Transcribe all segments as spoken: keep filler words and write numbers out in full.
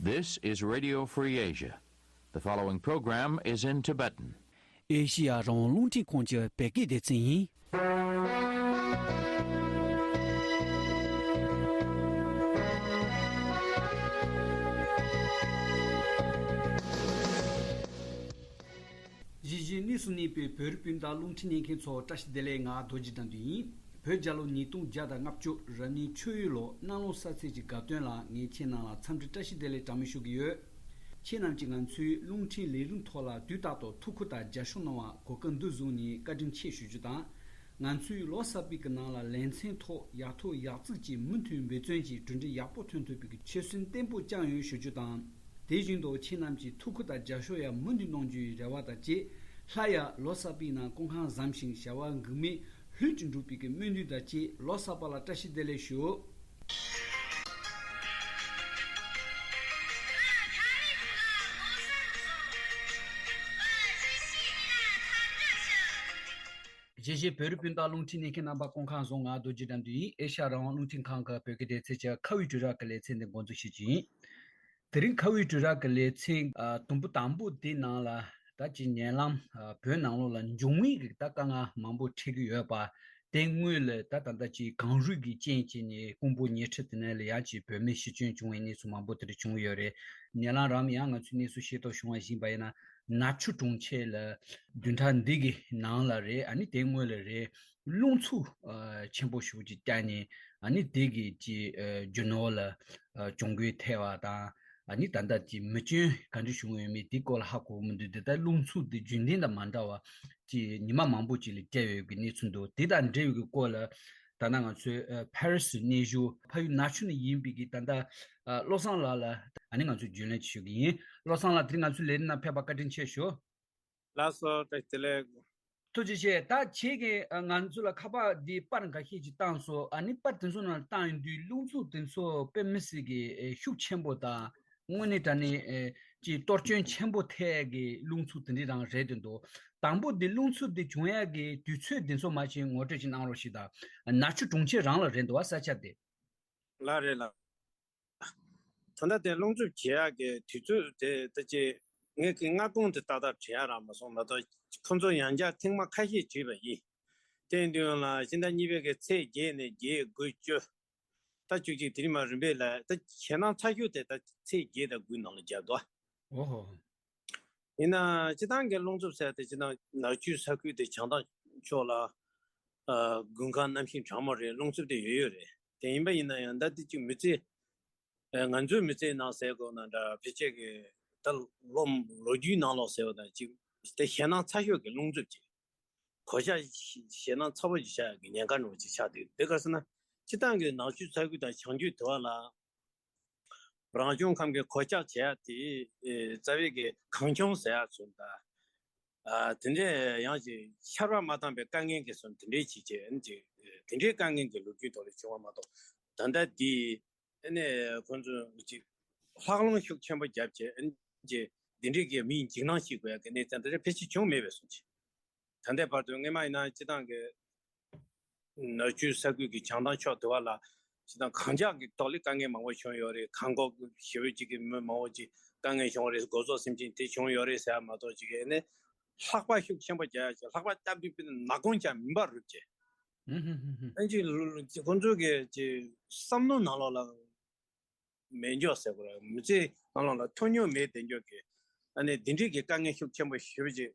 This is Radio Free Asia. The following program is in Tibetan. ཨེ་ཤི་ཡ་རང་དབང་རླུང་འཕྲིན་ཁང་གི་བོད་སྐད་སྡེ་ཚན་ཡིན། གཞིས་བྱེས་གནས་སུ་གནས་པའི་བོད་རིགས་སྤུན་ཟླ་རླུང་འཕྲིན་ཉན་མཁན་ཚོ་བཀྲ་ཤིས་བདེ་ལེགས། ང་རྡོ་རྗེ་དགྲ་འདུལ་ཡིན། བོད་རྒྱལ་ལོ་ཉིས་སྟོང་བརྒྱ་དང་ལྔ་བཅུ་རབ་གནས་ཆུ་ཡོས་ལོ་གནམ་ལོ་གསར་ཚེས་ཀྱི་དགའ་སྟོན་ལ་ངས་ཁྱེད་རྣམས་ལ་འཚམས་འདྲི་བཀྲ་ཤིས་བདེ་ལེགས་གྲངས་མེད་ཞུ་གི་ཡོད། ཁྱེད་རྣམས་ཀྱིས་ང་ཚོའི་རླུང་འཕྲིན་ལས་རིམ་ཐོག་ལ་དུས་རྟག་ཏུ་ཐུགས་ཁུར་དང་རྒྱབ་སྐྱོར་གནང་བར་གོ་སྐབས་འདི་བཟུང་ནས་བཀའ་དྲིན་ཆེ་ཞུ་རྒྱུ་དང་། ང་ཚོའི་ལོ་གསར་པའི་གི་ནང་ལ་ལེ་ཚན་ཐོག་ཡག་ཐོག་ཡག་བརྩེགས་ཀྱི་མུ་མཐུད་འབད་བརྩོན་གྱིས་གྲུབ་འབྲས་ཡག་པོ་ཐོན་ཐུབ་པའི་གི་ཆོད་སེམས་བརྟན་པོ་བཅངས་ཡོད་ཞུ་རྒྱུ་དང་། དེ་བཞིན་དུ་ཁྱེད་རྣམས་ཀྱིས་ཐུགས་ཁུར་དང་རྒྱབ་སྐྱོར་ཡང་མུ་མཐུད་གནང་རྒྱུའི་རེ་བ་དང་བཅས། སླར་ཡང་ལོ་གསར་པའི་ནང་སྐུ་ཁམས་བཟང་ཞིང་བྱ་བ་འགུལ་མེད་ལྷུན་གྱིས་འགྲུབ་པའི་གི་སྨོན་འདུན་དང་བཅས་ལོ་གསར་པ་ལ་བཀྲ་ཤིས་བདེ་ལེགས་ཞུ། གཞིས་བྱེས་བོད་རིགས་སྤུན་ཟླ་རླུང་འཕྲིན་ཉན་མཁན་རྣམ་པ་སྐུ་ཁམས་བཟང་། ང་རྡོ་རྗེ་དགྲ་འདུལ་ཡིན། ཨེ་ཤ་ཡ་རང་དབང་རླུང་འཕྲིན་ཁང་གི་བོད་སྐད་སྡེ་ཚན་གྱི་ཁ་བའི་དྲིལ་བསྒྲགས་ཀྱི་ལེ་ཚན་འདི་འགོ་འཛུགས་ཞུ་རྒྱུ་ཡིན། དེ་རིང་ཁ་བའི་དྲིལ་བསྒྲགས་ཀྱི་ལེ་ཚན་ཨ་དུམ་བུ་དང་པོ་འདི་ནང་ལ་ད་ཅིག་ཉེ་ལམ་ཨ་བོད་ནང་ལོགས་ལ་འབྱུང་བའི་གི་ད་དཀའ་ངལ་མང་པོ་འཕྲད་ཀྱི་ཡོད་པ། དེ་སྔོན་ལ་ད་ད་ལྟ་ཅིག་གངས་རུད་ཀྱི་རྐྱེན་བྱས་ནས་ཀོང་པོ་ཉེ་འཁྲིས་དེ་ནས་ལ་ཡང་ཅིག་བོད་མི་ཤི་སྐྱོན་བྱུང་བའི་གནས་ཚུལ་མང་པོ་དེ་འདྲ་བྱུང་ཡོད་རེད། ཉེ་ལམ་རང་ཡང་ང་ཚོས་གནས་ཚུལ་ཤེས་རྟོགས་བྱུང་བ་ཡིན་པ་ཡིན་ན། ནག་ཆུ་གྲོང་ཁྱེར་ལ་བདུན་ཕྲག་འདི་གི་ནང་ལ་རེད། ཨ་ནི་དེ་སྔོན་ལ་རེད། རླུང་འཚུབ་ཨ་ཆེན་པོ་ཞེ་པོ་ཅིག་བཀྱགས་ནས། ཨ་ནི་དེ་གི་ཅིག་ཨ་རྒྱུ་ནོར་ལ་ཨ་གྱོང་གུན་ཐེབས་པ་དང་། ཨ་ནི་ད་ལྟ་ཅིག་མེ་སྐྱོན་ག་འདྲ་བྱུང་ཡོད་མེད་དེ་སྐོར་ལ་ཧ་གོ་གི་མི་འདུག་དེ་ལྟར་རླུང་འཚུབ་དེ་རྒྱུན་ལྡན་དང་མ་འདྲ་བ་ཅིག་ཉི་མ་མང་པོ་ཅིག་ལ་བསྐྱལ་ཡོད་ཀྱི་གནས་ཚུལ་འདུག་དེ་དང་འབྲེལ་བའི་གི་སྐོར་ལ་ད་ལྟ་ང་ཚོའི་ཨ་ཕ་རི་སི་གནས་བཞུགས་ཕ་ཡུལ་ནག་ཆུ་ནས་ཡིན་པའི་གི་ད་ལྟ་ཨ་བློ་བཟང་ལགས་ལ་ཨ་ནི་ང་ཚོས་རྒྱུན་ལས་ཞུ་གི་ཡིན། བློ་བཟང་ལགས་དེ་རིང་ང་ཚོའི་ལས་རིམ་ནང་ཕེབས་པར་བཀའ་དྲིན་ཆེ་ཞུ། ལགས་སོ། བཀྲ་ཤིས་བདེ་ལེགས། ཐུགས་རྗེ་ཆེ། ད་ཁྱེད་ཀྱིས་ང་ཚོ་ལ་ཁ་པར་འདི་པར་འགའ་ཤས་ཅིག་བཏང་སོང་། ཨ་ནི་པར་དེ་ཚོ་ནང་བཏང་ཡོང་དུས་རླུང་འཚུབ་དེ་ཚོ་དཔེ་མི་སྲིད་ཀྱི་ཨེ་ཤུགས་ཆེན་པོ་དང་། དངོས་གནས་དྲང་གནས་ཨེ་ཅིག་གཏོར་སྐྱོན་ཆེན་པོ་ཐེབས་ཀྱི་རླུང་འཚུབ་དེ་འདྲ་རང་རེད་འདུག་དང་པོ་འདི་རླུང་འཚུབ་འདི་བྱུང་ཡག་གི་དུས་ཚོད་འདི་ཚོ་མ་ཅིག་ངོ་སྤྲོད་ཅིག་གནང་རོགས་ཞེས་དང་། ནག་ཆུ་གྲོང་ཁྱེར་རང་ལ་རེད་འདུག་བ་ས་ཆ་དེ། ལགས་རེད་ལགས། ད་ལྟ་དེ་རླུང་འཚུབ་བྱེད་ཡག་གི་དུས་ཚོད་དེ་ད་ཅི་ངས་ཀྱི་སྔ་དགོང་དེ་ཏག་ཏག་དྲན་ཡག་རག་མ་སོང་། མ་གཏོགས་ཁོང་ཚོ་ཡང་བསྐྱར་ཐེངས་མ་ཁ་ཤས་བྲིས་པ་ཡིན། དེ་ཡིན་དུས་ཡང་ལ་ཕྱི་ཟླ་གཉིས་པའི་གི་ཚེས་བརྒྱད་ནས་བརྒྱད་དགུ་བཅུ། ད་བཅུ་གཅིག་དེ་རིང་མ་རིམ་པས་ལ་ད་ཞེད་སྣང་ཚ་ཤོས་དེ་ད་ཚེས་བརྒྱད་དང་དགུའི་ནང་ལ་བརྒྱབ་འདུག་ཨོ་ཧོ། ཡིན་ན་སྤྱི་བཏང་གི་རླུང་འཚུབ་ཟེར་དེ་སྤྱི་བཏང་ནག་ཆུ་ས་ཁུལ་དེ་བྱང་ཐང་ཕྱོགས་ལ་ཨ་དགུན་ཁ་གནམ་གཤིས་གྲང་མོ་རེད། རླུང་འཚུབ་དེ་ཡོད་ཡོད་རེད། དེ་ཡིན་པ་ཡིན་ན་ཡང་ད་དེ་གཅིག་མི་ཚེ་ཨ་ང་ཚོའི་མི་ཚེའི་ནང་ཟེར་དགོས་ན་འདྲ་ཕལ་ཆེར་གི་ད་ལོ་ལོ་རྒྱུས་ནང་ལོགས་ཟེར་བ་དང་གཅིག་དེ་ཞེད་སྣང་ཚ་ཤོས་ཀྱི་རླུང་འཚུབ་ཅིག་གོད་ཆག་ཞེད་སྣང་ཚ་པོ་ཅིག་ཆགས་ཀྱི་ཉེན་ཁ་འདྲ་བོ་ཅིག་ཆགས་འདུག་དེ་ག་ཟེར་ན་སྤྱི་བཏང་གི་ནག་ཆུ་ས་ཁུལ་དང་བྱང་རྒྱུད་དེ་བ་ལ། རང་བྱུང་ཁམས་ཀྱི་གོད་ཆག་བྱེད་ཡག་དེ་ཨེ་རྩ་བའི་གི་གངས་ལྗོངས་ཟེར་ཡག་ཚོ་དང་། ཨ་དེ་འདྲས་ཡང་ཅིག་ཆར་པ་མ་བཏང་པའི་དཀའ་ངལ་གྱི་སོང་དེ་འདྲས་བྱེད་ཅེས་ཨ་ནི་ཅིག་དེ་འདྲའི་དཀའ་ངལ་གྱི་ལོ་རྒྱུས་ཐོག་ལ་བྱུང་བ་མ་གཏོགས། ད་ལྟ་འདི་ཨ་ནི་ཁོང་ཚོ་ཅིག་ལྷགས་རླུང་ཤུགས་ཆེན་པོ་བརྒྱབ་བྱས་ཨ་ནི་ཅིག་འདི་འདྲས་ཀྱི་མིའི་འཇིགས་སྣང་སྐྱེ་དགོས་ཡག་གི་གནས་སྟངས་དེ་འདྲ་ཕལ་ཆེར་བྱུང་མེད་པའི་སོང་ཅིག་ད་ལྟའི་བར་དུ་སྔོན་མ་ཡིན་ན་སྤྱི་བཏང་གི་ནག་ཆུ་ས་ཁུལ་གྱི་བྱང་ཐང་ཕྱོགས་དེ་བ་ལ་སྤྱི་བཏང་གངས་འཁྱག་གི་ཐོག་ལས་དཀའ་ངལ་མང་པོ་བྱུང་ཡོད་རེད། གངས་འགོག་ཞེ་པོ་ཅིག་གི་མི་མང་པོ་ཅིག་དཀའ་ངལ་བྱུང་རེད། སྒོ་ཟོག་སེམས་ཅན་དེ་བྱུང་ཡོད་རེད་ཟེར་ཡ་མ་གཏོགས་ཅིག་ཨ་ནི་ལྷགས་པ་ཤུགས་ཆེན་པོ་རྒྱག་ཡ་ཅིག་ལྷགས་པ་བཏབ་དུས་དཔེར་ན་ནག་ཁུང་ཀྱང་མིན་པ་རུབ་ཅེ། ཨ་ནི་ཅིག་ཁོང་ཚོ་གི་ཅིག་བསམ་བློ་ནང་ལོགས་ལ་མེད་འཇོག་ཟེར་དགོས་རེད། མི་ཚེ་ནང་ལོགས་ལ་ཐོས་མྱོང་མེད་བསྡད་འཇོག་གི་ཨ་ནི་འདི་འདྲའི་གི་དཀའ་ངལ་ཤུགས་ཆེན་པོ་ཞེ་པོ་ཅིག་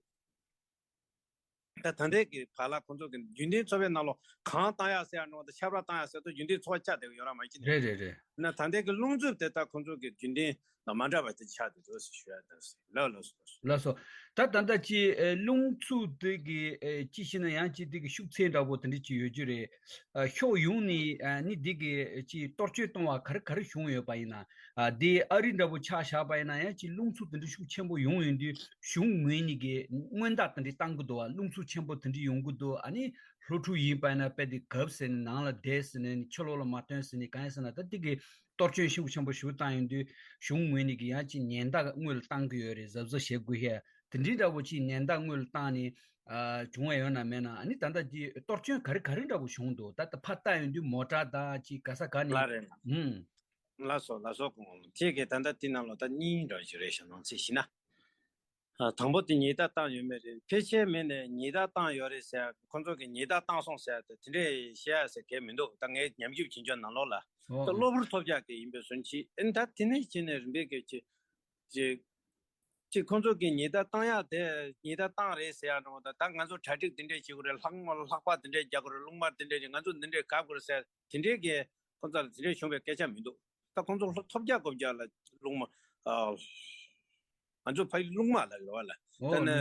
ད་ད་ལྟའི་གི་བར་ལ་ཁོང་ཚོ་གི་རྒྱུན་ལྡན་འཚོ་བའི་ནང་ལོགས་གངས་བཏང་ཡག་ཟེར་ཡག་འགྲོ་དང་ཆར་པ་བཏང་ཡག་ཟེར་དུས་རྒྱུན་ལྡན་འཚོ་བ་ཆགས་བསྡད་ཡོད་ར་མ་གཞི་ནས། རེད་རེད་རེད། ན་ད་ལྟའི་གི་རླུང་འཚུབ་དེ་ད་ཁོང་ཚོ་གི་རྒྱུན་ལྡན་དང་མ་འདྲ་བ་དེ་ཆགས་བསྡད་འདུག་ཟེར་ཞུ་ཡག་འདུག་ཟེར། ལགས་ལགས་སོ། ལགས་སོ། ད་ད་ལྟ་ཅི་ཨེ་རླུང་འཚུབ་དེ་གི་ཨེ་ཅི་ཞེ་ན་ཡང་ཅི་དེ་གི་ཤུགས་ཚད་འདྲ་པོ་དེ་འདྲ་ཅི་ཡོད་རྒྱུ་རེད། ཨ་ཕྱོགས་ཡོངས་ནས་ཨ་ནི་དེ་གི་ཅི་གཏོར་སྐྱོན་གཏོང་བ་ག་རེ་ག་རེ་བྱུང་ཡོད་པ་ཡིན་ན། ཨ་དེ་ཨ་རི་འདྲ་པོ་ཆ་བཞག་པ་ཡིན་ན་ཡང་ཅིག་རླུང་འཚུབ་དེ་འདྲ་ཤུགས་ཆེན་པོ་ཡོང་ཡོང་དུས་གཞུང་ངོས་ནས་ཀྱི་སྔོན་བརྡ་དེ་འདྲ་བཏང་གི་འདུག་བ། རླུང་འཚུབ་ཆེན་པོ་དེ་འདྲ་ཡོང་གི་འདུག་ཨ་ནི་ལྷོ་ཕྱོགས་ཡིན་པ་ཡིན་ན་དཔེ་དེ་གབ་ཟེར་ནས་ནང་ལ་བསྡད་ཟེར་ནས་ཕྱི་ལོགས་ལ་མ་ཐོན་ཟེར་ནས་གང་ཡིན་ཟེར་ན་ད་དེ་གི་གཏོར་སྐྱོན་ཤུགས་ཆེན་པོ་ཞིག་བཏང་ཡོང་དུས་གཞུང་ངོས་ནས་ཀྱི་ཡང་ཅིག་ཉེན་བརྡ་སྔོན་ལ་བཏང་གི་ཡོད་རེད། གཟབ་གཟབ་བྱེད་དགོས་ཤེས་དེ་འདྲའི་འདྲ་པོ་ཅིག་ཉེན་བརྡ་སྔོན་ལ་བཏང་ནས་ཨ་བྱུང་བ་ཡོད་ན་མེད་ན། ཨ་ནི་ད་ལྟ་ཀྱི་གཏོར་སྐྱོན་ག་རེ་ག་རེ་འདྲ་པོ་བྱུང་འདུག་ད་ལྟ་ཕར་བལྟ་ཡོང་དུས་མོ་ཊ་དང་ཅིག་ག་ས་ག་ནས། ལགས་རེད། ཨུམ། ལགས་སོ་ལགས་སོ། གོང་ཁྱེད་ཀྱིས་ད་ལྟ་དེ་ནང་ལོགས་ད་གཉིས་འདྲ་ཞིག་རེད་ཤག་ནང་ཚིག་བྱས་ན། ཨ། དང་པོ་དེ་ཉེས་རྡུང་བཏང་ཡོད་མེད་རེད། ཕལ་ཆེར་མེད་ནས་ཉེས་རྡུང་བཏང་ཡོད་རེད་ཟེར། ཁོང་ཚོ་གིས་ཉེས་རྡུང་བཏང་སོང་ཟེར་ཏེ་དེ་འདྲས་བཤད་ཡ་ཟེར་མཁན་མི་འདུག་ད་ངས་ཉམས་ཞིབ་བྱེད་ཕྱོགས་ནང་ལོགས་ལ། ཨོ་ད་ཨོ། གློ་བུར་ཐོལ་རྒྱག་གི་ཡིན་པའི་བཟོ་འདྲ་ཅིག་ཨེ་ད་དེ་ནས་བྱས་ནས་རིམ་པས་གི་ཅིག་ཅིག་ཅིག་ཁོང་ཚོ་གིས་ཉེས་རྡུང་བཏང་ཡ་དེ་ཉེས་རྡུང་བཏང་རེད་ཟེར་ཡ་འདྲ་བོ་དང་། ད་ང་ཚོ་གྲ་སྒྲིག་དེ་འདྲས་བྱེད་དགོས་རེད། ལྷག་མ་ལྷག་པ་དེ་འདྲས་རྒྱག་དགོས་རེད། རླུང་དམར་དེ་འདྲས་ཀྱིས་ང་ཚོ་འདི་འདྲས་གབ་དགོས་རེད་ཟེར་དེ་འདྲས་ཀྱི་ཁོང་ཚོ་ལ་དེ་འདྲས་བྱུང་བའི་སྐད་ཆ་མི་འདུག་ད་ཁོང་ཚོ་ལྷོ་ཐོལ་རྒྱག་གོ་རྒྱག་ལ་རླུང་མ། ཨ། ང་ཚོ་ཕ་ཡུལ་རླུང་མ་ལ་རེད་བ་ལ། ཨོ། ད་ནི་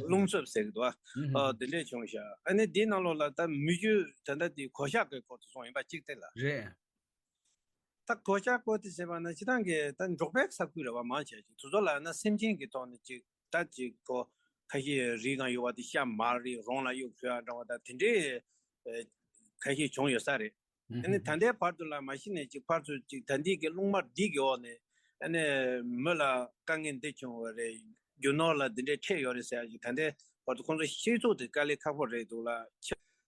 རླུང་འཚུབ་ཟེར་གི་འདུག་ཨ། ཨ། དེ་འདྲས་བྱུང་ཤག་ཨ་ནི་དེའི་ནང་ལོགས་ལ་ད་མི་རྒྱུ་ད་ལྟ་དེ་གོད་ཆག་གི་སྐོར་དུ་སོང་ཡིན་པ་གཅིག་དེ་ལ། རེད། ད་གོད་ཆག་སྐོར་དེ་ཟེར་བ་ན་སྤྱིར་བཏང་གི་ད་འབྲོག་པའི་ས་ཁུལ་རེད་བ། མང་ཆེ་ཞིག་དེ་ཚོ་ལ་ན་སེམས་ཅན་གྱི་ཐོག་ནས་ཅིག་ད་ཅིག་གོ་ཁ་ཤས་རིགས་གང་ཡོད་པ་དེ་ཤ་མར་རེད། རོང་ལ་གཡུག་བྱོས་ཡ་འདྲ་བ་ད་དེ་འདྲས་ཁ་ཤས་བྱུང་ཡོད་ས་རེད། ཨ་ནི་ད་ལྟའི་བར་དུ་ལ་མ་གཞི་ནས་ཅིག་ཕར་ཚུར་ཅིག་ད་འདི་གི་རླུང་དམར་འདི་གི་འོག་ནས་ཨ་ནི་མི་ལ་དཀའ་ངལ་འདི་བྱུང་བ་རེད། རྒྱུ་ནོར་ལ་འདི་འདྲས་འཕྲད་ཡོད་རེད་ཟེར་ཡ་ཅིག་ད་ལྟའི་བར་དུ་ཁོང་ཚོ་ཤེས་ཚུགས་དེ་དཀའ་ལས་ཁག་པོ་རེད་འདུག་ལ།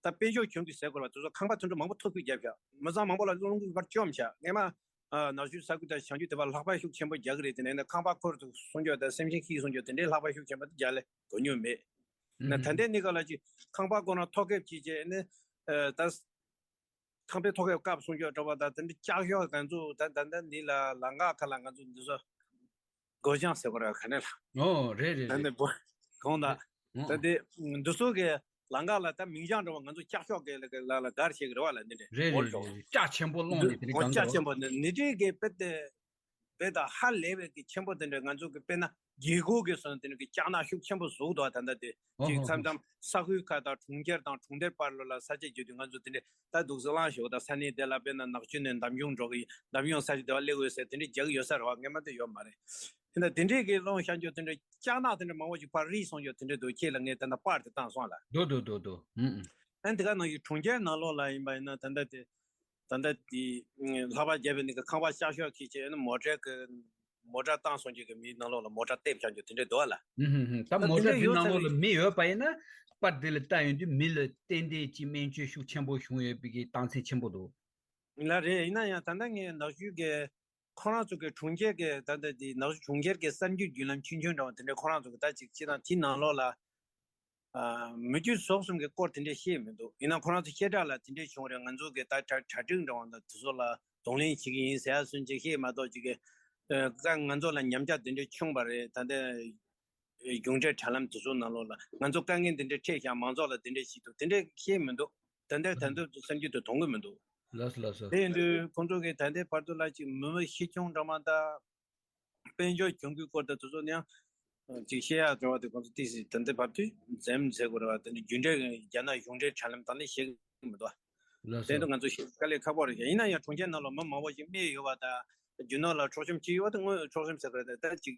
ད་དཔལ་འབྱོར་གྱོང་གུད་ཟེར་དགོས་པ་དེ་ཚོ་ཁང་པ་ཐོན་འགྲོ་མང་པོ་ཐོ་ཕོད་བརྒྱབ་ཤག་མི་ཚང་མང་པོ་ལ་རླུང་འཁོར་བར་བཅོམ་ཤག་སྔས་མ་ཨ་ནག་ཆུ་ས་ཁུལ་དང་བྱང་ཆུབ་དེ་བར་ལྷགས་པ་ཤུགས་ཆེན་པོ་རྒྱག་གི་རེད། དེ་ནས་ཁང་པ་ཁོར་དུ་སྲུང་སྐྱོབ་དང་སེམས་ཅན་ཤི་སྲུང་སྐྱོབ་དེ་འདྲའི་ལྷགས་པ་ཤུགས་ཆེན་པོ་རྒྱག་ལས་གོ་མྱོང་མེད། ན་ད་ལྟའི་གནས་སྐབས་ལ་ཅིག་ཁང་པ་ཁོ་ན་ཐོ་ཁེབས་བྱས་རྗེས་ནི་ཨ་ད་ཁང་པའི་ཐོ་ཁེབས་བཀབ་སྲུང་སྐྱོབ་འགྲོ་བ་དང་དེ་འདྲ་ལྕགས་ཤོག་གང་ཚོ་ད་ད་ད་འདི་ལ་ལམ་ཁ་ཁ་ལ་ང་ཚོ་འདི་ཚོ་སྒོ་བྱང་ཟེར་བ་ར་ག་ནས་ལ། ཨོ་རེད་རེད་ད་རེད། འདི་བོ་གང་ད། ཨོ་ད་འདི་འདི་ཚོ་གི་ལམ་ཁ་ལ་ད་མིང་བྱང་འགྲོ་བ་ང་ཚོ་ལྕགས་ཤོག་གི་ལ་ལ་ལ་གར་བྱེད་གི་རེད་བ་ལ། འདི་འདྲ་རེད་རེད་འོར་འགྲོ་རེད་རེད། ལྕགས་ཆེན་པོ་སློང་ནས་དེ་འདྲ་འོ་གང་ལྕགས་ཆེན་པོ་འདི་འདི་འདྲའི་གི་དཔེ་དེ་དཔེ་ད་ཧ་ལས་པའི་གི་ཆེན་པོ་དེ་འདྲ་ང་ཚོ་གི་དཔེར་ན་རྒྱལ་སྒོ་གི་སོང་དེ་འདྲ་གི་ལྕགས་ནག་ཤུགས་ཆེན་པོ་བཟོ་གི་འདུག་ད་ལྟ་དེ་ཨོ་ཅིག་ཧོ་མཚམས་ཧོ། མཚམས་ས་ཁུལ་ཁག་དང་གྲོང་ཁྱེར་དང་གྲོང་རྡལ་བར་ལོ་ལ་ས་ཆ་བརྒྱུད་དུས་ང་ཚོ་དེ་འདྲ་ད་འདུག་སེ་ལངས་ཞོག་ད་ས་གནས་དེ་ལ་དཔེར་ན་ནག་ཆུ་ནས་འདམ་གཞུང་འགྲོ་གི་ཡིན། འདམ་གཞུང་ས་ཆ་དེ་བ་སླེབས་འོས་ཟེར་དེ་འདྲ་རྒྱག་གི་ཡོད་ས་རེད་བ། སྔས་མ་དེ་ཡོད་མ་རེད། དེ་འདྲ་དེ་འདྲས་ཀྱི་སློང་བཞག་རྒྱུ་དེ་འདྲ་ལྕགས་ནག་དེ་འདྲ་མང་པོ་ཞིག་ཕར་རིལ་སོང་རྒྱུ་དེ་འདྲ་འདུག་ཁྱེད་ལ་ངས་དེ་འདྲ་པར་དེ་བཏང་སོང་ལ། འདུག་འདུག་འདུག་འདུག་ཨུ་ཨུ། ཨ་ནི་དེ་ག་ནང་བཞིན་གྲོང་ཁྱེར་ནང་ལོགས་ལ་ཡིན་པ་ཡིན་ན་ད་ལྟ་དེ་ད་ལྟ་དེ་ལྷགས་པ་བརྒྱབ་པའི་ནི་ཁང་པ་ཤར་ཤོག་ཁྱེད་ཀྱི་ཨ་ནི་མོ་ཊའི་གི་མོ་ཊ་བཏང་སོང་རྒྱུ་གི་མིའི་ནང་ལོགས་ལ་མོ་ཊ་ལྟེབ་བཞག་རྒྱུ་དེ་འདྲ་འདུག་ཨ་ལ། ཨུ་ཧུ་ཧུ། ད་ད་མོ་དེ་ཊ་འདྲ་དེ་ཡོད་ནང་ཚར་ལོགས་ལ་མི་ཡོད་པ་ཡིན་ན་པར་དེ་ལ་ལྟ་ཡོང་དུས་མི་ལ་ཏན་ཏན་གྱི་སྨན་བཅོས་ཤུགས་ཆེན་པོ་བྱུང་ཡོད་པའི་གི་རྟགས་མཚན་ཆེན་པོ་འདུག་ལ་རེད། ཡིན་ན་ཡང་ད་ལྟ་ངས་ནག་ཆུ་གི་ཁོ་རང་ཚོ་གི་གྲོང་ཁྱེར་གི་ད་ལྟ་དེ་ནག་ཆུ་གྲོང་ཁྱེར་གི་གསར་འགྱུར་བརྒྱུད་ལམ་ཆུང་ཆུང་འདྲ་བ་དེ་འདྲ་ཁོ་རང་ཚོ་གི་ད་ཅིག་ཅིག་དང་དེའི་ནང་ལོགས་ལ་ཨ་མི་རྒྱུ་ཟོག་གསུམ་གི་སྐོར་དེ་འདྲ་བཤད་མི་འདུག་ཡིན་ན་ཁོ་རང་ཚོ་བཤད་གྲྭ་ལ་དེ་འདྲ་བྱུང་རེད། ང་ཚོ་གི་ད་གྲ་གྲ་སྒྲིག་འདྲ་བ་དང་དེ་ཚོ་ལ་གདོང་ལེན་བྱེད་ཀྱི་ཡིན་ཟེར་ཡ་སུན་ཅིག་བཤད་མ་གཏོགས་ཅིག་གི་ཨ་ང་ཚོ་ལ་ཉམས་ཆག་དེ་འདྲ་བྱུང་བ་རེད། ད་ལྟ་གཞུང་འབྲེལ་དྲ་ལམ་དེ་ཚོ་ནང་ལོགས་ལ་ང་ཚོ་དཀའ་ངལ་འདི་འདྲ་འཕྲད་ཤག་མང་ཚོགས་ལ་འདི་འདྲ་ཞིག་འདུག་དེ་འདྲ་བཤད་མི་འདུག་ད་ལྟའི་ད་ལྟ་གསར་འགྱུར་དུ་མཐོང་གི་མི་འདུག་ལགས་སོ་ལགས་སོ། དེ་ཡིན་དུས་ཁོང་ཚོ་གིས་ད་ལྟའི་བར་དུ་ལ་ཅིག་མི་མི་ཤི་སྐྱོན་འདྲ་མ་ད་དཔལ་འབྱོར་གྱོང་གུན་སྐོར་དུ་དེ་ཚོ་ནས་ཅིག་བཤད་ཡག་འདྲ་བ་དེ་ཁོང་ཚོ་ཏོག་ཙམ་ད་ལྟའི་བར་དུ་འཛེམ་མཛད་དགོས་རེད་བ། དེ་ནི་རྒྱུན་འབྲེལ་རྒྱ་ནག་གཞུང་འབྲེལ་དྲ་ལམ་དང་ནི་བཤད་གི་མི་འདུག་ལགས་དེ་སོ། འདུག་ང་ཚོ་ཤེས་དཀའ་ལས་ཁག་པོ་རེད་ཤག་ཡིན་ན་ཡང་གྲོང་ཁྱེར་ནང་ལ་མི་མང་པོ་ཞིག་རྨས་ཡོད་པ་དང་རྒྱུ་ནོར་ལ་འཕྲོག་བཅོམ་བྱས་ཡོད་པ་དེ་དངོས་འཕྲོག་བཅོམ་ཟེར་དགོས་རེད། ད་ཅིག་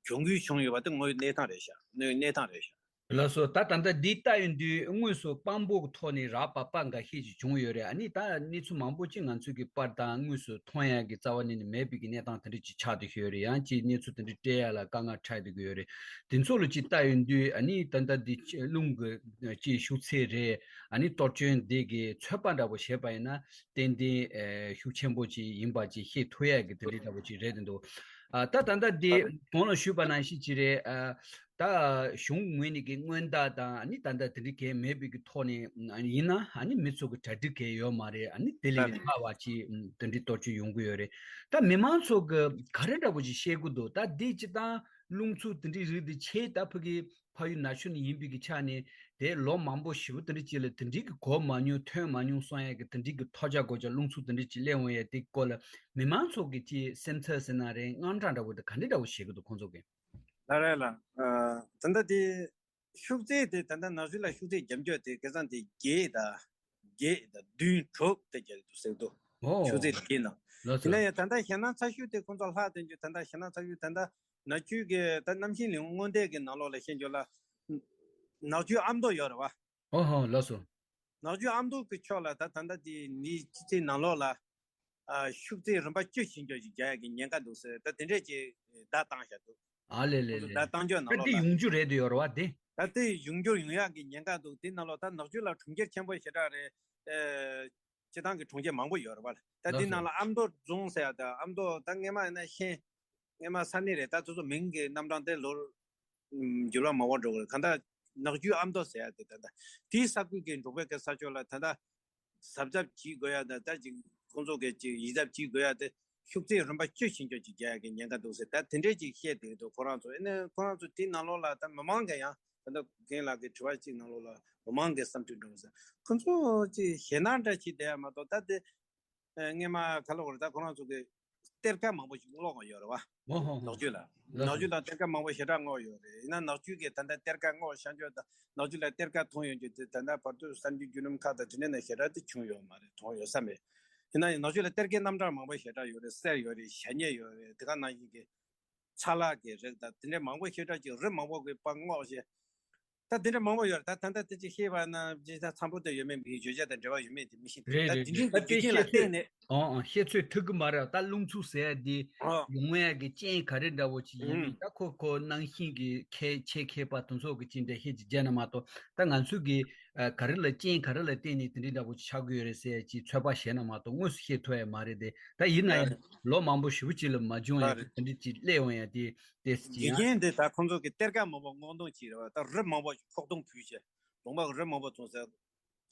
གྱོང་གུན་བྱུང་ཡོད་པ་དེ་དངོས་གནས་སྟངས་རེད་ཤག་གནས་གནས་སྟངས་རེད་ཤག་ལགས་སོ། ད་ད་ལྟ་འདི་ལྟ་ཡོང་དུས་དངོས་སུ་དཔང་པོ་གི་ཐོག་ནས་རག་པ་པར་འགའ་ཤས་ཅིག་བྱུང་ཡོད་རེད། ཨ་ནི་ད་གནས་ཚུལ་མང་པོ་ཅིག་ང་ཚོས་ཀྱི་པར་དང་དངོས་སུ་མཐོང་ཡག་གི་རྩ་བ་ནས་ནི་མེད་པའི་གི་གནས་སྟངས་དེ་འདྲ་ཅིག་ཆགས་བསྡད་ཀྱི་ཡོད་རེད། ཡང་ཅིག་གནས་ཚུལ་དེ་འདྲ་སྤྲད་ཡག་ལ་དཀའ་ངལ་འཕྲད་བསྡད་ཀྱི་ཡོད་རེད། དེ་ཚོ་ལ་ཅིག་ལྟ་ཡོང་དུས་ཨ་ནི་ད་ལྟ་འདི་རླུང་གི་ཅིག་ཤུགས་ཚད་རེད། ཨ་ནི་གཏོར་སྐྱོན་འདི་གི་ཚོད་དཔག་འདྲ་པོ་བྱས་པ་ཡིན་ན་ཏན་ཏན་ཨེ་ཤུགས་ཆེན་པོ་ཅིག་ཡིན་པ་ཅིག་ཤེས་ཐུབ་ཡག་གི་དེ་འདྲ་འདྲ་པོ་ཅིག་རེད་དེ་འདུག་ཨ་ད་ད་ལྟ་འདི་གོང་ལ་ཞུས་པ་ནང་བཞིན་ཅིག་རེད། ཨ་ད་གཞུང་ངོས་ནས་ཀྱི་སྔོན་བརྡ་དང་ཨ་ནི་ད་ལྟ་དེ་འདྲ་གས་མེད་པའི་གི་ཐོག་ནས་ཨ་ནི་ཡིན་ན་ཨ་ནི་མི་ཚོ་གི་གྲ་སྒྲིག་གས་ཡོད་མ་རེད། ཨ་ནི་དེ་ལས་ཀྱི་ལྷག་པ་ཅིག་དེ་འདྲའི་གཏོར་སྐྱོན་ཡོང་གི་ཡོད་རེད། ད་མི་མང་ཚོ་གི་ག་རེ་འདྲ་པོ་ཅིག་བཤད་གི་འདུག་ད་འདི་སྤྱིར་བཏང་རླུང་འཚུབ་དེ་འདྲའི་རིགས་དེ་ཆེས་ད་ཕ་གི་ཕ་ཡུལ་ནག་ཆུ་ནས་ཡིན་པའི་གི་ཆ་ནས་དེ་ལོ་མང་པོ་ཞེ་པོ་དེ་འདྲ་ཅིག་ལ་དེ་འདྲའི་གི་གོ་མ་མྱོང་ཐོས་མ་མྱོང་སོང་ཡ་གི་དེ་འདྲའི་གི་ཐོལ་རྒྱག་གོ་རྒྱག་རླུང་འཚུབ་དེ་འདྲ་ཅིག་སླེབས་འོང་ཡ་དེ་གི་སྐོར་ལ་མི་མང་ཚོ་གི་ཅིག་སེམས་འཚབ་ཟེར་ན་རེད། དངངས་སྐྲག་འདྲ་བོ་དེ་ག་འདྲ་འདྲ་བོ་བྱེད་གི་འདུག་ཁོང་ཚོ་གི། ལགས་རེད་ལགས། ཨ་ད་ལྟ་དེ་ཤུགས་ཚད་དེ་ད་ལྟ་ནག་ཆུ་ལ་ཤུགས་ཚད་བརྒྱབ་འཇོག་དེ་ཁ་སང་དེ་བརྒྱད་དང་བརྒྱད་དང་བདུན་དྲུག་དེ་རྒྱག་གི་འདུག་ཟེར་གི་འདུག་ཨོ། ཤུགས་ཚད་དེ་བརྒྱད་ནང་། ལགས་དེ་སོ། ན་ཡང་ད་ལྟ་ཞེད་སྣང་ཚ་ཤོས་དེ་ཁོང་ཚོ་ལྷག་དེ་འཇོག་ད་ལྟ་ཞེད་སྣང་ཚ་ཤོས་ད་ལྟ་ནག་ཆུ་གི་ད་གནམ་གཤིས་ལས་སྔོན་བརྡ་གི་ནང་ལོགས་ལ་བཤད་འཇོག་ལ་ནག་ཆུ་ཨ་མདོ་ཡོད་རེད་བ། ཨོ་ཧོ་ལགས་སོ། ནག་ཆུ་ཨ་མདོ་གི་ཕྱོགས་ལ་ད་ད་ལྟ་དེ་ནི་ཕྱི་ཚེས་ནང་ལོགས་ལ་ཨ་ཤུགས་ཚད་རིམ་པ་བཅུ་ཕྱིན་འཇོག་ཅིག་རྒྱག་ཡ་གི་ཉེན་ཁ་འདུག་ཟེར་ད་དེ་འདྲས་ཀྱི་བརྡ་བཏང་བཞག་འདུག་ཨ་ལེ་ལེ་ཁོང་ཚོ་ལེ། བརྡ་བཏང་འཇོག་ནང་ད་ལོགས་དེ་ལ་ཡོང་རྒྱུ་རེད་དེ་ཡོད་རེད་བ་དེ། ད་དེ་ཡོང་རྒྱུར་ཡོང་ཡག་གི་ཉེན་ཁ་འདུག་དེ་ནང་ལོགས་ད་ནག་ཆུ་ལ་གྲོང་ཁྱེར་ཆེན་པོ་ཞེ་དྲག་རེད། ཨེ་ སྤྱི་བཏང་གི་གྲོང་ཁྱེར་མང་པོ་ཡོད་རེད་བ། ད་འདི་ནང་ལ་ཨ་མདོ་རྫོང་ཟེར་ཡ་ད་ཨ་མདོ་ད་སྔས་མ་ཡིན་ན་ཤན། སྔས་མ་ས་གནས་རེད། ད་དེ་ཚོ་མིང་གི་རྣམ་གྲངས་དེ་ལོར་འགྱུར་བ་མང་པོ་འགྲོ་གི་རེད། གང་ལྟར་ནག་ཆུའི་ཨ་མདོ་ཟེར་ཡ་དེ་ད་ལྟ་དེའི་ས་ཁུལ་གྱི་འབྲོག་པའི་གི་ས་ཕྱོགས་ལ་ད་ལྟ་གཟབ་གཟབ་བྱེད་དགོས་ཡ་ད་ལྟ་ཅིག་ཁོང་ཚོ་གི་ཅིག་ཡིད་གཟབ་བྱེད་དགོས་ཡ་དེ་ཤུགས་ཚད་རིམ་པ་བཅུ་ཕྱིན་ཆད་ཅིག་རྒྱག་ཡ་གི་ཉེན་ཁ་འདུག་ཟེར་ད་དེ་འདྲས་ཅིག་བཤད་བསྡད་འདུག་ཁོ་རང་ཚོ་ཨེ་ནས་ཁོ་རང་ཚོ་དེའི་ནང་ལོགས་ལ་ད་མི་མང་གི་ཡང་ད་ལྟ་རྒན་ལགས་ཀྱི་དྲི་བ་གཅིག་ནང་ལོགས་ལ་མི་མང་གི་བསམ་ཚུལ་འགྲོ་ཟེར་ཁོ་ཚོ་ཅིག་ཞེད་སྣང་འདྲ་ཅིག་བསྡད་ཡ་མ་གཏོགས་ད་དེ། ཨ། སྔས་མ་ག་ལབ་དགོས་རེད། ད་ཁོ་རང་ཚོ་གི་གཏེར་ཁ་མང་པོ་ཞིག་བསྔོགས་ཡོད་རེད་བ། ཨོ་ཧོ་ཧོ། ནག་ཆུ་ལ། ལགས་ནག་ཆུ་ལ་གཏེར་ཁ་མང་པོ་ཞེ་དྲག་བསྔོགས་ཡོད་རེད། ཡིན་ན་ནག་ཆུ་གི་ད་ལྟ་གཏེར་ཁ་བསྔོགས་བཞག་རྒྱུ་དང་ནག་ཆུ་ལ་གཏེར་ཁ་མཐོང་ཡོང་རྒྱུ་དེ་ད་ལྟ་བར་དུ་གསར་འགྱུར་བརྒྱུད་ལམ་ཁག་དང་དེ་འདྲ་ནས་ཞེ་དྲག་དེ་བྱུང་ཡོད་མ་རེད། མཐོང་ཡོད་ས་མེད། ཡིན་ན་ཡང་ནག་ཆུ་ལ་གཏེར་ཁའི་རྣམ་གྲངས་མང་པོ་ཞེ་དྲག་ཡོད་རེད། གསེར་ཡོད་རེད། ཞྭ་སྨྱེག་ཡོད་རེད། དེ་ག་ནང་བཞིན་གྱི་ཚ་ལག་གི་རིགས་དང་དེ་འདྲ་མང་པོ་ཞེ་དྲག་ཅིག་རི་མང་པོ་གི་པར་བསྔོགས་བྱས། ད་དེ་འདྲ་མང་པོ་ཡོད་རེད། ད་ད་ལྟ་དེ་ཅིག་ཤེས་པ་ན་ཇི་ལྟར་འཚམས་པོ་དེ་ཡོད་མེད་མི་བརྗོད་བྱ་དང་འབྲེལ་བ་ཡོད་མེད་དེ་མི་ཤེས་ཏེ། རེད་ད་རེད། དེ་ད་རྒྱུ་དེ་རྐྱེན་ལ་བཤད་ཚོད་བརྟེན་ནས། ཨང་ཨང་། བཤད་ཚོད་ཐུབ་ཀྱི་མ་རེད། ད་རླུང་འཚུབ་ཟེར་ཡ་འདི་ཨོ། ཡོང་ཡ་གི་རྐྱེན་ག་རེ་འདྲ་བོ་ཅིག་ཡིན་ཨུམ། མིན་ད་ཁོ་ཁོ་ནང་བཞིན་གྱི་ཁས་ཆེད་མཁས་པ་དེ་ཚོ་གི་ཅིག་འགྲེལ་བཤད་ཅིག་བྱས་ན་མ་གཏོགས། ད་ང་ཚོས་གི་ཨ་ག་རེ་ལ་རྐྱེན་ག་རེ་ལ་བརྟེན་ནས་དེ་འདྲའི་འདྲ་བོ་ཅིག་ཆགས་ཀྱི་ཡོད་རེད་ཟེར་ཡ་ཅིག་ཚོད་དཔག་བྱས་ན་མ་གཏོགས་དངོས་སུ་ཤེས་ཐུབ་ཡ་མ་རེད་དེ། ད་ཡིན་ན་ཡང་ལོ་མང་པོ་ཞེ་པོ་ཅིག་ལ་མ་བྱུང་ཡ་ཨ་རེད། དེ་འདྲ་ཅིག་སླེབས་འོང་ཡ་དེ་དེ་ཅིག་རྒྱུ་ཡང་རྐྱེན་དེ་ད་ཁོང་ཚོ་གི་གཏེར་ཁ་མང་པོ་བསྔོག་འདོན་བྱས་རེད་བ། ད་རི་མང་པོ་ཞིག་ཕོག་སྡོམ་ཕུལ་བྱས་ལུང་པ་གི་རི་མང་པོ་བཙོང་ཟེར།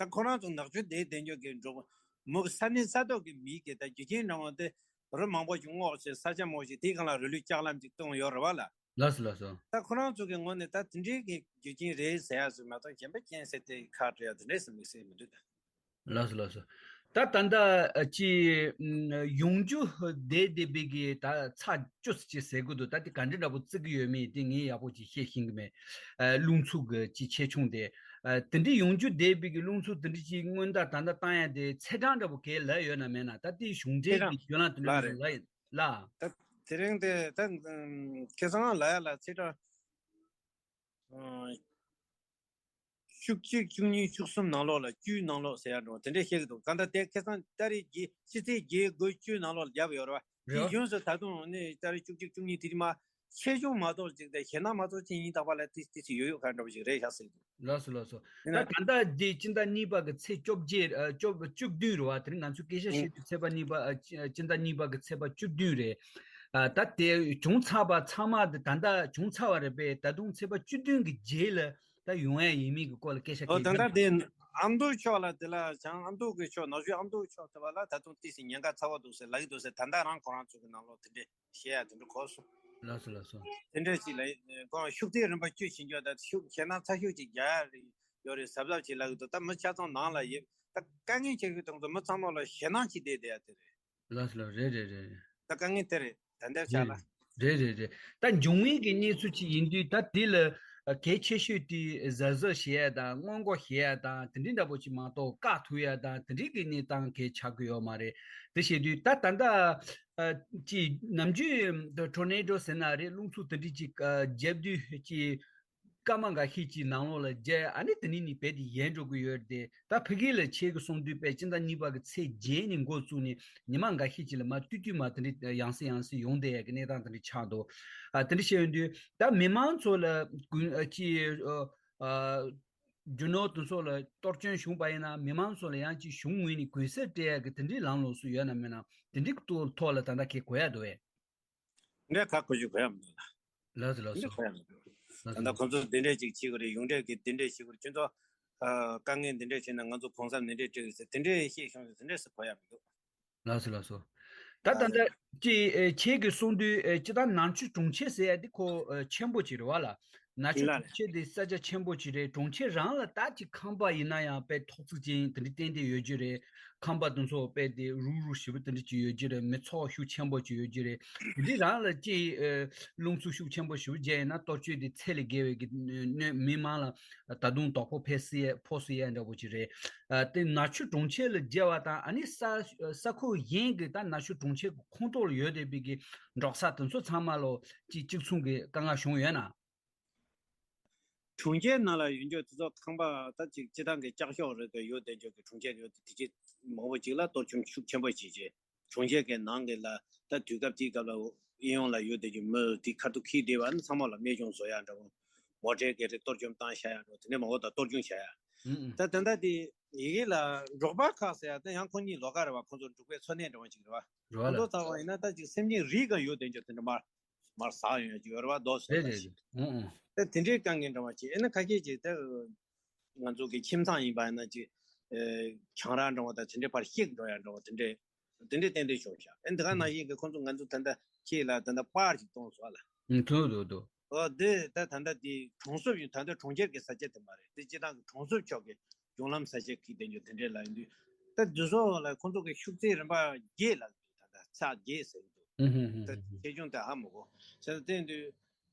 ད་ཁོ་རང་ཚོ་ནག་ཆུ་དེའི་བདེ་འཇགས་ཀྱི་འགྲོ་མུ་གི་ས་གནས་ས་ཐོག་གི་མི་གི་ད་རྒྱུ་རྐྱེན་འདྲ་བོ་དེ་རི་མང་པོ་ཞིག་བསྔོགས་བྱས་ས་ཆ་མང་པོ་ཞིག་དེའི་སྒང་ལ་རི་ལུད་ལྕགས་ལམ་ཅིག་བཏང་ཡོད་རེད་བ་ལ། ལགས་སོ་ལགས་སོ། ད་ཁོ་རང་ཚོ་གི་ངོས་ནས་ད་དེ་འདྲའི་གི་རྒྱུ་རྐྱེན་རེད་ཟེར་ཡ་ཟེར་མ་གཏོགས་གཞན་པ་རྐྱེན་ཟེར་དེ་ཁག་དཀྲི་ཡ་དེ་འདྲས་སུ་དམིགས་བསལ་མི་འདུག་ད། ལགས་སོ་ལགས་སོ། ད་ད་ལྟ་ཨ་ཅི་ཨམ་ཡོང་རྒྱུ་བསྡད་བསྡད་པའི་གི་ད་ཚ་བཅུ་ཙམ་ཅིག་ཟེར་གི་འདུག་ད་དེ་ག་འདྲ་འདྲ་པོ་བརྩི་གི་ཡོད་མེད་དེ་ངས་ཡག་པོ་ཅིག་ཤེས་ཤེས་ཀྱི་མེད། ཨ་རླུང་འཚུབ་གི་ཅིག་ཆེ་ཆུང་དེ། ཨ་དེ་འདྲའི་ཡོང་རྒྱུ་བསྡད་པའི་གི་རླུང་འཚུབ་དེ་འདྲ་ཅིག་སྔོན་བརྡ་ད་ལྟ་བཏང་ཡ་དེ་ཚེས་གྲངས་འདྲ་པོ་གས་ལབ་ཡོད་ན་མེད་ན། ད་དེ་གཞུང་འབྲེལ་ཚེས་གྲངས་གི་བརྒྱུད་ལམ་དེ་འདྲ་ལ་རེད། ལ་ཡིན་ལ། ད་དེ་རིང་དེ་ད་ཁ་སང་ལབ་ཡ་ལ་ཚེས་གྲངས་བཅུ་གཅིག་བཅུ་གཉིས་བཅུ་གསུམ་ནང་ལོགས་ལ། བཅུའི་ནང་ལོགས་ཟེར་ཡ་འགྲོ་དེ་འདྲ་བཤད་ཀྱི་འདུག་གང་ལྟར་དེ་ཁ་སང་ཏ་རིག་བརྒྱད་ཕྱི་ཚེས་བརྒྱད་དགུ་བཅུ་ནང་ལོགས་ལ་བརྒྱབ་ཡོད་རེད་བ། དེ་རེད། གཞུང་སུ་ད་དུང་ནི་ཏ་རིག་བཅུ་གཅིག་བཅུ་གཉིས་དེ་རིང་མ་ཆེ་ཆུང་མ་གཏོགས་ཅིག་དང་ཞེད་སྣང་མ་གཏོགས་ཅི་ཡིན་དག་པ་ལ་དེ་དེ་ཚོ་ཡོད་ཡོད་ག་འདྲ་བོ་ཞིག་རེད་ཤག་ཟེར་གྱི་འདུག་ལགས་སོ་ལགས་སོ། ཡིན་ད་ན་ད་ལྟ་འདི་སྤྱི་ཟླ་གཉིས་པ་གི་ཚེས་བཅོ་བརྒྱད་ཨ་བཅོ་བཅུ་བདུན་རེད་བ། དེ་རིང་ང་ཚོས་སྐད་ཆ་བཤད་དུས་ཚེས་པ་གཉིས་པ་ཨ་སྤྱི་ཟླ་གཉིས་པ་གི་ཚེས་པ་བཅུ་བདུན་རེད། ཨ་ད་དེ་བྱུང་ཚར་བ་ཚང་མ་དེ་ད་ལྟ་བྱུང་ཚར་བ་རེད་པས། ད་དུང་ཚེས་པ་བཅུ་བདུན་གི་རྗེས་ལ་ད་ཡོང་ཡ་ཡིན་མིན་གྱི་སྐོར་ལ་སྐད་ཆ་ཨོ་གལ་ད་ཆེན་ལྟ་དེ་ཨ་མདོ་ཕྱོགས་ལ་དེ་ལ་བྱང་ཨ་མདོ་གི་ཕྱོགས་ནག་ཆུ་ཨ་མདོ་ཕྱོགས་དེ་བ་ལ་ད་དུང་ཏི་སི་ཉེན་ཁ་ཚ་བོ་འདུག་ཟེར་ལབ་ཀྱི་འདུག་ཟེར། ད་ལྟ་རང་ཁོ་རང་ཚོ་གི་ནང་ལོགས་དེ་འདྲས་བཤད་ཡ་དེ་འདྲ་གོ་སོང་། ལགས་སོ་ལགས་སོ། དེ་འདྲས་ཅིག་ལ་ཁོང་ཤུགས་ཐེངས་རིམ་པ་བཅུ་ཕྱིན་ཆད་ད་ཤུགས་ཞེད་སྣང་ཚ་ཤོས་ཅིག་རྒྱག་ཡ་རེད་ཡོད་རེད་གཟབ་གཟབ་བྱེད་ལབ་ཀྱི་འདུག་ད་མི་ཆ་ཚང་ནང་ལ་ཡོད་ད་དཀའ་ངལ་ཆེ་ཤོས་དེ་ཚོ་མི་ཚང་མ་ལ་ཞེད་སྣང་ཅིག་བསྡད་བསྡད་ཡ་དེ་རེད། ལགས་སོ་ལགས། རེད་རེད་རེད། ད་དཀའ་ངལ་དེ་རེད། ད་འདིར་ཆགས་ལ། རེད་རེད་རེད། ད་འབྱུང་བའི་གི་གནས་ཚུལ་ཅིག་ཡིན་དུས་ད་དེ་ལ་ཨ་གལ་ཆེ་ཤོས་དེ་གཟབ་གཟབ་བྱེད་ཡ་དང་སྔོན་འགོག་བྱེད་ཡ་དང་དེ་འདྲའི་འདྲ་པོ་ཅིག་མ་གཏོགས་བཀག་ཐུབ་ཡ་དང་དེ་འདྲའི་གི་གནས་སྟངས་གལ་ཆགས་ཀྱི་ཡོད་མ་རེད། དེ་བྱེད་དུས་ད་ད་ལྟ་ཨ་ཅིག་ནམ་རྒྱུན་ཊོར་ནེ་ཌོ་ཟེར་ན་རེད། རླུང་འཚུབ་དེ་འདྲའི་ཅིག་ཨ་བརྒྱབ་དུས་ཅིག་སྐར་མ་འགའ་ཤས་ཀྱི་ནང་ལོགས་ལ་རྒྱལ། ཨ་ནི་དེ་ནས་ནི་རྦད་དེ་ཡལ་འགྲོ་གི་ཡོད་རེད་དེ། ད་ཕ་གི་ལ་ཆེད་དུ་སོང་དུས་པས་སྤྱི་ཟླ་གཉིས་པ་གི་ཚེས་བརྒྱད་ནས་འགོ་བཙུགས་ནས་ཉི་མ་འགའ་ཤས་ཅིག་ལ་མར་ཏུས་ཏུས་མར་དེ་འདྲའི་ཡང་སེ་ཡང་སེ་ཡོང་བསྡད་ཡ་གི་གནས་སྟངས་དེ་འདྲ་ཆགས་འདུག་ཨ་དེ་འདྲ་བཤད་ཡོང་དུས་ད་མི་མང་ཚོ་ལ་ཀུན་ཨ་ཅི་ཨ་ཨ་རྒྱུ་ནོར་དེ་ཚོ་ལ་གཏོར་སྐྱོན་བྱུང་པ་ཡིན་ན་མི་མང་ཚོ་ལ་ཡང་ཅིག་གཞུང་ངོས་ནས་གུན་གསབ་སྤྲད་ཡ་གི་དེ་འདྲའི་ལམ་ལུགས་སུ་ཡོད་ན་མེད་ན་དེ་འདྲའི་ཐོག་ལ་ད་ལྟ་ཁྱེད་གོ་ཡ་འདུག་བས། འདྲ་ཁག་ཁུ་ཞིག་གོ་ཡ་མི་འདུག་ལ། ལགས་སོ་ལགས་འདི་སོ། གོ་ཡ་མི་འདུག་ལགས་ད་སོ་ལགས་ལྟ་སོ། ཁོང་ཚོ་འདི་འདྲས་ཅིག་བྱེད་དགོས་རེད། ཡོངས་འབྲེལ་གྱི་འདི་འདྲས་བྱེད་དགོས་རེད། ཁྱོད་ཚོ་ཨ་དཀའ་ངལ་འདི་འདྲས་བྱས་ན་ང་ཚོ་གུན་གསབ་འདི་འདྲས་སྤྲད་དགོས་ཟེར་དེ་འདྲས་བཤད་ཤོང་ཟེར་དེ་འདྲས་སུ་གོ་ཡ་མི་འདུག་ལགས་སོ་ལགས་སོ། ད་ད་ལྟ་ཅི་ཨེ་ཁྱེད་ཀྱིས་གསུངས་དུས་ཨེ་སྤྱི་བཏང་ནག་ཆུ་གྲོང་ཁྱེར་ཟེར་ཡ་འདི་ཁོ་ཨེ་ཆེན་པོ་ཅིག་རེད་བ་ལ། ནག་ཆུ་ལ་གྲོང་ཁྱེར་འདི་ས་ཆ་ཆེན་པོ་ཅིག་རེད། གྲོང་ཁྱེར་རང་ལ་ད་ཅིག་ཁང་པ་ཡིན་ན་ཡང་དཔེ་ཐོག་བརྩེགས་ཅན་དེ་འདྲ་ཏན་ཏན་ཡོད་རྒྱུ་རེད། ཁང་པ་དེ་ཚོ་དཔེ་དེ་རུག་རུག་ཞེ་པོ་དེ་འདྲ་ཅིག་ཡོད་རྒྱུ་རེད། མི་ཚོགས་ཤུགས་ཆེན་པོ་ཅིག་ཡོད་རྒྱུ་རེད། དེ་འདི་རང་ལ་ཅིག་ཨེ་རླུང་འཚུབ་ཤུགས་ཆེན་པོ་ཞེ་པོ་རྒྱག་ཡིན་ན་གཏོར་སྐྱོན་དེ་ཚད་ལས་བརྒལ་བའི་གི་གནོད་མི་མང་ལ་ད་དུང་དོ་ཕོག་ཕོག་སྲིད་ཡ་ཕོག་སྲིད་ཡ་འདྲ་པོ་ཅིག་རེད། ཨ་དེ་ནག་ཆུ་གྲོང་ཁྱེར་ལ་རྒྱབ་པ་དང་ཨ་ནི་ས་ས་ཁུལ་གཞན་གྱི་ད་ནག་ཆུ་གྲོང་ཁྱེར་གྱི་ཁོངས་གཏོགས་ལ་ཡོད་བསྡད་པའི་གི་འབྲོག་ས་དེ་ཚོ་ཚང་མ་ལ་ཅིག་གཅིག་མཚུངས་ཀྱི་དཀའ་ངལ་བྱུང་ཡོད་ན། གྲོང་ཁྱེར་ནང་ལ་ཡོད་རྒྱུ་དེ་ཚོ་ཁང་པ་ད་ཅིག་སྤྱི་བཏང་གི་ལྕགས་ཤོག་རེད་དེ་ཡོད་བསྡད་རྒྱུ་གི་གྲོང་ཁྱེར་ཡོད་དེ་དེ་ཅིག་མང་པོ་ཅིག་ལ་གཏོར་སྐྱོན་ཤུགས་ཆེན་པོ་བྱེད་ཅེས། གྲོང་ཁྱེར་གྱི་ནང་གི་ལ་ད་དུས་སྐབས་དེའི་སྐབས་ལ་གཡས་གཡོན་ལ་ཡོད་བསྡད་རྒྱུ་མི་དེ་ཁ་ཐུག་ཁྱེར་བསྡད་པ་ནི་ཚང་མ་ལ་རྨས་སྐྱོན་བཟོ་ཡ་འདྲ་བོ། མོ་ཊའི་གི་རེད་གཏོར་སྐྱོན་བཏང་བཞག་ཡ་འདྲ་བོ་དེ་འདྲ་མང་པོ་དང་གཏོར་སྐྱོན་བྱ་ཡ། ཨུ་ཨུ། ད་ད་ལྟ་དེ་ ཡི་གེ་ལ་འབྲོག་པ་ཁག་ཟེར་ཡ་དེ་ཡང་ཁོ་གཉིས་ལོགས་ཀ་རེད་བ། ཁོ་ཚོ་འབྲོག་པའི་འཚོ་གནས་འདྲ་བ་ཅིག་རེད་བ། རེད་བ་ཁོ་ལ། ཚོ་ལྟ་བ་ཡིན་ན་ད་ཅིག་སེམས་ཅན་རིགས་ག་ཡོད་དེ་འཇོག་དེ་འདྲ་མར་མར་ཟག་ཡོང་ཡ་ཅིག་ཡོད་རེད་བ། རྡོ་སོལ་རེད་ད་རེད་ཅིག་ཨུ་ཨུ། ད་དེ་འདྲའི་དཀའ་ངལ་འདྲ་བ་ཅིག་ཨེ་ན་ཁ་ཤས་ཅིག་ད་ང་ཚོ་གི་ཁྱིམ་ཚང་ཡིན་པ་ཡིན་ན་ཅིག་ཨེ་ཆང་རག་འདྲ་བ་ད་དེ་འདྲའི་ཕར་བཤིག་འགྲོ་ཡ་འདྲ་བ་དེ་འདྲའི་དེ་འདྲའི་ཏན་ཏན་བྱུང་ཤག་ཨེ་འདི་ག་ནང་བཞིན་གི་ཁོང་ཚོ་ང་ཚོ་ད་ལྟ་ཁྱེད་ལ་ད་ལྟ་པར་ཅིག་གཏོང་སོང་ལ། ཨུ་འདུག་འདུག་འདུག་ཨོ་དེ་ད་ད་ལྟ་དེ་གྲོང་གསེབ་ཡིན། ད་ལྟ་གྲོང་ཁྱེར་གྱི་ས་ཆ་དེ་མ་རེད། དེ་སྤྱི་བཏང་གི་གྲོང་གསེབ་ཕྱོགས་ཀྱི་གཞུང་ལམ་ས་ཆ་གི་དེ་འཇོག་དེ་འདྲས་ལ་ཡིན་དུས་ད་དེ་ཚོ་ལ་ཁོང་ཚོ་གི་ཤུགས་ཚད་རིམ་པ་བརྒྱད་ལ་ད་ལྟ་ཚགས་བརྒྱད་ཟེར་གི་འདུག་ཨུ་ཧུ་ཧུ་ད་ཧུ་ཆེ་ཆུང་དེ་ཧ་མི་གོ་ཟེར་ན་བསྟན་དུས།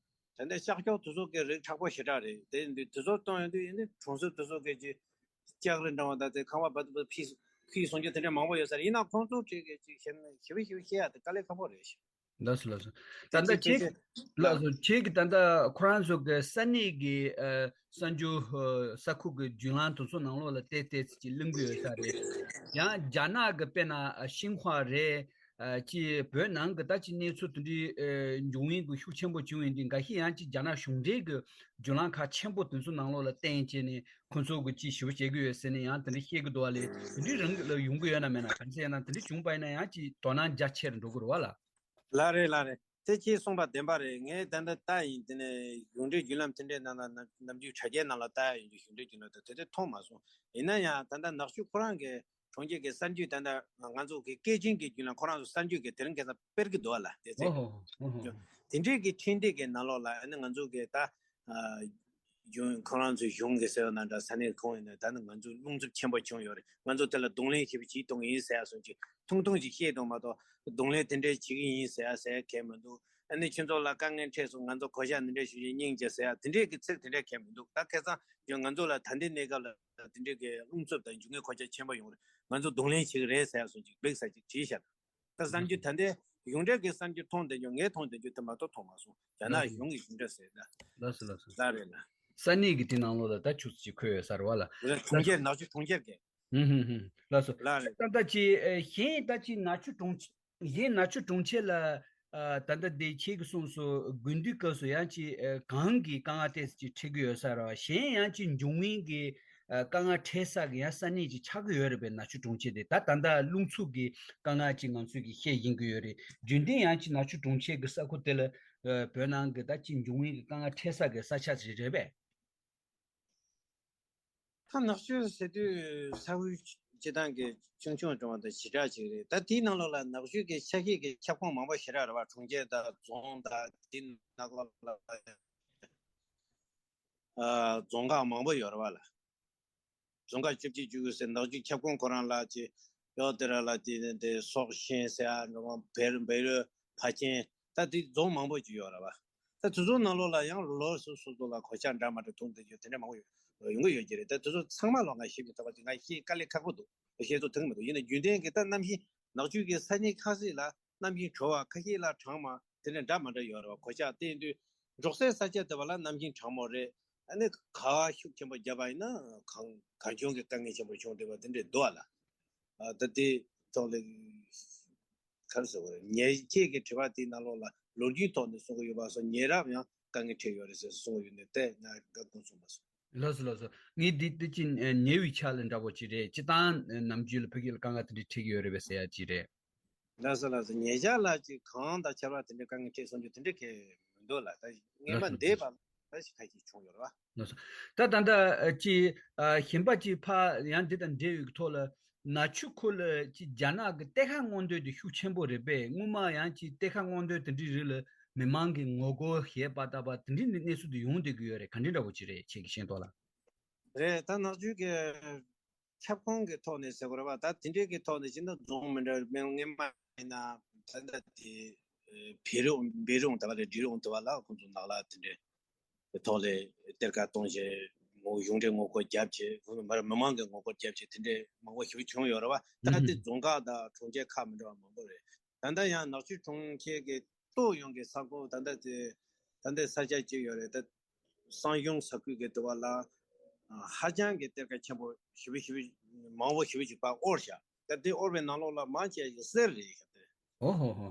ད་ལྟ་ཤར་ཕྱོགས་དེ་ཚོ་གི་རིགས་དྲག་པོ་ཞེ་དྲག་རེད། དེ་ཡིན་དུས་དེ་ཚོ་གཏོང་ཡོང་དུས་ཡིན་ནི་གྲོང་གསེབ་དེ་ཚོ་གི་ཅི་ལྕགས་རི་འདྲ་བ་ད་དེ་ཁང་པ་བ་དུ་བ་ཕི་ཁུའི་སོང་རྒྱུ་དེ་འདྲ་མང་པོ་ཡོད་ས་རེད། ཡིན་ན་ཁོང་ཚོ་གྲས་གི་ཅི་ཞེ་ན་ཞེ་བ་ཞེ་བ་བཤད་ཡ་དེ་དཀའ་ལས་ཁག་པོ་རེད་ཤག་ལགས་སོ་ལགས་སོ། ད་ལྟ་ཁྱེད་ལགས་སོ་ཁྱེད་ཀྱི་ད་ལྟ་ཁོ་རང་ཚོ་གི་ས་གནས་ཀྱི་ཨ་གསར་འགྱུར་ཨ་ས་ཁུག་གི་བརྒྱུད་ལམ་དེ་ཚོ་ནང་ལོགས་ལ་བལྟས་བལྟས་ཚེ་ཅིག་གླེང་གི་ཡོད་ས་རེད། ཡང་རྒྱ་ནག་གི་དཔེར་ན་ཨ་ཤིན་ཧྭ་རེད། ཨ་ཅིག་བོད་ནང་གི་ད་ཅིག་གནས་ཚུལ་དེ་འདྲའི་ཨ་འབྱུང་བའི་གི་ཤུགས་ཆེན་པོ་བྱུང་བའི་འདི་འགའ་ཤས་ཡང་ཅིག་རྒྱ་ནག་གཞུང་འབྲེལ་གྱི་བརྒྱུད་ལམ་ཁག་ཆེན་པོ་དེ་ཚོ་ནང་ལོགས་ལ་བརྟེན་བྱས་ནས་ཁོ་ཚོ་གི་ཅིག་ཞེ་པོ་བྱེད་ཀྱི་ཡོད་ཟེར་ནས་ཡང་དེ་འདྲ་བཤད་ཀྱི་འདུག་བ་ལས། དེ་འདྲའི་རང་གི་ལ་ཡོང་གི་ཡོད་ན་མེད་ན། ག་རེ་ཟེར་ན་དེ་འདྲ་བྱུང་པ་ཡིན་ན་ཡང་ཅིག་དོ་སྣང་རྒྱ་ཆེར་འགྲོ་གི་རེད་བ་ལ། ལགས་རེད་ལགས་རེད། དེ་ཁྱེད་གསུངས་པ་བདེན་པ་རེད། ངས་ད་ལྟ་ལྟ་ཡིན། དེ་ནས་གཞུང་འབྲེལ་བརྒྱུད་ལམ་དེ་འདྲའི་ནང་ལ་ནམ་ནམ་རྒྱུན་དྲ་རྒྱའི་ནང་ལ་ལྟ་ཡ་ཡིན་གྱི་གཞུང་འབྲེལ་བརྒྱུད་ལམ་དེ་དེ་དེ་མཐོང་མ་སོང་། ཡིན་ན་ཡང་ད་ལྟ་ནག་ཆུ་ཁོ་རང་གི་གྲོང་ཁྱེར་གྱི་གསར་འགྱུར་ད་ལྟ་ང་ཚོ་གི་སྐད་འཕྲིན་གྱི་བརྒྱུད་ལམ་ཁོ་རང་ཚོ་གསར་འགྱུར་གྱི་དེ་རིང་ཁ་སང་སྤེལ་གྱི་འདུག་བ་ལ། དེ་ཚེ་ཨོ་ཧོ་ཨོ་ཧོ། དེ་འདྲའི་གི་འཕྲིན་སྟེགས་ཀྱི་ནང་ལོགས་ལ་ཨ་ནི་ང་ཚོ་གི་ད་གཞུང་ཁོ་རང་ཚོའི་གཞུང་གི་ཟེར་བ་ན་འདྲ་ས་གནས་ཁོངས་ཡིན་ན་ད་ནི་ང་ཚོ་རླུང་འཚུབ་ཆེན་པོ་བྱུང་ཡོད་རེད། ང་ཚོ་དེ་ལ་གདོང་ལེན་ཞེ་པོ་ཅིག་གཏོང་གི་ཡིན་ཟེར་ཡ་སོགས་ཀྱི་ཐུང་ཐུང་ཅིག་བཤད་གཏོང་མ་གཏོགས་གདོང་ལེན་དེ་འདྲས་བྱེད་ཀྱི་ཡིན་ཟེར་ཡ་ཟེར་ཡ་གང་ཡང་མི་འདུག་ཨ་ནི་ཁྱེད་ཚོ་ལ་དཀའ་ངལ་འཕྲད་སོང་། ང་ཚོ་གོད་ཆག་འདི་འདྲས་ཞུ་བཞིན་སྙིང་རྗེ་ཟེར་ཡ་དེ་འདྲས་ཀྱི་ཚིག་དེ་འདྲས་གང་ཡང་མི་འདུག་ད་ཁ་སང་ང་ཚོ་ལ་ད་ལྟའི་གནས་སྐབས་ལ་དེ་འདྲས་ཀྱི་རླུང་འཚུབ་དང་འབྱུང་ངན་གོད་ཆག་ཆེན་པོ་ཡོང་རེད། ང་ཚོ་གདོང་ལེན་བྱེད་ཀྱི་རེད་ཟེར་ཡ་སོགས་ཀྱི་འབིགས་ས་ཅིག་བྲིས་ཤག་ད་གསར་འགྱུར་ད་ལྟའི་གཞུང་འབྲེལ་གྱི་གསར་འགྱུར་མཐོང་བསྡད་རྒྱུ་ངས་མཐོང་བསྡད་རྒྱུ་དེ་མ་གཏོགས་མཐོང་མ་སོང་། རྒྱ་ནག་གཞུང་གི་གཞུང་འབྲེལ་ཟེར་ན། ལགས་སོ་ལགས་སོ། ལགས་རེད་ལ། ས་གནས་ཀྱི་དེ་ནང་ལོགས་ལ་ད་ཆུ་ཚོད་ཅིག་འཁོད་ཡོད་ས་རེད་བ་ལ། རེད། གྲོང་ཁྱེར་ནག་ཆུ་གྲོང་ཁྱེར་གྱི། ཧུམ་ཧུམ་ཧུམ། ལགས་སོ། ལགས་རེད། ད་ལྟ་ཅི་ཨེ་གཞན་ད་ཅི་ནག་ཆུ་གྲོང་གཞན་ནག་ཆུ་གྲོང་ཁྱེར་ལ་ཨ་ད་ལྟ་དེ་ཁྱེད་ཀྱིས་གསུངས་སོ། དགུན་དུས་སྐབས་སུ་ཡང་ཅི་ཨེ་གངས་ཀྱི་དཀའ་ངལ་ཏོག་ཙམ་ཅིག་འཕྲད་ཀྱི་ཡོད་ས་རེད་བ། གཞན་ཡང་ཅི་འབྱུང་བའི་གི་དཀའ་ངལ་འཕྲད་ས་གི་ཡང་ས་གནས་ཅིག་ཆགས་ཀྱི་ཡོད་རེད་པས། ནག་ཆུ་གྲོང་ཁྱེར་དེ་ད་ད་ལྟ་རླུང་འཚུབ་ཀྱི་དཀའ་ངལ་ཅིག་ང་ཚོས་ཀྱི་བཤད་བཞིན་གྱི་ཡོད་རེད། རྒྱུན་ལྡན་ཡང་ཅིག་ནག་ཆུ་གྲོང་ཁྱེར་གྱི་ས་ཁུལ་དེ་ལ་ཨ་བོད་ནང་གི་ད་ཅིག་འབྱུང་བའི་གི་དཀའ་ངལ་འཕྲད་ས་གི་ས་ཆ་ཅིག་རེད་པས། ད་ནག་ཆུ་ཟེར་དུས་ས་ཁུལ་སྤྱི་བཏང་གི་ཆུང་ཆུང་འགྲོ་བ་དང་ཞེ་དྲག་ཅིག་རེད། ད་དེའི་ནང་ལོགས་ལ་ནག་ཆུ་གི་ཆ་ཤས་ཀྱི་ཁྱབ་ཁོངས་མང་པོ་ཞེ་དྲག་རེད་བ། གྲོང་ཁྱེར་དང་རྫོང་དང་དེའི་ནང་ལོགས་ལ་ཨ་རྫོང་ཁག་མང་པོ་ཡོད་རེད་བ་ལ། རྫོང་ཁག་བཅུ་གཅིག་བཅུ་དགུ་ཟེར་ནག་ཆུ་ཁྱབ་ཁོངས་ཁོ་རང་ལ་ཅིག་ཡོད་དེ་ར་ལ་དེ་དེ་སོག་ཤིང་ཟེར་ཨ་འགྲོ་བ་བེ་རུ་བེ་རུ་ཕ་ཆེན་ད་དེ་རྫོང་མང་པོ་ཅིག་ཡོད་རེད་བ། ད་དེ་ཚོ་ནང་ལོགས་ལ་ཡང་ལོ་ལོ་སོ་སོ་ཚོ་ལ་གོད་ཆག་འདྲ་མ་འདྲ་ཐུག་འདུག་རྒྱུ་དེ་འདྲ་མང་པོ་ཡོང་གི་ཡོད་ཀྱི་རེད། ད་དེ་ཚོ་ཚང་མ་ལོག་ང་ཤེས་མི་ཐུབ་པ་ཅིག་ང་ཤེས་དཀའ་ལས་ཁག་པོ་འདུག་བཤད་ཚོ་ཐུབ་མི་འདུག་ཡིན་ན་རྒྱུན་ལྡན་གྱི་ད་གནམ་གཤིས་ནག་ཆུ་གི་ས་གནས་ཁ་ཤས་ལ་གནམ་གཤིས་དྲོ་བ་ཁ་ཤས་ལ་གྲང་མ་དེ་འདྲ་འདྲ་མ་འདྲ་ཡོད་རེད་བ། གོད་ཆག་བསྟན་དུས་འབྲོག་སའི་ས་ཆ་དེ་བ་ལ་གནམ་གཤིས་གྲང་མོ་རེད། ཨ་ནི་ཁ་བ་ཤུགས་ཆེན་པོ་བརྒྱབ་པ་ཡིན་ན་གང་གང་བྱུང་གི་དཀའ་ངལ་ཆེན་པོ་བྱུང་བསྡད་པ་དེ་འདྲས་འདུག་ཨ་ལ། ཨ་ད་དེ་ཐོག་ལ་ག་རེ་ཟེར་དགོས་རེད། ཉེ་ཁྱེད་ཀྱི་དྲི་བ་དེའི་ནང་ལོགས་ལ་ལོ་རྒྱུས་ཐོག་ནས་གསུང་གི་ཡོད་པ་སོགས་ཉེ་རབས་ཡང་དཀའ་ངལ་འཕྲད་ཡོད་རེད་ཟེར་གསུང་གི་ཡོད་ནས་དེ་ང་དགའ་པོ་གསུངས་པ་སོང་། ལགས་སོ་ལགས་སོ། ངས་འདི་འདི་ཅི་ཉེ་བའི་ཆ་ལ་འདྲ་པོ་ཅིག་རེད། སྤྱི་བཏང་ནམ་རྒྱུན་ལ་ཕ་གི་ལ་དཀའ་ངལ་དེ་འདྲ་འཕྲད་ཀྱི་ཡོད་རེད་པས་ཟེར་ཡ་ཅིག་རེད། ལགས་སོ་ལགས་སོ། ཉེ་ཆར་ལ་ཅིག་གངས་དང་ཆར་པ་དེ་འདྲའི་དཀའ་ངལ་འཕྲད་སོང་རྒྱུ་དེ་འདྲ་གང་མི་འདུག་ལ། ད་སྔོན་མ་འདས་པ་ལ་ཞིག་ཁ་ཅིག་བྱུང་ཡོད་རེད་བ། ལགས་སོ། ད་ད་ལྟ་ཅི་གཞན་པ་ཅིག་ཕ་ཡང་འདི་དང་འབྲེལ་ཡོད་ཀྱི་ཐོག་ལ་ནག་ཆུ་ཁུལ་ལ་ཅི་རྒྱ་ནག་གི་གཏེར་ཁ་སྔོག་འདོན་དེ་ཤུགས་ཆེན་པོ་རེད་པས། སྔོན་མ་ཡང་ཅི་གཏེར་ཁ་སྔོག་འདོན་དེ་འདྲའི་རིགས་ལ་མི་མང་གི་ངོ་རྒོལ་བྱས་པ་ལྟ་བུ་དེ་འདྲའི་གནས་ཚུལ་དེ་ཡོང་བསྡད་ཀྱི་ཡོད་རེད། ག་འདྲ་འདྲ་པོ་ཅིག་རེད་ཁྱེད་ཀྱི་ཤེས་རྟོགས་ལ། རེད། ད་ནག་ཆུ་གི་ཁྱབ་ཁོངས་ཀྱི་ཐོག་ནས་ཟེར་དགོས་རེད་བ། ད་དེ་འདྲའི་གི་ཐོག་ནས་བྱས་ན་རྫོང་མི་འདྲ་བའི་སྔོན་མ་ཡིན་ན་ད་ལྟ་དེ་བེ་རོང་བེ་རོང་ད་ག་རེ་འབྲི་རོང་དེ་བ་ལ་ཁོང་ཚོ་ནགས་ལ་དེ་འདྲའི་ཐོག་ལས་གཏེར་ཁ་གཏོང་བྱས་ངོ་གཞུང་འབྲེལ་ངོ་རྒོལ་བརྒྱབ་བྱས་ཁོང་ཚོ་མི་མང་གི་ངོ་རྒོལ་བརྒྱབ་བྱས་དེ་འདྲའི་མང་པོ་ཞིག་བྱུང་ཡོད་རེད་བ། ད་དེ་རྫོང་ཁག་དང་གྲོང་ཁྱེར་ཁག་མི་འདྲ་བ་མང་པོ་རེད། ད་ལྟ་ཡང་ནག་ཆུ་གྲོང་ཁྱེར་གྱི་ཏོག་ཡོང་གི་ས་ཁོངས་ད་ལྟ་དེ་ད་ལྟའི་ས་ཆ་གཅིག་ཡོད་རེད། ད་གསང་གཞུང་ས་ཁུལ་གྱི་དུ་བ་ལ་ཧ་ཅང་གི་གཏེར་ཁ་ཆེན་པོ་ཞེ་པོ་ཞེ་པོ་མང་པོ་ཞེ་པོ་ཅིག་ཕར་དབོར་བཞག་ད་དེ་དབོར་བའི་ནང་ལོགས་ལ་མང་ཆེ་ཞིག་གསེར་རེད་ཤག་དེ། ཨོ་ཧོ་ཧོ།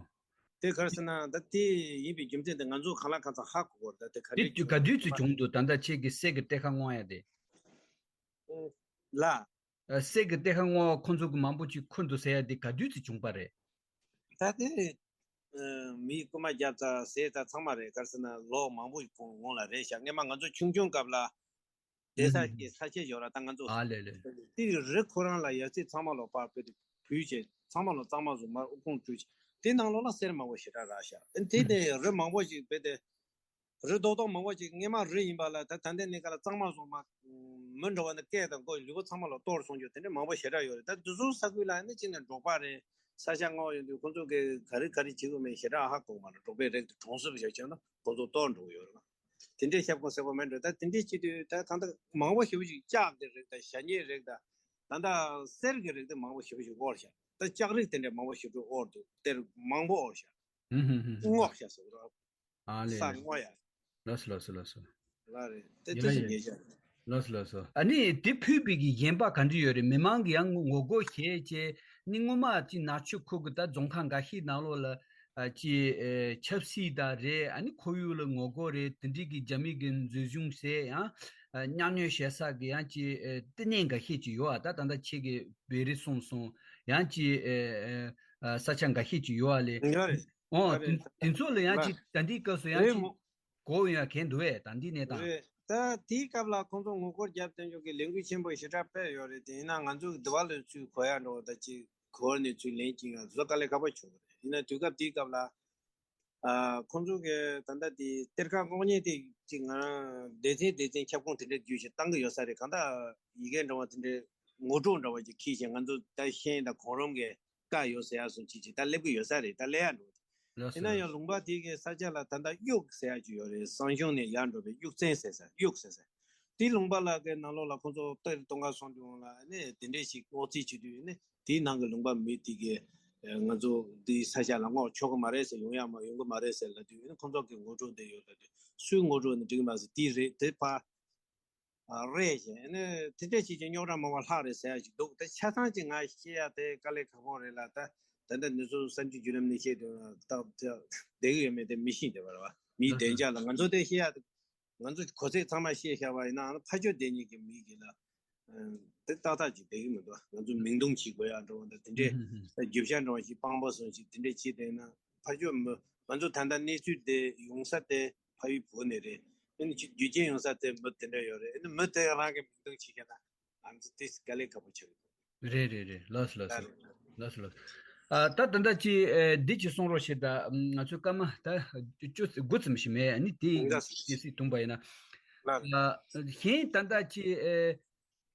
དེ་ག་རེ་ཟེར་ན་ད་དེ་ཡིན་པའི་རྒྱུ་མཚན་དེ་ང་ཚོ་གང་ལ་གང་འཚམ་ཧ་གོ་གི་རེད། ད་དེ་ག་དེ་རེད་ག་དུས་ཚོད་བྱུང་འདུག་ད་ལྟ་ཁྱེད་ཀྱི་གསེར་གྱི་གཏེར་ཁ་སྔོག་ཡ་དེ། ལ། གསེར་གྱི་གཏེར་ཁ་བསྔོག་པ་ཁོང་ཚོ་གི་མང་པོ་ཅིག་ཁུར་འདུག་ཟེར་ཡ་དེ་ག་དུས་ཚོད་བྱུང་པ་རེད། ད་དེ་མིའི་རྐུན་མ་བརྒྱབ་ཚར་ཟས་ཚར་ཚང་མ་རེད། ག་རེ་ཟེར་ན་ལོ་མང་པོ་ཞིག་གོང་སྔོན་ལ་རེད་ཤག་སྔོན་མ་ང་ཚོ་ཆུང་ཆུང་སྐབས་ལ་བསྡད་ས་ཀྱི་ས་ཆ་ཡོད་ར། ད་ང་ཚོ་ཨ་ལེ་ལེ། དེ་གི་རི་ཁོ་རང་ལ་ཡ་རྩེ་ཚང་མ་ལོ་པར་བུད་དེ་བུད་བྱས་ཚང་མ་ལོ་གཙང་མ་བཟོ་མར་ཨུ་ཁུང་བྲུས་བྱས་དེ་ནང་ལོགས་ལ་གསེར་མང་པོ་ཞེ་དྲག་རག་ཤག་དེ་ནས་རི་མང་པོ་ཞིག་བུད་དེ། རི་རྡོག་རྡོག་མང་པོ་ཅིག་སྔོན་མ་རི་ཡིན་པ་ལ་ད་ད་ལྟའི་གནས་སྐབས་ལ་གཙང་མ་བཟོ་མ། མི་འགྲོ་བ་ནི་སྐད་དང་མགོ་ལུས་པོ་ཚང་མ་ལ་གཏོར་སོང་རྒྱུ་དེ་འདྲ་མང་པོ་ཞེ་དྲག་ཡོད་རེད། ད་འདི་ཚོ་ས་ཁུལ་ལ་ནི་གཅིག་ནས་འབྲོག་པ་རེད། ས་ཆ་སྔོག་ཡོང་དུས་ཁོང་ཚོ་གི་ག་རེ་ག་རེ་བྱེད་དགོས་མེད་ཞེ་དྲག་ཧ་གོ་མ་རེད། འབྲོག་པའི་རིགས་དེ་གྲོང་གསེབ་བཞག་བྱས་ན་ཁོང་ཚོ་གཏོར་འགྲོ་གི་ཡོད་རེད། དེ་འདྲའི་ཞབས་ཁོང་གསལ་པོ་མེད་འགྲོ། ད་དེ་འདྲའི་བྱེད་དུས་ད་གང་ལྟར་མང་པོ་ཞེ་པོ་ཞིག་ལྕགས་ཀྱི་རིགས་དང་ཞ་སྙེ་རིགས་དང་ད་ལྟ་གསེར་གྱི་རིགས་དེ་མང་པོ་ཞེ་པོ་ཞིག་དབོར་ཤག་ད་ལྕགས་རིགས་དེ་འདྲ་མང་པོ་ཞེ་པོ་ཞིག་དབོར་འདུག་གཏེར་མང་པོ་དབོར་ཤག་ཧུམ་ཧུམ་ཧུམ། སྔོག་ཤག་ཟེར་གི་རེད། ཨ་ལས། ས་སྔོག་ཡ། ལགས་སོ་ལགས་སོ་ལགས་སོ། ལགས་རེད། དེ་ཡ་ལྟ་ཞིག་ཡ། ཉེ་ཤག་ལགས་སོ་ལགས་སོ། ཨ་ནི་དེ་ཕུད་པའི་གི་གཞན་པ་ག་འདྲ་ཡོད་རེད། མི་མང་གི་ཡང་ངོ་རྒོལ་བྱས་བྱས་ནི་སྔོན་མ་ཅི་ནག་ཆུ་ཁུལ་གི་ད་རྫོང་ཁག་འགའ་ཤས་ནང་ལོགས་ལ་ཨ་ཅི་ཨེ་ཆབ་སྲིད་དང་རེད། ཨ་ནི་ཁོར་ཡུག་ལ་ངོ་རྒོལ་རེད། དེ་འདྲའི་གི་རྒྱ་མི་གི་འཛིན་བཟུང་བྱས་ཡང་ཨ་མཉམ་མྱོང་བྱེད་ས་གི་ཡང་ཅི་ཨེ་ལྟེ་གནས་འགའ་ཤས་ཅིག་ཡོད། ཨ་ད་ད་ལྟ་ཁྱེད་ཀྱི་བེ་རི་གསུངས་སོང་། ཡང་ཅི་ཨེ་ཨེ་ས་ཆ་འགའ་ཤས་ཅིག་ཡོད། ཨ་ལས། ཡོད་རེད། ཨོ་ཡོད་དེ་རེད། དེ་ཚོ་ལ་ཡང་ལ་ཅིག་ད་འདིའི་སྐབས་སུ་ཡང་རེད་ཅིག་མོ། གོ་ཡོང་ཡ་གང་འདུག་བས་ད་འདི་གནས་སྟངས། རེད། ད་དེའི་སྐབས་ལ་ཁོང་ཚོ་ངོ་རྒོལ་རྒྱབ་བསྟན་ཕྱོགས་ཀྱི་ལས་འགུལ་ཆེན་པོ་ཞེ་དྲག་སྤེལ་ཡོད་རེད། དེ་ཡིན་ན་ང་ཚོ་གི་འདི་བ་ལོས་ཚུར་གོ་ཡ་འགྲོ་བ་ད་ཅིག་གོ་བ་ནས་ཚུར་ལེན་གྱི་ཡོད་བཟོ་དཀའ་ལས་ཁག་པོ་བྱུང་བ་རེད། ཡིན་ན་དུས་སྐབས་དེའི་སྐབས་ལ་ཨ་ཁོང་ཚོ་གི་ད་ལྟ་དེ་གཏེར་ཁ་སྔོག་མཁན་དེ་ཅིག་ང་རང་སྡེ་ཚན་སྡེ་ཚན་ཁྱབ་ཁོངས་དེ་འདྲ་བརྒྱུད་བཞིན་བཏང་གི་ཡོད་ས་རེད། གང་ལྟར་ཡི་གེ་འདྲ་བ་དེ་འདྲའི་ངོ་སྤྲོད་འདྲ་བ་ཅིག་འཁྱེར་བཞིན་ང་ཚོ་ད་ཤེས་ཡོན་དང་གོང་རིམ་གི་བཀའ་ཡོད་ཟེར་ཡག་སོང་ཅིག་ཅིག་ད་སླེབས་ཀྱི་ཡོད་ས་རེད། ད་སླེབས་ཡག་འགྲོ། ལགས་སོ་ཡིན་ན་ཡང་ལགས་སོ། ལུང་པ་དེ་གའི་ས་ཆ་ལ་ད་ལྟ་གཡུག་ཟེར་ཡག་ཅིག་ཡོད་རེད། བསང་གཞོང་ནས་ཡར་འགྲོ་བའི་གཡུག་བཙན་ཟེར་ས་གཡུག་ཟེར་ས། དེ་ལུང་པ་ལ་གའི་ནང་ལོགས་ལ་ཁོང་ཚོ་གཏེར་གཏོང་ག་སོང་དུས་ལ་ནས་དེ་འདྲས་ཞིག་སྔོག་རྩིས་བྱེད་དུས་ནས་དེའི་ནང་གི་ལུང་པ་མི་དེ་གའི་ང་ཚོ་དེའི་ས་ཆ་ལ་སྔོག་ཆོག་གི་མ་རེད་ཟེར། ཡོང་ཡག་མ་ཡོང་གི་མ་རེད་ཟེར་ལབ་དུས་ཁོང་ཚོ་གི་ངོ་སྤྲོད་དེ་ཡོད་ལབ་དུས་སུས་ངོ་སྤྲོད་ནས་འགྲིག་གི་མ་རེད་ཟེར། དེ་རེད་དེ་ཕ། རེད་ཞེས་ནི་དེ་འདྲ་ཞིག་གི་རྙོག་དྲ་མང་བ་ལྷག་རེད་ཟེར་ཡག་ཅིག་འདུག་ད་ཆ་ཚང་ཅིག་ང་བཤད་ཡག་དེ་དཀའ་ལས་ཁག་པོ་རེད་ལ། ད་ད་ལྟ་འདི་ཚོ་གསར་འགྱུར་བརྒྱུད་ལམ་ནས་བཤད་དུས་ད་བསྡད་ཀྱི་ཡོད་མེད་དེ་མི་ཤེས་བསྡད་པ་རེད་བ། མིའི་བདེ་འཇགས་ལ་ང་ཚོ་དེ་བཤད་ཡག་ང་ཚོ་གོ་ཚད་ཚང་མ་བཤད་བཞག་པ་ཡིན་ནའང་ཕར་ཕྱོགས་བསྡད་མཁན་གྱི་མི་གི་ལ་དེ་ཏག་ཏག་ཅིག་བསྡད་ཀྱི་མི་འདུག་ང་ཚོ་མིང་རྡུང་བྱེད་དགོས་ཡག་འགྲོ་བ་འདྲ་དེ་འདྲས་རྒྱུ་ཆ་འདྲ་བ་ཞིག་སྤང་པོ་སོང་ཞིག་དེ་འདྲས་བྱེད་བསྡད་ན་ཕར་ཕྱོགས་མི་ང་ཚོ་ད་ལྟ་གནས་ཚུལ་དེ་ཡོང་ས་དེ་ཕ་ཡུལ་བོད་ནས་རེད། ཨ་ནི་ཅིག་རྒྱུ་རྐྱེན་ཡོང་ས་དེ་མི་དེ་འདྲ་ཡོད་རེད། ཨ་ནི་མི་དེ་རང་གི་མིང་རྡུང་བྱེད་མཁན་ན་ང་ཚོ་དེ་དཀའ་ལས་ཁག་པོ་ཆགས་ཀྱི་འདུག་རེད་རེད་རེད། ལགས་སོ་ལགས་སོ། ལགས་སོ་ལགས་སོ། ཨ་ད་ད་ལྟ་ཅི་ཨེ་འདི་ཅི་གསུང་རོགས་བྱེད། ད་ང་ཚོའི་སྐར་མ་ད་བཅུ་དགུ་ཙམ་ཞིག་མེད། ཨ་ནི་དེ་ཡིན་ལགས་སོ། དེ་སྲིད་ཐུང་པ་ཡིན་ན། ལགས། ཨ་གཞན་ད་ལྟ་ཅི་ཨེ་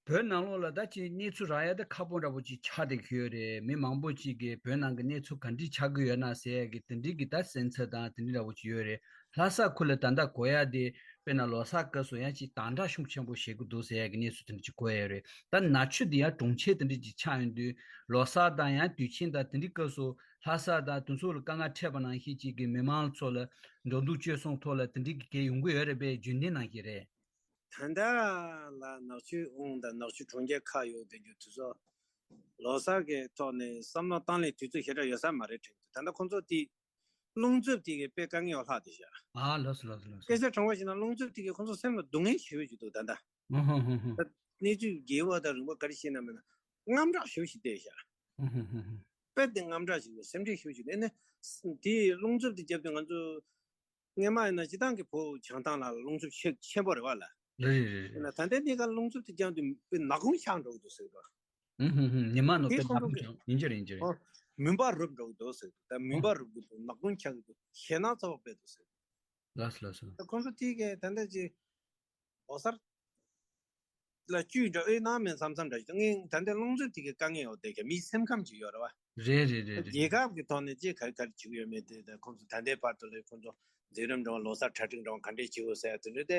བོད་ནང་ལོགས་ལ་ད་ཅི་གནས་ཚུལ་རག་ཡ་ད་ཁག་པོ་འདྲ་པོ་ཅིག་ཆགས་བསྡད་ཀྱི་ཡོད་རེད། མི་མང་པོ་ཅིག་གིས་བོད་ནང་གི་གནས་ཚུལ་ག་འདྲ་ཆགས་ཀྱི་ཡོད་ན་ཟེར་ཡ་གི་དེ་འདྲའི་གི་ད་སེམས་འཚབ་དང་དེ་འདྲ་འདྲ་པོ་ཅིག་ཡོད་རེད། ལྷ་ས་ཁུལ་ལ་ད་ལྟ་གོ་ཡ་དེ་དཔེར་ན་ལོ་གསར་སྐབས་སུ་ཡང་ཅིག་དམ་དྲག་ཤུགས་ཆེན་པོ་བྱེད་ཀྱི་འདུག་ཟེར་ཡ་གི་གནས་ཚུལ་དེ་འདྲ་ཅིག་གོ་ཡ་རེད། ད་ནག་ཆུ་དེ་ཡང་གྲོང་ཁྱེར་དེ་འདྲ་ཅིག་ཆགས་ཡོང་དུས་ལོ་གསར་དང་ཡང་དུས་ཆེན་དང་དེ་འདྲའི་སྐབས་སུ་ལྷ་ས་དང་དེ་ཚོ་ལ་དཀའ་ངལ་འཕྲད་པ་ནང་བཞིན་ཅིག་གི་མི་མང་ཚོ་ལ་འགྲོ་འདུག་སྤྱོད་གསུམ་ཐོག་ལ་དེ་འདྲའི་གི་གལ་ཡོང་གི་ཡོད་རེད་པས། རྒྱུན་ལྡན་ནང་བཞིན་རེད། ད་ལྟ་ལ་ནག་ཆུ་ཨང་དང་ནག་ཆུ་གྲོང་ཁྱེར་ཁག་ཡོད་དེ་འདྲ་དེ་ཚོ་ལོ་གསར་གྱི་ཐོག་ནས་བསམ་བློ་བཏང་ལས་དུས་ཚོད་ཞེ་དྲག་ཡོད་ས་མ་རེད་དྲན་འདུག་ད་ལྟ་ཁོང་ཚོ་དེ་རླུང་འཚུབ་དེ་གའི་དཔེ་དཀའ་ངལ་བ་ལྷག་དེ་བཞག་ཨ་ལགས་སོ་ལགས་སོ་ལགས་སོ། སྐད་ཆ་དྲང་པོ་བཤད་ན་རླུང་འཚུབ་དེ་གའི་ཁོང་ཚོ་སེམས་ལ་སྡུག་བསྔལ་ཞེ་པོ་ཞིག་འདུག་ད་ལྟ། ཧུ་ཧུ་ཧུ་ཧུ། ད་གནས་ཚུལ་རྒྱས་པ་དང་རིང་པོ་ག་རེ་བཤད་ན་མིན་ན་དངངས་སྐྲག་ཞེ་པོ་ཞིག་བསྡད་བཞག་ཧུ་ཧུ་ཧུ་ཧུ། དཔེ་དེ་དངངས་སྐྲག་ཞིག་འདུག་སེམས་ཁྲལ་ཞེ་པོ་ཞིག་འདུག་ཨ་ནི་དེའི་རླུང་འཚུབ་དེ་བརྒྱབ་དུས་ང་ཚོ་སྔོན་མ་ཡིན་ན་སྤྱི་བཏང་གི་བོད་བྱང་ཐང་ལ་རླུང་འཚུབ་ཆེ་ཆེན་པོ་རེད་བ་ལ། རེད་རེད་རེད། ཡིན་ན་ད་ལྟའི་གནས་སྐབས་རླུང་འཚུབ་དེ་རྒྱབ་དུས་དཔེ་ནག་ཁུང་ཆགས་འགྲོ་གི་འདུག་ཟེར་གི་འདུག་ཨུ་ཧུ་ཧུ། ཉི་མ་ནོར་དེ་དཔེ་ཁོང་ནག་ཁུང་ཚོ་ཆགས་ཡིན་གྱི་རེད་ཡིན་གྱི་རེད། ཨོ། མུན་པ་རུབ་འགྲོ་གི་འདུག་ཟེར་གི་འདུག་ད་མུན་པ་ཨོ། རུབ་གི་འདུག་ནག་ཁུང་ཆགས་གི་འདུག་ཞེད་སྣང་ཚ་བ་སྤེལ་འདུག་ཟེར་གི་འདུག་ལགས་སོ་ལགས་སོ། ད་ཁོང་ཚོ་དེ་གས་ད་ལྟ་ཅི་ལོ་གསར་ལ་བཅུད་འདྲ་ཨེ་གནང་མིན་བསམ་བསམ་འདྲ་ཞིག་ངས་ད་ལྟའི་རླུང་འཚུབ་དེ་གའི་དཀའ་ངལ་འོག་བསྡད་ཀྱང་མིའི་སེམས་ཁམས་ཅིག་ཡོད་རེད་བ། རེད་རེད་རེད་རེད། རྒྱལ་ཁབ་ཀྱི་ཐོག་ནས་ཅིག་ག་རེ་ག་རེ་བྱེད་ཀྱི་ཡོད་མེད་དེ་ད་ཁོང་ཚོ་ད་ལྟའི་བར་དུ་ལ་ཁོང་ཚོ་མཛད་རིམ་འགྲོ་ལོ་གསར་གྲ་སྒྲིག་འགྲོ་ག་འདྲས་བྱེད་དགོས་ཟེར་ཡ་དེ་འདྲ་དེ་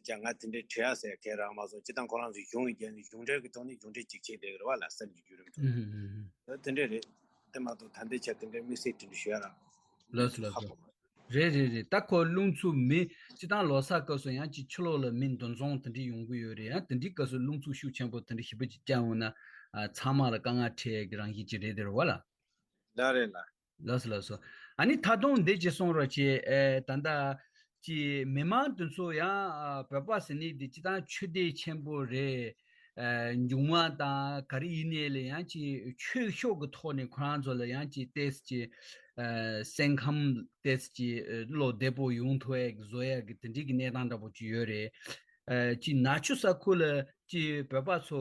ཀྱང་ང་དེ་འདྲའི་དྲི་ཡ་ཟེར་ཡ་གང་རག་མ་སོང་། སྤྱིར་བཏང་ཁོ་རང་ཚོའི་གཞུང་གི་རྒྱབ་ནས་གཞུང་འབྲེལ་གྱི་ཐོག་ནས་གཞུང་འབྲེལ་ཅིག་བྱེད་བསྡད་ཀྱི་རེད་བ་ལ་གསར་འགྱུར་བརྒྱུད་རིམ་ཐོག་ཨུ་ཧུ་ཧུ་ཧུ། ད་དེ་འདྲས་རེད། དེ་མ་གཏོགས་ད་ལྟའི་ཆར་དེ་འདྲའི་དམིགས་བསལ་དེ་འདྲ་ཞུ་ཡ་རང་ལགས་སོ་ལགས་ཧ་སོ། གོ་མ་རེད་རེད་རེད། ད་ཁོ་རླུང་འཚུབ་མི་སྤྱིར་བཏང་ལོ་གསར་སྐབས་སུ་ཡང་ཅིག་ཕྱི་ལོགས་ལ་མི་འདུ་འཛོམས་དེ་འདྲ་ཡོང་གི་ཡོད་རེད། ཡང་དེ་འདྲའི་སྐབས་སུ་རླུང་འཚུབ་ཤུགས་ཆེན་པོ་དེ་འདྲ་ཞེ་པོ་ཅིག་བརྒྱབ་འོང་ན་ཨ་ཚང་མ་ལ་དཀའ་ངལ་འཕྲད་ཀྱི་རང་བཞིན་ཅིག་རེད་དེ་རེད་བ་ལ། ལགས་རེད་ལགས། ལགས་སོ་ལགས་སོ། ཨ་ནི་ད་དུང་འདི་ཅིག་གསུང་རོགས་བྱེད། ཨེ་ད་ལྟ་ཅིག་མི་མང་དེ་ཚོ་ཡང་ཨ་བོད་པ་ཟེར་ནི་འདི་སྤྱིར་བཏང་ཆོས་སྡེ་ཆེན་པོ་རེད། ཨ་འབྱུང་བ་དང་ག་རེ་ཡིན་ནའི་ལ་ཡང་ཅིག་ཆོས་ཕྱོགས་ཀྱི་ཐོག་ནས་ཁོ་རང་ཚོ་ལ་ཡང་ཅིག་ཏོག་ཙམ་ཅིག་ཨ་སེམས་ཁམས་ཏོག་ཙམ་ཅིག་བློ་བདེ་པོ་ཡོང་ཐུབ་ཡ་གི་བཟོ་ཡ་གི་དེ་འདྲའི་གི་གནས་སྟངས་འདྲ་པོ་ཅིག་ཡོད་རེད། ཨ་ཅིག་ནག་ཆུ་ས་ཁུལ་ལ་ཅིག་བོད་པ་ཚོ་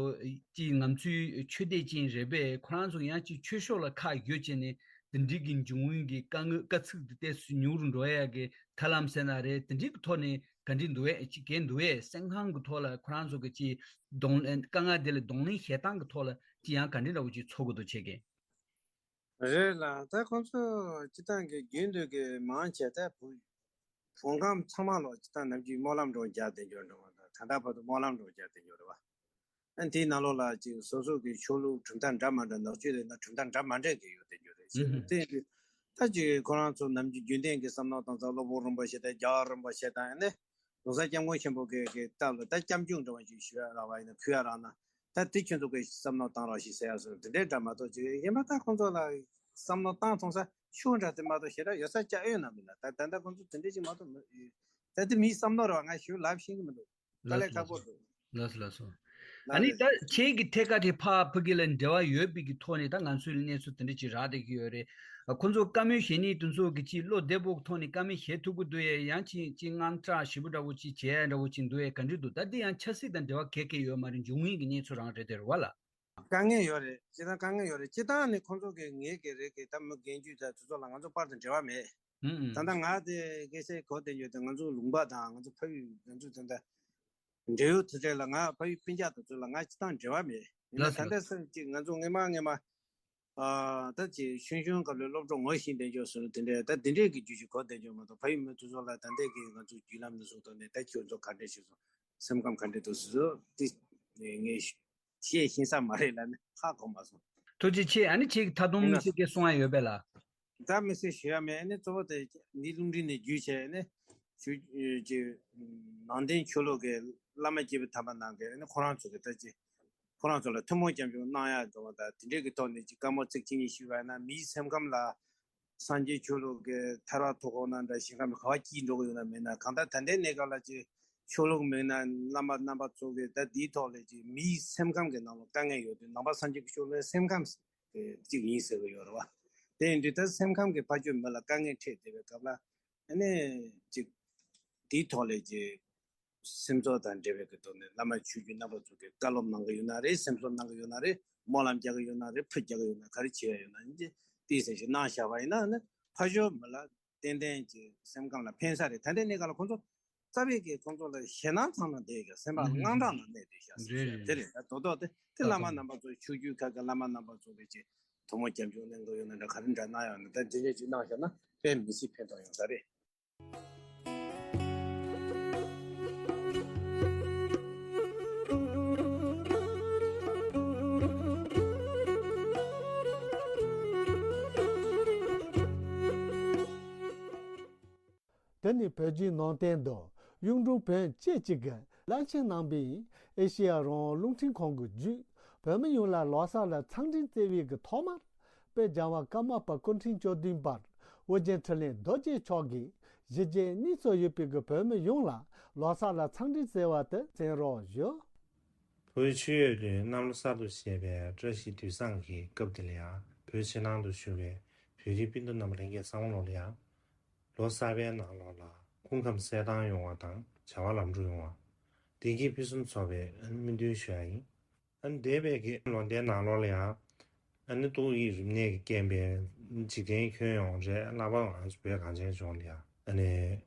ཅིག་ང་ཚོའི་ཆོས་དད་ཅན་རེད་པས། ཁོ་རང་ཚོ་ཡང་ཅིག་ཆོས་ཕྱོགས་ལ་ཁ་གཡོགས་བྱས་ནས་དེ་འདྲའི་གི་འབྱུང་བའི་གི་དཀའ་ངལ་དཀའ་ཚེགས་དེ་ཏོག་ཙམ་ཉུང་རུ་འགྲོ་ཡ་གི་ཐབས་ལམ་ཟེར་ན་རེད། དེ་འདྲའི་གི་ཐོག་ནས་ག་འདྲ་འདུག་གས། ཅིག་གས་འདུག་གས། སེམས་ཁམས་ཀྱི་ཐོག་ལ་ཁོ་རང་ཚོ་གི་ཅིག་གདོང་ལེན། དཀའ་ངལ་དེ་ལ་གདོང་ལེན་བྱེད་སྟངས་ཀྱི་ཐོག་ལ་ཅིག་ཡང་ག་འདྲ་འདྲ་བོ་ཅིག་ཚོར་གི་འདུག་ཁྱེད་ཀྱིས། རེད་ལ། ད་ཁོང་ཚོ་སྤྱི་བཏང་གི་རྒྱུན་དུ་གི་མང་ཆེ་ད་བོད་བོད་ཁམས་ཚང་མ་ལོ་སྤྱི་བཏང་ནམ་རྒྱུན་སྨོན་ལམ་འདྲ་བོ་རྒྱག་བསྡད་རྒྱུ་འདྲ་བོ་དང་། ད་ལྟ་བར་དུ་སྨོན་ལམ་འདྲ་བོ་རྒྱག་བསྡད་རྒྱུ་རེད་བ། ཨ་དེའི་ནང་ལོགས་ལ་ཅིག་སོ་སོ་གི་ཆོས་ལུགས་གྲུབ་མཐའ་འདྲ་མ་འདྲ། ནག་ཆུ་ལ་ཡིན་ན་གྲུབ་མཐའ་འདྲ་མ་འདྲ་གི་ཡོད་བསྡད་རྒྱུ་རེད། ཅེས་ཨུ་ཧུམ། དེ་ཡིན་དུས་ད་ཅིག་ཁོ་རང་ཚོ་ནམ་རྒྱུན་རྒྱུན་ལྡན་གྱི་བསམ་བློ་བཏང་ས་སློབ་དཔོན་རིན་པོ་ཆེ་དང་རྒྱལ་བ་རིན་པོ་ཆེ་དང་ནི་༸གོང་ས་༸སྐྱབས་མགོན་ཆེན་པོ་གི་གི་སྟབས་ལ་ད་སྐྱབས་འཇུག་འདྲ་བ་ཅིག་ཞུ་ཡ་རག་པ་ཡིན་ན། ཕུལ་ཡ་རག་ན། ད་དེ་ཁྱོད་ཚོ་གི་བསམ་བློ་བཏང་རོགས་ཞེས་ཟེར་ཡ་སོགས་དེ་འདྲའི་འདྲ་མ་གཏོགས་ཅིག་གཞན་པ་ད་ཁོང་ཚོ་ལ་བསམ་བློ་བཏང་ཐུབ་ས་ཆུ་འདྲ་དེ་མ་གཏོགས་ཞེ་དྲག་ཡོད་ས་ཅིག་ཡོད་ན་མིན་ན། ད་ད་ལྟ་ཁོང་ཚོ་དེ་འདྲའི་ཅིག་མ་གཏོགས་མི་ད་དེ་མིའི་བསམ་བློ་རེད་བ། ང་ཞུ་ལབ་ཤེས་ཀྱི་མི་འདུག། དཀའ་ལས་ཁག་པོ་འདུག། ལགས་སོ། ལགས་སོ། ལགས་རེད། ཨ་ནི་ད་ཁྱེད་ཀྱི་ཐད་ཀ་དེ་ཕར་ཕ་གི་ལ་འབྲེལ་བ་ཡོད་པའི་གི་ཐོག་ནས་ད་ང་ཚོའི་གནས་ཚུལ་དེ་འདྲ་ཅིག་རག་བསྡད་ཀྱི་ཡོད་རེད། ཨ་ཁོང་ཚོ་བཀའ་མོལ་བཞེས་ནི་དེ་ཚོ་གི་ཅིག་བློ་བདེ་པོ་གི་ཐོག་ནས་བཀའ་མོལ་བཞེས་ཐུབ་ཀྱི་འདུག་ཡ། ཡང་ཅིག་ཅིག་དངངས་སྐྲག་ཞེ་པོ་འདྲ་བོ་ཅིག་བྱེད་ཡ་འདྲ་བོ་ཅིག་འདུག་ཡ། ག་འདྲ་འདུག། ད་འདི་ཡང་ཆབ་སྲིད་དང་འབྲེལ་བ་ག་གེ་ཡོད་མ་རེད། འབྱུང་བའི་གི་གནས་ཚུལ་རང་རེད་དེ་རེད་བ་ལ། དཀའ་ངལ་ཡོད་རེད། སྤྱིར་བཏང་དཀའ་ངལ་ཡོད་རེད། སྤྱིར་བཏང་ནི་ཁོང་ཚོ་གི་ངེད་ཀྱི་རེད་གི་ད་མི་རྒན་རྒྱུད་ད་དེ་ཚོ་ལ་ང་ཚོ་པར་དུ་འབྲེལ་བ་མེད། ཨུ་ཨུ། ད་ལྟ་ང་དེ་སྐད་ཆ་གོ་བསྡད་རྒྱུ་དེ་ང་ཚོ་ལུང་པ་དང་ང་ཚོ་ཕ་ཡུལ། ང་ཚོ་ད་ལྟ་འབྲེལ་ཡོད་དེ་འདྲ་ལ་ང་ཕ་ཡུལ་སྤུན་ཀྱག་དེ་ཚོ་ལ་ང་སྤྱིར་བཏང་འབྲེལ་བ་མེད། ཡིན་ན་ལགས་སོ། ད་ལྟ་སེམས་ཀྱི་ང་ཚོ་སྔས་མ་སྔས་མ་ཨ་ད་ཅིག་ཆུང་ཆུང་སྐབས་ལ་སློབ་གྲོགས་ངོ་ཤེས་བསྡད་རྒྱུ་སོགས་དེ་འདྲ་ད་དེ་འདྲས་ཀྱི་རྒྱུ་ཞིག་གོ་བསྡད་རྒྱུ་མ་གཏོགས། ཕ་ཡུལ་མི་དེ་ཚོ་ལ་ད་ལྟའི་གི་ང་ཚོ་རྒྱུད་ལམ་འདི་སོགས་ཐོག་ནས་ད་ཁྱོད་ཚོ་ག་འདྲས་ཞིག་སོང་། སེམས་ཁམས་ག་འདྲས་འདུག་ཟེར་ཚོ་དེ་ངས་བཤད་ཤེས་ས་མ་རེད་ལབ་ནས་ཧ་གོ་མ་སོང་། ཐུགས་རྗེ་ཆེ། ཨ་ནི་ཁྱེད་ཀྱི་ཐད་གཏོང་ཡིན་ན། དམིགས་བསལ་གྱི་གསུང་ཡ་ཡོད་པས་ལ། ད་དམིགས་བསལ་ཞུ་ཡ་མེད། ཨ་ནི་གཙོ་བོ་དེ་འདི་རླུང་འཕྲིན་ནས་བརྒྱུད་བྱས་ནས་ཆོས་ཀྱི་ནང་བསྟན་ཆོས་ལུགས་ཀྱི་བླ་མ་སྐྱེས་བུ་དམ་པ་རྣམས་ཀྱིས་ཨ་ནི་ཁོ་རང་ཚོ་གི་ད་ཅི་ཁོ་རང་ཚོ་ལ་ཐུན་མོང་སྐྱབས་འཇུག་གནང་ཡ་འདྲ་བ་དང་དེ་འདྲའི་གི་ཐོག་ནས་ཅིག་བཀའ་མོལ་ཚིག་གཅིག་གཉིས་ཞུས་པ་ཡིན་ན། མིའི་སེམས་ཁམས་ལ་སངས་རྒྱས་ཆོས་ལུགས་ཀྱི་ཐར་པ་ཐོབ་ཁོ་ན་འདྲ། ཞིང་ཁམས་ག་བ་སྐྱིད་འགྲོ་གི་ཡོད་ན་མེད་ན། གང་ལྟར་ད་ལྟའི་གནས་སྐབས་ལ་ཅིག་ཆོས་ལུགས་མེད་ན་བླ་མ་རྣམ་པ་ཚོ་གིས་ད་འདིའི་ཐོག་ལ་ཅིག་མིའི་སེམས་ཁམས་ཀྱི་ནང་ལ་དཀའ་ངལ་ཡོད་དུས། ནང་པ་སངས་རྒྱས་ཀྱི་ཆོས་ལུགས་སེམས་ཁམས་གཅིག་ཡིན་ཟེར་གི་ཡོད་རེད་བ། དེ་ཡིན་དུས་ད་སེམས་ཁམས་ཀྱི་ཕ་ཆོས་མི་ལ་དཀའ་ངལ་འཕྲད་བསྡད་པའི་སྐབས་ལ། ཨ་ནི་ཅིག་དེའི་ཐོག་ལ་ཅིག་སེམས་ཚོར་དང་འབྲེལ་བའི་གི་ཐོག་ནས་བླ་མ་ཆོས་བརྒྱུད་རྣམ་པ་ཚོ་གིས་བཀའ་སློབ་གནང་གི་ཡོད་ན་རེད། སེམས་གསོ་གནང་གི་ཡོད་ན་རེད། སྨོན་ལམ་རྒྱག་གི་ཡོད་ན་རེད། ཕུད་རྒྱག་གི་ཡོད་ན། ག་རེ་བྱེད་ཡ་ཡོད་ན་ཡིན་གྱི་དེའི་ཟེར་ཞིག་གནང་བཞག་པ་ཡིན་ན། ཨ་ནི་ཕ་ཆོས་མི་ལ་ཏན་ཏན་གྱི་སེམས་ཁམས་ལ་ཕན་ས་རེད། ད་ལྟའི་གནས་སྐབས་ལ་ཁོང་ཚོ་རྩ་བའི་གི་ཁོང་ཚོ་ལ་ཞེད་སྣང་ཚང་ན་བསྡད་ཀྱང་སེམས་པ་ལ་དངངས་སྐྲག་ནང་གནས་བསྡད་ཤག་ཟེར་ཞིག་དེ་རེད། ད་རྡོག་རྡོག་དེ་དེ་བླ་མ་རྣམ་པ་ཚོ་ཆོས་བརྒྱུད་ཁག་གི་བླ་མ་རྣམ་པ་ཚོ་གི་ཅིག་ཐུན་མོང་སྐྱབས་འཇུག་གནང་གི་ཡོད་ན་འདྲ། ག་རེ་འདྲ་གནང་ཡོད་ན། ད་དེ་འདྲ་ཅིག་གནང་བཞག་ན་དཔེ་མི་སྲིད་ཕན་ཐོགས་ཡོང་ས་རེད། དེ་ནི་བོད་བརྒྱུད་ནང་བསྟན་དང་གཡུང་དྲུང་བོན་བཅས་ཀྱི་གི་བླ་ཆེན་རྣམ་པས་ཨེ་ཤེ་ཡ་རང་དབང་རླུང་འཕྲིན་ཁང་གི་བརྒྱུད་བོད་མི་ཡོངས་ལ་ལོ་གསར་ལ་འཚམས་འཕྲིན་བསྩལ་བའི་གི་ཐོག་མར། དཔལ་རྒྱལ་བ་ཀརྨ་པ་སྐུ་ཕྲེང་བཅུ་བདུན་པར་ཨོ་རྒྱན་འཕྲིན་ལས་རྡོ་རྗེ་མཆོག་གིས་གཞིས་བྱེས་གཉིས་སུ་ཡོད་པའི་གི་བོད་མི་ཡོངས་ལ་ལོ་གསར་ལ་འཚམས་འདྲི་བསྩལ་བ་དེ་གསན་རོགས་ཞུ། བོད་ཆོས་ཡོད་དོན་གནམ་ལོ་གསར་དུ་བཞད་པའི་བཀྲ་ཤིས་དུས་བཟང་གི་སྐབས་འདི་ལ་ཡང་། བོད་ཕྱི་ནང་དུ་བཞུགས་པའི་བོད་རིགས་སྤུན་ཟླ་རྣམ་པ་ལྷན་རྒྱས་ཚང་མ་ལོ་ལ་ཡང་། ལོ་གསར་པའི་ནང་ལོགས་ལ་སྐུ་ཁམས་གསལ་ཐང་ཡོང་བ་དང་བྱ་བ་ལམ་འགྲོ་ཡོང་བ། བདེ་སྐྱིད་ཕུན་སུམ་ཚོགས་པའི་སྨོན་འདུན་ཞུ་ཡ་ཡིན། ཨ་ནི་འདས་པའི་གི་ལོ་ཟླའི་ནང་ལོགས་ལ་ཡང་། ཨ་ནི་ཏོག་དབྱིབས་རིམས་ནད་ཀྱི་རྐྱེན་པས་འཇིག་རྟེན་ཁྱོན་ཡོངས་རེད། ལྷག་པར་ང་ཚོ་བོད་གངས་ཅན་ལྗོངས་ལ་ཡང་། ཨ་ནི་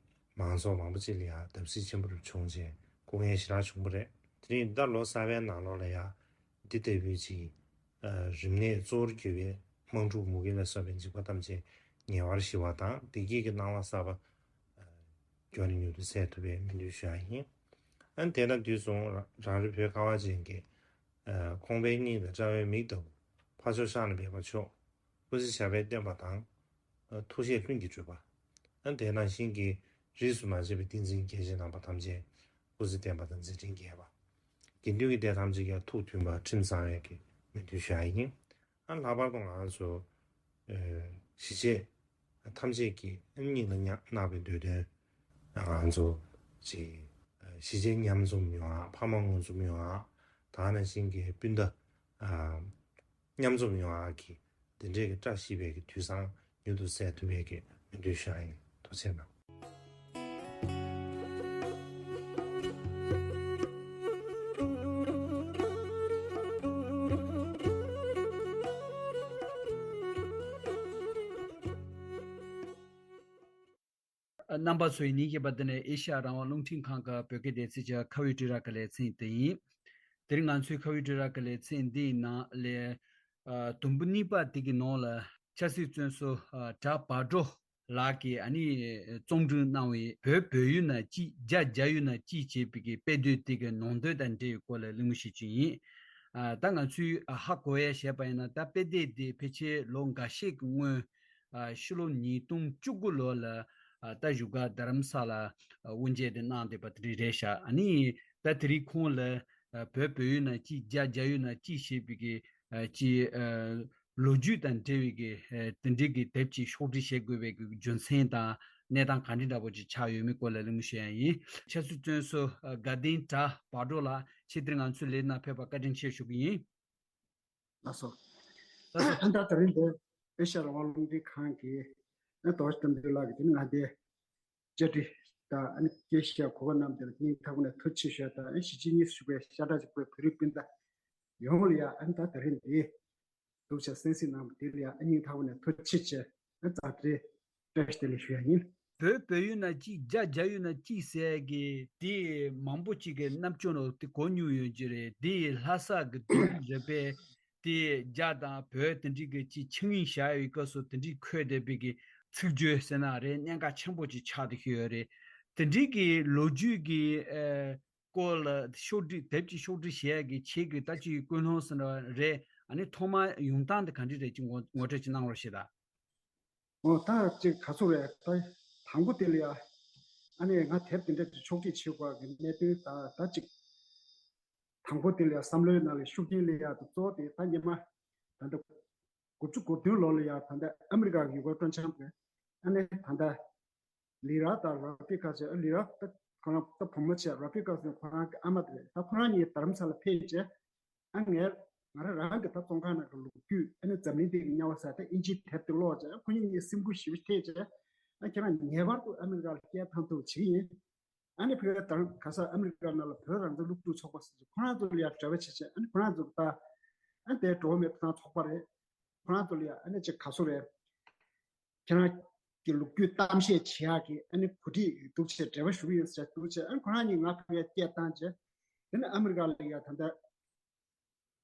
མང་ཚོགས་མང་པོ་ཅིག་ལ་ཡང་བརྡབ་གསིག་ཆེན་པོ་རུ་བྱུང་རྗེས་སྐུ་ངལ་ཞེ་དྲག་བྱུང་བ་རེད། དེ་རིང་ད་ལོ་གསར་པའི་ནང་ལོགས་ལ་ཡང་འདི་ལྟ་བུའི་ཅིག་ཨ་རིམས་ནད་གཙོ་བོར་གྱུར་པའི་དམག་འཁྲུག་མུ་གེ་ལ་སོགས་པའི་འཇིགས་པ་ཐམས་ཅད་ཉེ་བར་ཞི་བ་དང་། བདེ་སྐྱིད་ཀྱི་སྣང་བ་གསར་པ་མགྱོགས་ནས་མྱུར་དུ་གསལ་ཐུབ་པའི་སྨོན་འདུན་ཞུ་ཡ་ཡིན། ཨ་ནི་དེ་དང་དུས་མཚུངས་རང་རེ་བོད་ཁ་བ་ཅན་གྱི་ཁོང་པའི་སྙིང་དང་རྩ་བའི་མིག་ལྟ་བུ་ཕ་ཆོས་ཤག་ན་སྦས་པ་མཆོག་སྐུ་ཚེ་ཞབས་པད་བརྟན་པ་དང་། ཐུགས་བཞེད་ལྷུན་གྱིས་གྲུབ་པ། ཨ་ནི་དེ་ནང་བཞིན་གྱི་རིས་སུ་མ་ཆད་པའི་བསྟན་འཛིན་རྒྱལ་བྱེད་རྣམ་པ་ཐམས་ཅད་སྐུ་ཚེ་བརྟན་པ་དང་མཛད་འཕྲིན་རྒྱས་པ། དགེ་འདུན་གྱི་སྡེ་ཐམས་ཅད་ཀྱང་ཐུགས་མཐུན་པ་ཁྲིམས་གཙང་བའི་གི་སྨོན་འདུན་ཞུ་ཡ་ཡིན། ཨ་ལྷག་པར་དུ་ང་ཚོ་གཞིས་བྱེས་ཐམས་ཅད་ཀྱི་སྙིང་ལ་བརྣག་པའི་འདོད་དོན། ང་ཚོ་ཅིག་གཞིས་བྱེས་མཉམ་འཛོམས་ཡོང་ཡ། ཕ་མ་མངོན་འཛོམས་ཡོང་ཡ། ད་ག་ནང་བཞིན་གྱི་སྤུན་ཟླ་ཨ་མཉམ་འཛོམས་ཡོང་ཡག་གི་དེ་འདྲའི་གི་བཀྲ་ཤིས་པའི་གི་དུས་བཟང་མྱུར་དུ་གསལ་ཐུབ་པའི་གི་སྨོན་འདུན་ཞུ་ཡ་ཡིན། ཐུགས་རྗེ་གནང་། རྣམ་པ་ཚོས་ཉིན་ཞིག་པ་འདི་ནས་ཨེ་ཤ་ཡ་རང་དབང་རླུང་འཕྲིན་ཁང་གི་བོད་སྐད་སྡེ་ཚན་གྱི་ཁ་བའི་དྲི་ར་གི་ལེ་ཚན་དེ་ཡིན། དེ་རིང་ང་ཚོའི་ཁ་བའི་དྲི་ར་གི་ལེ་ཚན་འདིའི་ནང་ལས་ཨ་དུམ་བུ་གཉིས་པ་དེ་གི་ནང་ལ་ཆབ་སྲིད་བཙོན་ཟུར་ཨ་གྲྭ་བག་གྲོ་ལགས་ཀྱིས་ཨ་ནི་རྩོམ་སྒྲིག་གནང་བའི་བོད་བོད་ཡིག་ནང་གཅིག་རྒྱ་རྒྱ་ཡིག་ནང་གཅིག་ཅེས་པའི་གི་དཔེ་དེབ་དེ་གི་ནང་དོན་དང་འབྲེལ་བའི་སྐོར་ལ་གླེང་མོལ་བྱེད་རྒྱུ་ཡིན། ཨ་ད་ང་ཚོས་ཧ་གོ་ཡ་བྱས་པ་ཡིན་ན་ད་དཔེ་དེབ་དེ་ཕལ་ཆེར་ལོ་འགའ་ཤས་ཀྱི་སྔོན། ཨ་ཕྱི་ལོ་ཉིས་སྟོང་བཅུ་དགུ་ལོ་ལ་ཨ་ད་བཞུགས་སྒར་རྡ་རམ་ས་ལ་ཨ་དབུ་འབྱེད་དེ་གནང་བསྡད་པ་དེ་རིགས་རེད་ཤག་ཨ་ནི་ད་དེ་རིང་ཁོང་ལ་ཨ་བོད་བོད་ཡིག་ནང་གཅིག་རྒྱ་རྒྱ་ཡིག་ནང་གཅིག་ཞེས་པའི་གི་ཨ་ཅིག་ཨ་ལོ་རྒྱུས་དང་འབྲེལ་བའི་གི་ཨ་དེ་འདྲའི་གི་དེབ་ཅིག་ཕྱོགས་སྒྲིག་བྱེད་དགོས་པའི་གི་རྒྱུ་མཚན་དང་གནས་སྟངས་ག་འདྲ་འདྲ་པོ་ཅིག་ཆགས་ཡོད་མེད་སྐོར་ལ་གླེང་མོལ་ཞུ་ཡ་ཡིན། ཆབ་སྲིད་བཙོན་ཟུར་ཨ་དགའ་ལྡན་གྲྭ་བག་གྲོ་ལགས་ཕྱི་དེར་ང་ཚོའི་ལས་ནང་ཕེབས་པར་བཀའ་དྲིན་ཆེ་ཞུ་གི་ཡིན། ལགས་སོ། ལགས་སོ། ད་ད་རིང་འདིར་ཨེ་ཤ་ཡ་རང་དབང་རླུང་འཕྲིན་ཁང་གི་ཨ་རྡོ་རྗེ་རྟ་མགྲིན་ལགས་ཀྱིས་དེ་ནི་ང་འདིར་བཅར་འདྲི་དང་ཨ་ནི་སྐད་ཆ་གོ་སྐབས་གནང་བ་དེ་ལ་སྙིང་ཐག་པ་ནས་ཐུགས་རྗེ་ཆེ་ཞུ་ཡ་དང་། ཨ་གཞིས་བྱེས་གཉིས་སུ་བཞུགས་པའི་ཤ་ཁྲག་གཅིག་པའི་བོད་རིགས་སྤུན་ཟླ་ཡོངས་ལ་ཡ་ཨ་ནི་ད་ད་རིང་འདི་སྡུག་ཆ་གསན་གཟིགས་གནང་བ་དེ་ལ་ཡང་སྙིང་ཐག་པ་ནས་ཐུགས་རྗེ་ཆེ། ཨ་མཛའ་འབྲེལ་བཀྲ་ཤིས་བདེ་ལེགས་ཞུ་ཡ་ཡིན། བོད་བོད་ཡིག་ནང་གཅིག་རྒྱ་རྒྱ་ཡིག་ནང་གཅིག་ཟེར་གི་དེ་མང་པོ་གཅིག་གི་རྣམ་དཔྱོད་ནང་དེ་གོ་མྱོང་ཡོད་ཀྱི་རེད། དེ་ལྷ་ས་གི་དུས་རབས་པའི་དེ་རྒྱ་དང་བོད་དེ་འདྲའི་གི་གཅིག་ཆིངས་ཡིག་བཞག་ཡོད་སྐབས་སུ་དེ་འདྲའི་འཁོད་བསྡད་པའི་གི་ཚིག་བརྗོད་ཟེར་ན་རེད། གནད་འགག་ཆེན་པོ་གཅིག་ཆགས་བསྡད་ཀྱི་ཡོད་རེད། དེ་འདྲའི་གི་ལོ་རྒྱུས་ཀྱི་ཨ་སྐོར་ལ་ཕྱོགས་སྒྲིག་དེབ་ཀྱི་ཕྱོགས་སྒྲིག་བྱེད་ཡ་གི་ཁྱེད་ཀྱི་ད་ཅིག་ཀུན་སློང་ཟེར་ན་རེད། ཨ་ནི་ཐོག་མ་ཡོང་སྟངས་དེ་ག་འདྲ་རེད་ཅིག་ངོ་ངོ་སྤྲོད་ཅིག་གནང་རོགས་ཞེས་དང་། འོ་ད་ཅིག་ག་ཚོད་རེད། ད་དང་པོ་དེ་ལ་ཡ་ཨ་ནི་ང་དེབ་དེ་འདྲ་ཅིག་ཕྱོགས་སྒྲིག་བྱེད་དགོས་ཀྱི་གནད་དོན་ད་ད་ཅིག་དང་པོ་དེ་ལ་ཡ་བསམ་བློའི་ནང་ལ་ཤུགས་རྐྱེན་སླེབས་ཡ་དེ་གཙོ་བོ་དེ་ད་སྔོན་མ་ད་ལྟ་དགུ་བཅུ་གོ་བདུན་ལོ་ལ་ཡ་ད་ལྟ་ཨ་མི་རི་ཀ་གི་ཡུལ་སྐོར་སྤྲོ་འཆམ་དེ་ཨ་ནི་ད་ལྟ་ལི་ར་དང་ར་ཕི་ཀ་ཟེར། ལི་ར་ད་ཁོ་རང་ད་བུ་མོ་བྱས། ར་ཕི་ཀ་ཟེར་ཁོ་རང་གི་ཨ་མ་དེ་རེད། ད་ཁོ་རང་གཉིས་རྡ་རམ་ས་ལ་ཕེབས་རྗེས་ཨ་ངས་ང་རང་རང་གི་ད་བཙོན་ཁང་ནང་གི་ལོ་རྒྱུས་ཨ་ནི་འཛམ་གླིང་འདི་གི་དམྱལ་བ་ཟེར་ད་ཨིན་ཇིའི་དེབ་དེ་ཀློག་བྱས། ཁོ་གཉིས་གཉིས་སེམས་འགུལ་ཞེ་པོ་ཐེབས་བྱས། ཨ་ཁྱེད་རང་ངེས་པར་དུ་ཨ་མི་རི་ཀ་ལ་སྐྱེལ་ཐང་ཐུབ་བྱེད་ཀྱི་ཡིན། ཨ་ནི་ཕ་གི་ད་ག་ས་ཨ་མི་རི་ཀ་ནང་ལ་བོད་རང་བཙན་སློབ་ཕྲུག་ཚོགས་པ་ཟེར་གྱི་ཁོ་རང་ཚོ་ལ་ཡ་འབྲེལ་བ་བྱེད་བྱས། ཨ་ནི་ཁོ་རང་ཚོ་ད་ཨ་དེ་འགྲོ་བ་མིའི་ཐོབ་ཐང་ཚོགས་པ་རེད། ཁོ་རང་ཚོ་ལ་ཡ་ཨ་ནི་ཅིག་ག་ཚོད་རེད། ཁྱེད་རང་གི་ལོ་རྒྱུས་གཏམ་བཤད་བྱེད་ཡག་གི་ཨ་ནི་གོ་སྒྲིག་འདུག་བྱས་འབྲེལ་བ་ཞུ་གི་ཡོད་ཟེར་འདུག་བྱས། ཨ་ནི་ཁོ་རང་གཉིས་ང་ཕ་གིར་སྐད་བཏང་བྱས། དེ་ནི་ཨ་མི་རི་ཀ་ལ་ཡ་ད་ལྟ་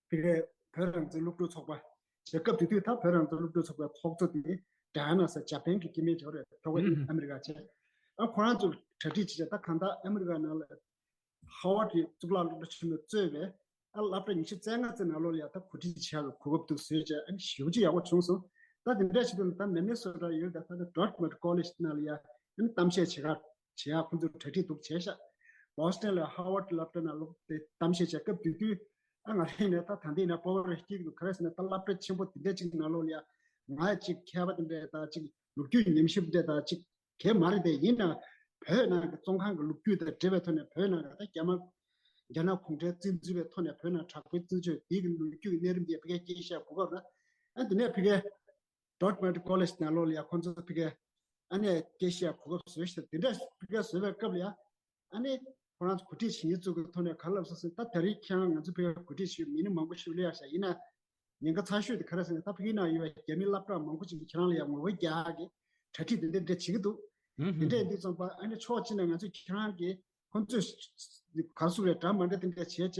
ཕ་གིའི་བོད་རང་བཙན་སློབ་ཕྲུག་ཚོགས་པ་བྱས། སྐབས་དེ་དུས་ད་བོད་རང་བཙན་སློབ་ཕྲུག་ཚོགས་པའི་ཚོགས་གཙོ་དེ་ཌ་ཡ་ན་ཟེར་འཇར་པན་གྱི་སྐྱེ་དམན་ཅིག་ཡོད་རེད། ཕ་གི་ཨ་མི་རི་ཀ་བྱས། ཨ་ཁོ་རང་ཚོས་གྲ་སྒྲིག་བྱས་བྱས། ད་གང་ལྟར་ཨ་མི་རི་ཀ་ནང་ལ་ཧ་ཝར་ཌི་གཙུག་ལག་སློབ་གྲྭ་ཆེན་མོས་གཙོས་པའི་ཨ་སློབ་གྲྭ་ཉི་ཤུ་རྩ་ལྔ་ཙམ་ནང་ལོགས་ལ་ཡ་ད་གོ་སྒྲིག་བྱེད་ཡག་གི་གོ་སྐབས་འདུག་བཟོས་བྱས། ཨ་ནི་ཞེ་པོ་ཅིག་ཡག་པོ་བྱུང་སོང་། ད་དེ་འདྲ་བྱེད་དུས་ད་མི་ནི་སོ་ཊ་ཡུལ་ད་ད་ལྟ་ཌར་ཊ་མུཐ་ཀོ་ལེཇ་ནང་ལ་ཡ་ཨ་ནི་གཏམ་བཤད་བྱེད་ག་བྱེད་ཡག་ཁོང་ཚོས་གྲ་སྒྲིག་འདུག་བྱས་ཤག་བྷོ་སི་ཊོན་ལ་ཧ་ཝར་ཌི་སློབ་གྲྭ་ནང་སློབ་དེ་གཏམ་བཤད་བྱས། སྐབས་དེ་དུས་ཨ་ང་རང་ནས་ད་ད་འདི་ན་སྤོབས་པ་རེ་སྐྱེ་གི་འདུག་ག་རེ་ཟེར་ན་ད་སློབ་གྲྭ་ཆེན་པོ་དེ་འདྲ་ཅིག་ནང་ལོགས་ལ་ཡ་ང་ཅིག་མཁས་པ་དེ་འདྲ་དང་ཅིག་ལོ་རྒྱུས་ཉམས་ཞིབ་འདྲ་དང་ཅིག་གས་མ་རེད་དེ། ཡིན་ན་བོད་ནང་གི་བཙོན་ཁང་གི་ལོ་རྒྱུས་དང་འབྲེལ་བའི་ཐོག་ནས། བོད་ནང་གི་ད་རྒྱ་དམར་རྒྱ་ནག་གུང་ཁྲན་བཙན་འཛུལ་བའི་ཐོག་ནས་བོད་ནང་དྲག་པོའི་བཙན་བྱོལ་འདི་གི་ལོ་རྒྱུས་ཀྱི་གནས་རིམ་འདི་ཕ་གིར་སྐད་ཆ་བཤད་གོ་སྐབས་རེད། ཨ་དེ་ནས་ཕ་གིར་ཌར་ཊ་མུཐ་ཀོ་ལེཇ་ནང་ལོགས་ལ་ཡ་ཁོང་ཚོ་ཕ་གིར་ཨ་ནི་སྐད་ཆ་བཤད་གོ་སྐབས་བཟོས་ཤག་དེ་འདྲ་ཕ་གིར་བཟོས་པའི་སྐབས་ལ་ཡ་ཨ་ནི་ཁོ་རང་ཚོ་གོ་སྒྲིག་བྱེད་མཁན་ཚོ་གི་ཐོག་ནས་ག་རེ་ལབ་སོང་ཟེར་ན། ད་ད་རེས་ཁྱེད་རང་ང་ཚོ་ཕ་གིར་གོ་སྒྲིག་བྱེད་མི་ནི་མང་པོ་ཞིག་སླེབས་ཡག་ཤག་ཡིན་ན་ཉེན་ཁ་ཚ་ཤོས་དེ་ག་རེ་ཟེར་ན། ད་ཕ་གི་ནང་ཡོད་པའི་རྒྱ་མི་སློབ་གྲྭ་མང་པོ་ཅིག་ཁྱེད་རང་ལ་ཡང་ངོ་རྒོལ་རྒྱག་གི་གྲ་སྒྲིག་དེ་འདྲ་འདྲ་བྱེད་ཀྱི་འདུག་དེ་འདྲ་ཡིན་དུས་ཙམ་པ་ཨ་ནི་ཕྱོགས་གཅིག་ནས་ང་ཚོས་ཁྱེད་རང་གི་ཁོང་ཚོས་ག་ཟེར་རེད། འདྲ་མ་འདྲ་དེ་འདྲ་བྱས་བྱས་ཁྱེད་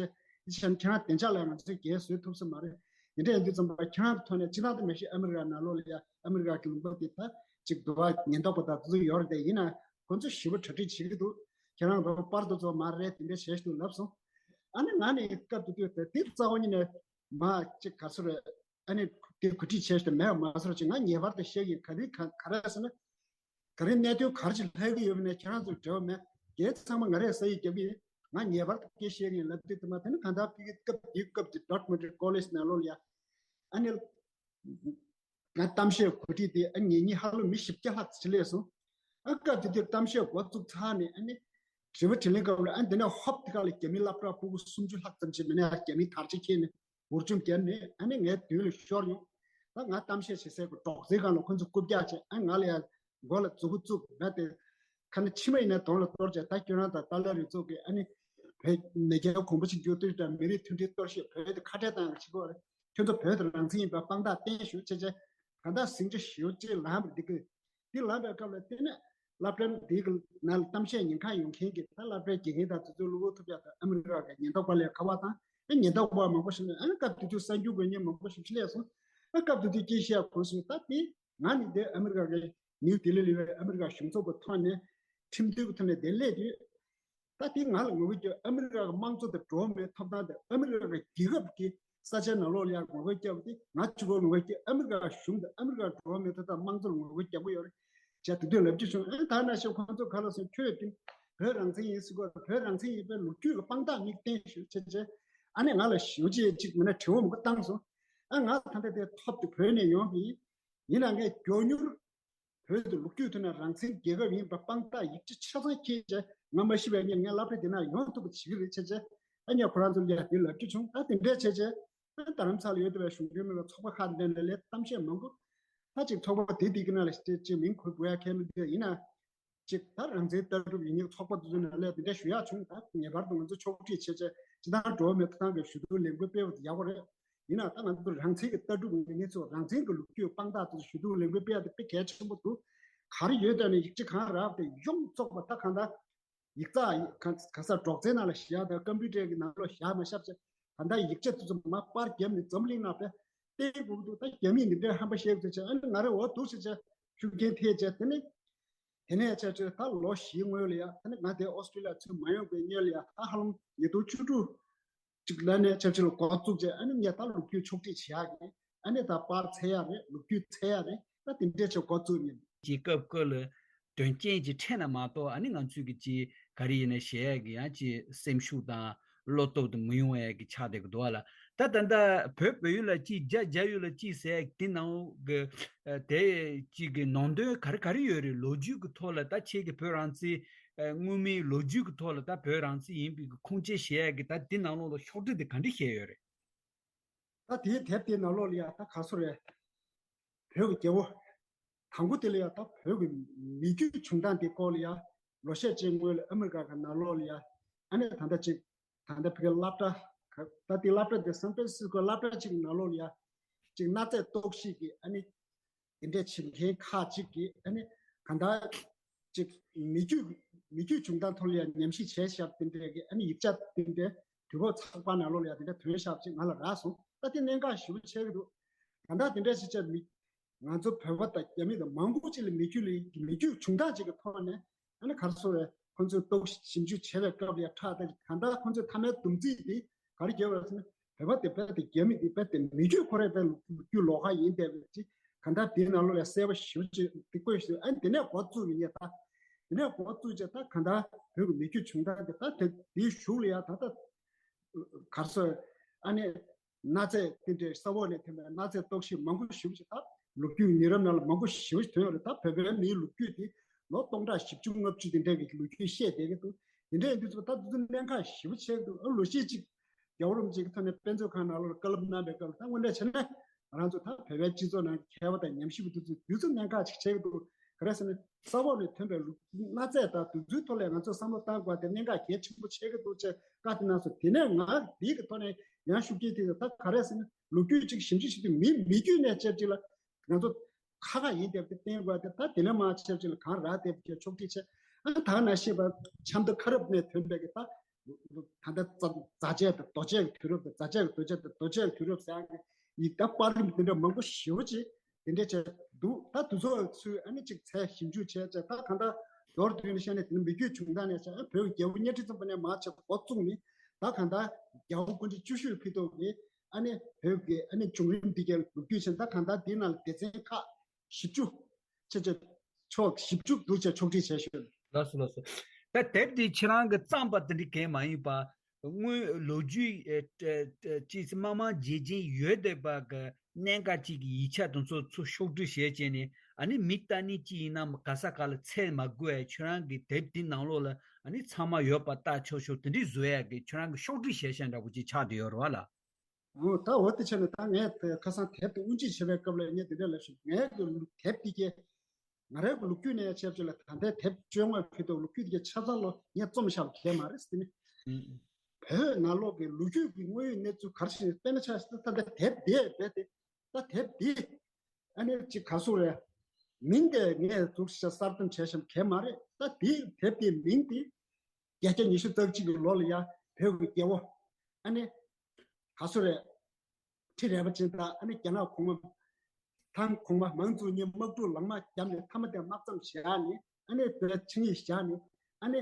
རང་བདེ་འཇགས་ལ་ང་ཚོས་རྒྱལ་བཟོས་ཐུབ་ས་མ་རེད། དེ་འདྲ་ཡིན་དུས་ཙམ་པ་ཁྱེད་རང་གི་ཐོག་ནས་སྤྱི་བཏང་དུ་མ་གཞི་ཨ་མི་རི་ཀ་ནང་ལོགས་ལ་ཡ་ཨ་མི་རི་ཀ་གི་ལུང་པ་དེ་ད་ཅིག་འདུ་བ་ཉེན་རྟོག་པ་དང་དེ་ཚོ་ཡོད་རེད་དེ། ཡིན་ན་ཁོང་ཚོས་ཞེ་པོ་གྲ་སྒྲིག་བྱེད་ཀྱི་འདུག་ཁྱེད་རང་རོགས་པར་དུ་ཚོ་མ་རེད། དེ་འདྲ་བྱས་ཤིག་ལབ་སོང་། ཨ་ནི་ང་ནི་སྐབས་དེ་དུས་དེ་རྩ་བ་ཉིད་ནས་མ་ཅིག་ག་ཟེར་རེད། ཨ་ནི་དེ་གོ་སྒྲིག་བྱས་ཏེ་མེད་པ་མ་ཟེར་ཅིག་ང་ངེས་པར་དུ་བཤད་ཀྱི། ག་རེ་ག་ག་རེ་ཟེར་ན། ག་རེ་གནད་དོན་ག་རེ་ཅིག་ལྷག་གི་ཡོད་པ་ན་ཁྱེད་རང་ཚོར་འབྲེལ་བ་མེད། དེ་ཚང་མ་ང་རས་ས་ཡིག་རྒྱབ་ཀྱི་ཡིན། ང་ངེས་པར་དུ་སྐད་བཤད་ཀྱི་ཡིན་ལབ་དུས་དུ་མ། དེ་ནི་གང་ལྟར་ཕ་གི་སྐབས་དེའི་སྐབས་དེ་ཌར་ཊ་མུཐ་ཀོ་ལེཇ་ནང་ལོགས་ལ་ཡ་ཨ་ནི་ང་གཏམ་བཤད་གོ་སྒྲིག་དེ་ཨ་ངེད་གཉིས་ཧ་ལམ་མི་བཞི་བརྒྱ་ལྷག་ཅིག་སླེབས་སོང་། ཨ་སྐབས་དེ་དུས་གཏམ་བཤད་འགོ་བཙུགས་ཚར་ནས་ཨ་ནི་ དྲི་བ་དྲིས་ལན་སྐབས་ལ་ཨ་འདི་ནས་ཧོབ་དེ་ག་ལ་རྒྱ་མི་སློབ་གྲྭ་ཕྲུ་གུ་སུམ་ཅུ་ལྷག་ཙམ་ཅིག་མི་ནས་རྒྱ་མི་དར་ཆ་འཁྱེར་ནས་འུར་ཅུམ་བརྒྱབ་ནས་ཨ་ནི་ངའི་མདུན་ལ་ཤོར་ཡོང་། ད་ང་གཏམ་བཤད་བྱེད་སའི་སྒྲོག་ཙེའི་སྒང་ལ་ཁོ་ཚོ་རྐུབ་བཀྱག་བྱས། ཨ་ང་ལ་ཡང་མགོ་ལ་མཛུ་གུ་བཙུགས་ར་དེ། ཁ་ནི་མཆིལ་མ་ཡིན་ན་གདོང་ལ་གཏོར་བྱས། ད་ཁྱོད་རང་དང་ཏཱ་ལའི་རུ་ཚོགས་ཀྱིས་ཨ་ནི་བོད་མེས་རྒྱལ་གོང་བུ་ཆེན་འགྱུར་དུས་དང་མི་རིགས་མཐུན་སྒྲིལ་གཏོར་བཤིག་བོད་དེ་ཁ་བྲལ་བཏང་ཡག་བྱེད་དགོས་རེད། ཁྱོད་ཚོ་བོད་དེ་རང་བཙན་ཡིན་པའི་དཔང་རྟགས་བསྟན་ཞུ་བྱས་བྱས། ད་ལྟ་ཟིང་ཆ་ཞེ་པོ་ཅིག་ལངས་པ་འདི་གི། འདི་ལངས་པའི་སྐབས་ལ་དེ་ནས་སློབ་གྲྭ་འདིའི་ནང་ལ་གཏམ་བཤད་ཉན་གང་ཡོང་མཁན་གྱི་ད་སློབ་གྲྭའི་དགེ་རྒན་དང་དེ་ཚོའི་བློ་བཀལ་ཐུབ་ཡག་དང་ཨ་མི་རི་ཀ་གི་ཉེན་རྟོག་པ་ལས་ཀ་བ་དང་ཨ་ཉེན་རྟོག་པ་མང་པོ་ཞིག་ནས་ཨ་སྐབས་དེ་དུས་གསར་འགྱུར་འགོད་མཁན་མང་པོ་ཞིག་སླེབས་སོང་། ཨ་སྐབས་དེ་དུས་སྐད་བཤད་དགོས་སོང་། ད་དེ་ང་ནི་དེ་ཨ་མི་རི་ཀ་གི་ནིའུ་ལྡི་ལི་ལ་ཡོད་ཨ་མི་རི་ཀ་གཞུང་ཚབ་ཀྱི་ཐོག་ནས་ཁྲིམས་མཐུན་གྱི་ཐོག་ནས་དེ་སླེབས་དུས། ད་དེ་ང་ལ་ངོ་རྒོལ་རྒྱབ། ཨ་མི་རི་ཀ་གི་དམངས་གཙོ་དང་འགྲོ་བ་མིའི་ཐོབ་ཐང་དང་ཨ་མི་རི་ཀ་གི་རྒྱལ་ཁབ་ཀྱི་ས་ཆའི་ནང་ལོགས་ལ་ཡང་ངོ་རྒོལ་རྒྱབ་པ་དེ་ང་གཅིག་པོ་ངོ་རྒོལ་རྒྱབ། ཨ་མི་རི་ཀ་གཞུང་དང་ཨ་མི་རི་ཀ་འགྲོ་བ་མིའི་ཐོབ་ཐང་དམངས་གཙོ་ལ་ངོ་རྒོལ་རྒྱག་གི་ཡོད་རེད་ཅེས་དེ་དུས་ལབ་རྒྱུ་བྱུང་། ཨ་ད་ནང་བཞིན་ཁོང་ཚོ་ག་ལ་སོང་། ཁྱོད་དེ་བོད་རང་བཙན་ཡིན་ཟེར་གོ། བོད་རང་བཙན་ཡིན་པའི་ལོ་རྒྱུས་ཀྱི་དཔང་རྟགས་མིག་བསྟན་ཞུ་བྱས་བྱས། ཨ་ནི་ང་ལ་ཞེ་པོ་ཅིག་ཅིག་མིན་ན་དྲི་བ་མང་པོ་བཏང་སོང་། ཨ་ང་ད་ལྟ་དེ་ཐོབ་དེ་བོད་ནས་ཡོང་གི་ཡིན། ཡིན་ན་ངས་མགྱོགས་མྱུར་བོད་དུ་ལོ་རྒྱུས་ཐོག་ནས་རང་བཙན་རྒྱལ་ཁབ་ཡིན་པ་དཔང་རྟགས་ཡིག་ཆ་ཆ་ཚང་འཁྱེར་བྱས། ང་མ་ཤི་བའི་སྔོན་ངས་སློབ་གྲྭ་འདི་ནང་ཡོང་ཐུབ་པ་བྱེད་ཀྱི་རེད་བྱས་བྱས། ཨ་ནི་ཁོ་རང་ཚོ་ལ་ཡ་དེ་ལབ་རྒྱུ་བྱུང་། ད་དེ་འདྲས་བྱས་བྱས། ཨ་རྡ་རམ་ས་ལ་ཡོད་བསྡད་པའི་གཞུང་འབྲེལ་མེད་པའི་ཚོགས་པ་ཁག་འདི་འདྲ་ལ་གཏམ་བཤད་མང་པོ། ད་ཅིག་ཚོགས་པ་དེ་དེ་གི་ནང་ལ་ཅིག་མིང་འཁོད་དགོས་ཡ་གལ་མི་འདུག་ཡིན་ན། ཅིག་ད་རང་བཙན་ལྟ་གྲུབ་ཡིན་ཉེ་ཚོགས་པ་དེ་ཚོ་ནང་ལ་དེ་འདྲ་ཞུ་ཡག་བྱུང་། ད་ངེས་པར་དུ་ང་ཚོ་ཕྱོགས་སྒྲིག་བྱས་བྱས་སྤྱི་བཏང་འགྲོ་བ་མིའི་ཐོབ་ཐང་གི་ཞུ་གཏུག་ལས་འགུལ་སྤེལ་བ་དེ་ཡག་པོ་རེད། ཡིན་ན་ད་ང་ཚོ་རང་བཙན་གྱི་ལྟ་གྲུབ་ཡིན་ཉེ་ཚོ་རང་བཙན་གྱི་ལོ་རྒྱུས་དཔང་རྟགས་དེ་ཚོ་ཞུ་གཏུག་ལས་འགུལ་སྤེལ་ཡག་དེ་དཔེ་གལ་ཆེན་པོ་འདུག་ག་རེ་ཡོད་དོ་ནས་ཡིག་ཆ་གང་རག་དེ་ཡོངས་རྫོགས་པ་ད་གང་ལྟར་ཡིག་ཚགས་ག་ག་ས་སྒྲོག་ཙེའི་ནང་ལ་བཞག་དང་ཀམ་པུ་ཊར་གྱི་ནང་ལ་བཞག་མ་བཞག་བྱས། ད་ལྟ་ཡིག་ཆ་དེ་ཚོ་མར་པར་བརྒྱབ་ནས་འཛམ་གླིང་ནང་དཔེ་བསྟན་དགོས་ཀྱི་འདུག་ད་རྒྱ་མིས་འདི་འདྲའི་ཧམ་པ་བཤད་དགོས་ཚེ་ཨ་ནི་ང་རང་འོ་འདུག་ཟེར་བྱས་ཤུགས་རྐྱེན་ཐེབས་བྱས། དེ་ནས་དེ་ནས་བྱས་བྱས་ད་ལོ་བཞིའི་སྔོན་ལ་ཡ། དེ་ནས་ང་དེ་ཨོ་སི་ཀྲི་ལི་ཡ་ཚུར་མ་ཡོང་བའི་སྔོན་ལ་ཡ། ད་ཧ་ལམ་ཉིས་སྟོང་བཅུ་དྲུག་ཅིག་ལ་ནས་ཆབས་ཅིག་ལ་འགོ་བཙུགས་བྱས། ཨ་ནི་ངས་ད་ལོ་རྒྱུས་ཕྱོགས་སྒྲིག་བྱེད་ཡག་གི་ཨ་ནི་ད་པར་འཚོལ་ཡག་རེད། ལོ་རྒྱུས་འཚོལ་ཡག་རེད། ད་དེ་འདྲས་བྱས་འགོ་བཙུགས་ནས། ཀྱི་སྐབས་སྐབས་ལ་དོན་རྐྱེན་གྱི་འཕྲད་ན་མ་གཏོགས་ཨ་ནི་ང་ཚོས་ཀྱི་ཅི་ག་རེ་ཡིན་ན་བཤད་ཡག་གི་ཡང་ཅི་སེམས་ཤུགས་དང་བློ་སྟོབས་དང་མི་ཡོང་བ་ཡག་གི་ཆགས་བསྡད་ཀྱི་འདུག་ཨ་ལ། ད་ད་ལྟ་བོད་བོད་ཡུལ་ལ་ཅི་རྒྱ་རྒྱ་ཡུལ་ལ་ཅི་ཟེར་ཡག་དེ་ནང་གི་ཨ་དེ་ཅིག་གི་ནང་དོན་ག་རེ་ག་རེ་ཡོད་རེད། ལོ་རྒྱུས་ཀྱི་ཐོག་ལ་ད་ཁྱེད་ཀྱི་བོད་རང་བཙན་ཨ་སྔོན་མའི་ལོ་རྒྱུས་ཀྱི་ཐོག་ལ་ད་བོད་རང་བཙན་ཡིན་པའི་གི་ཁུངས་སྐྱེལ་བྱེད་ཡག་གི་ད་དེ་ནང་ལོགས་ལ་ཤོག་དྲིལ་དེ་ག་འདྲ་བཤད་ཡོད་རེད། ད་དེའི་དེབ་དེའི་ནང་ལོགས་ལ་ཡ་ད་ག་སོ་རེད། བོད་ཀྱི་རྒྱལ་པོ་དང་པོ་དེ་ལ་ཡ་ད་བོད་ཀྱི་མི་རྒྱུད་བྱུང་སྟངས་དེ་སྐོར་ལ་ཡ། ལོ་ཤས་ཅིག་སྔོན་ལ་ཨ་མི་རི་ཀ་གི་ནང་ལོགས་ལ་ཡ། ཨ་ནི་ད་ལྟ་ཅིག་ད་ལྟ་བོད་ཀྱི་སློབ་གྲྭ་ག་ད་དེ་སློབ་གྲྭ་དེ་སན་ཧྥ་རན་སིས་ཀོ་སློབ་གྲྭ་ཅིག་གི་ནང་ལོགས་ལ་ཡ། ཅིག་གནའ་རྫས་རྟོག་ཞིབ་ཀྱི་ཨ་ནི་དེ་འདྲས་བྱེད་མཁན་ཁག་ཅིག་གིས་ཨ་ནི་གང་ལྟར་ཅིག་མི་རྒྱུད་མི་རྒྱུད་བྱུང་སྟངས་ཐོག་ལ་ཡང་ཉམས་ཞིབ་བྱས་བཞག་དེ་འདྲས་ཀྱི་ཨ་ནི་ཡིག་ཆ་དེ་འདྲས་དུས་བབ་ཚགས་པར་ནང་ལོགས་ལ་ཡང་དེ་འདྲས་ཐོན་བཞག་ཅིག་ང་ལ་རག་སོང་། ད་དེ་གནད་འགག་ཞེ་པོ་ཆགས་ཀྱི་འདུག་གང་ལྟར་དེ་འདྲས་ཞིག་བྱས་མི་ང་ཚོ་བོད་པ་དང་རྒྱ་མི་དང་མང་པོ་ཅིག་ལ་མི་རྒྱུད་ལ་མི་རྒྱུད་བྱུང་སྟངས་ཅིག་གི་ཐོག་ནས་ཨ་ནི་ག་རེ་ཟེར་རེད། ཁོང་ཚོས་རྟོག་ཞིབ་ཞིབ་འཇུག་བྱས་པའི་སྐབས་ལ་ཡང་ཁྲག་ལྟ་གང་ལྟར་ཁོང་ཚོས་མཐའ་མའི་སྡོམ་རྩིས་དེ་ག་རེ་བརྒྱབ་པ་རེད་ཟེར་ན། བོད་པ་དེ་རྦད་དེ་རྒྱ་མི་དེ་རྦད་དེ་མི་རྒྱུད་ཁོ་རའི་རྦད་ལོ་རྒྱུས་ལོགས་ཀ་ཡིན་བསྡད་པའི་ཅིག་གང་ལྟར་དེའི་ནང་ལོགས་ལ་གསལ་པོ་ཞེ་པོ་ཅིག་དེ་བཀོད་ཞིག་ཨ་ནི་དེ་ནས་འགོ་བཙུགས་ཡིན་ངེས་ད། དེ་ནས་འགོ་བཙུགས་བྱས་ད་གང་ལྟར་བོད་ཀྱི་མི་རྒྱུད་བྱུང་སྟངས་དེ་ད་དེ་དེའི་གཞུག་ལ་ཡང་ད་ལྟ་ག་རེ་ཟེར་ཨ་ནི། གནའ་རྫས་དེ་འདྲའི་ས་འོག་ནས་ཐོན་པའི་གནའ་རྫས་རྟོག་ཞིབ་མང་པོ་ཞེ་པོ་ཅིག་དང་། ལོ་རྒྱུས་ཉེ་རབས་ནང་ལ་མང་པོ་ཞེ་པོ་ཞིག་ཐོན་ཡོད་རེད། ད་བོད་པའི་མིའི་ལོ་རྒྱུས་དེ་ལོ་སྟོང་ཕྲག་བཞི་བཅུ་ལྔ་བཅུ་དེ་འདྲའི་གི་ལོ་རྒྱུས་བཤད་བསྡད་ཀྱི་འདུག་དེ་འདྲ་ཡིན་དུས་ཚོད་ད་དུས་ཚོད་གནད་འགག་ཞེ་པོ་ཆགས་ཀྱི་འདུག་ཨ་ལོ་ཤས་ཅིག་རྒྱལ་བ་རིན་པོ་ཆེ་གི་ཐོག་ནས་དཔེ་མཛོད་ཁང་ནང་ལོགས་ལ་བཀའ་སློབ་གནང་བའི་སྐབས་ལ་ད་དངོས་གནས་བྱས་ན་ང་རང་ཚོ་ད་བོད་པའི་སྤྱི་ཚོགས་ནང་གི་མཁས་པ་དང་ཉམས་ཞིབ་པ་དེ་ཚོས་དུས་ཚོད་གནད་འགག་ཅིག་ཆགས་ཀྱི་འདུག་ག་རེ་ཟེར་ན་ས་འོག་ནས་ཐོན་པའི་ལོ་གནའ་རྫས་དང་དེ་ཚོའི་ཐོག་ལ་ང་ཚོས་བསམ་བློ་བཏང་དགོས་དེ་གནད་འགག་གལ་ཆེན་པོ་ཆགས་ཀྱི་འདུག་ཅེས་བཀའ་དེ་གནང་སོང་། དེ་ནས་ང་འདི་གི་ཐོག་ནས་ཡང་ཤུགས་རྐྱེན་ཐེབས་ཏེ་ད་ག་རེ་ཟེར་ན་ལོ་རྒྱུས་ཅིག་ཞིབ་འཇུག་བྱེད་དུས་མི་མི་རྒྱུད་ནས་བཅར་ཅིག་ལ་ང་ཚོ་ཁ་ཁ་ཡིན་བསྡད་པ་དེ་བསྟན་དགོས་ཏེ་ད་དེ་ནས་མར་ཆབས་ཅིག་ལ་གང་རག་བསྡད་པ་ཕྱོགས་སྒྲིག་བྱས། ཨ་ད་ནང་བཞིན་པ་ཆབ་མདོ་ཁ་རབ་ནས་ཐོན་པའི་གི་ད་ད་ལྟ་རྫ་རྫ་ཆས་དང་རྡོ་ཆས་ཀྱི་དུས་རབས་དང་རྫ་ཆས་ཀྱི་རྡོ་ཆས་དང་རྡོ་ཆས་ཀྱི་དུས་རབས་ཟེར་ཡག་གི་ཡིག་ད་པར་རིས་དེ་འདྲ་མང་པོ་ཞེ་པོ་ཅིག་དེ་འདྲ་བྱས་འདུག་ད་དེ་ཚོ་ཚུར་ཨ་ནི་ཅིག་ཚད་ཞིབ་འཇུག་བྱས་བྱས་ད་གང་ལྟར་མདོར་བསྡུས་ནས་བཤད་ན་དེ་ནི་མི་རྒྱུད་བྱུང་སྟངས་ནས་བྱས་ཨ་བོད་ཀྱི་རྒྱལ་པོ་གཉའ་ཁྲི་བཙན་པོ་ནས་མར་བྱས་འགོ་བཙུགས་ནས་ད་གང་ལྟར་རྒྱལ་པོ་སྐུ་ཕྲེང་བཅུ་བཞི་ལ་ཕེབས་ཐོག་གི་ཨ་ནི་བོད་ཀྱི་ཨ་ནི་བྱུང་རིམ་འདི་གའི་ལོ་རྒྱུས་བྱས་ད་གང་ལྟར་འདི་ནང་ལ་སྡེ་ཚན་ཁག་བཞི་བཅུ་ཆེ་ཆེ་ཕྱོགས་བཞི་བཅུ་འདུག་ཅེས་ཕྱོགས་སྒྲིག་བྱས་ཞུས། ལགས་སོ་ལགས་སོ། ད་དེབ་འདི་ཁྱེད་རང་གི་བརྩམས་པ་དེ་འདྲ་གང་མ་ཡིན་པ། དངོས་ལོ་རྒྱུས་ཨེ་ཨེ་ཅི་མང་མང་རྗེས་ཅན་ཡོད་བསྡད་པ་གི་གནད་འགག་ཅིག་གི་ཡིག་ཆ་དེ་ཚོ་ཚུར་ཕྱོགས་བསྒྲིགས་བྱས་བྱས་ནས་ཨ་ནི་མི་ལྟ་ནི་ཅི་ཡིན་ནམ་ག་ས་ག་ལ་ཚད་མ་དགོས་ཨེ་ཁྱོད་རང་གི་དེབ་འདི་ནང་ལོགས་ལ་ ཨ་ནི་ཚང་མ་ཡོད་པ་ལྟ་ཆོག་ཆོག་དེ་འདྲའི་བཟོ་ཡག་གི་ཁྱོད་རང་གི་ཤོག་དྲིལ་ཞལ་བཞེས་འདྲ་པོ་ཅིག་ཆགས་བསྡད་ཡོད་རེད་བ་ལ། འོ་ད་འོ་དེ་བྱས་ནས་ད་ངས་དེ་ཁ་སང་དེབ་དེ་དབུ་འབྱེད་བྱེད་པའི་སྐབས་ལ་ངས་འདི་འདྲ་ལབ་ཤོག་ངའི་གི་ལུགས་དེབ་དེ་གས་ང་རའི་གི་ལོ་རྒྱུས་ནས་བྱས་བྱས་ལ་ད་ལྟའི་དེབ་བཅོ་ལྔ་ཕུལ་དུས་ལོ་རྒྱུས་དེ་གས་ཆ་ཚང་ལོ་ངས་རྩོམ་བཞག་གས་མ་རེད་ཟེར་ནས། བོད་ནང་ལོགས་ཀྱི་ལོ་རྒྱུས་ཀྱི་དངོས་ཡོད་གནས་ཚུལ་ག་རེ་ཞིག་དཔེར་ན་ཆ་བཞག་ད་ལྟ་དེབ་དེ་རྦད་དེ་ད་དེབ་དེ་ཨ་ནི་ཅིག་ག་ཟེར་རེད། མིང་དེ་ངས་འཛུགས་ཤ་གསར་གཏོད་བྱས་ཤམ་གས་མ་རེད། ད་དེ་དེབ་དེའི་མིང་དེ་བརྒྱད་བརྒྱ་ཉི་ཤུ་རྩ་གཅིག་གི་ལོ་ལ་ཡ་བོད་ཀྱི་རྒྱལ་པོ་ཨ་ནི་ག་ཟེར་རེད། ཁྲི་རལ་པ་ཅན་དང་ཨ་ནི་རྒྱ་ནག་གོང་མ། ཐང་གོང་མ་མང་གཙོ་གཉིས་དམག་འཁྲུག་ལངས་མ་བརྒྱབ་ནས་མཐའ་མ་དེ་དམག་མཚམས་བཞག་ནས་ཨ་ནི་བོད་ཆིངས་ཡིག་བཞག་ནས་ཨ་ནི་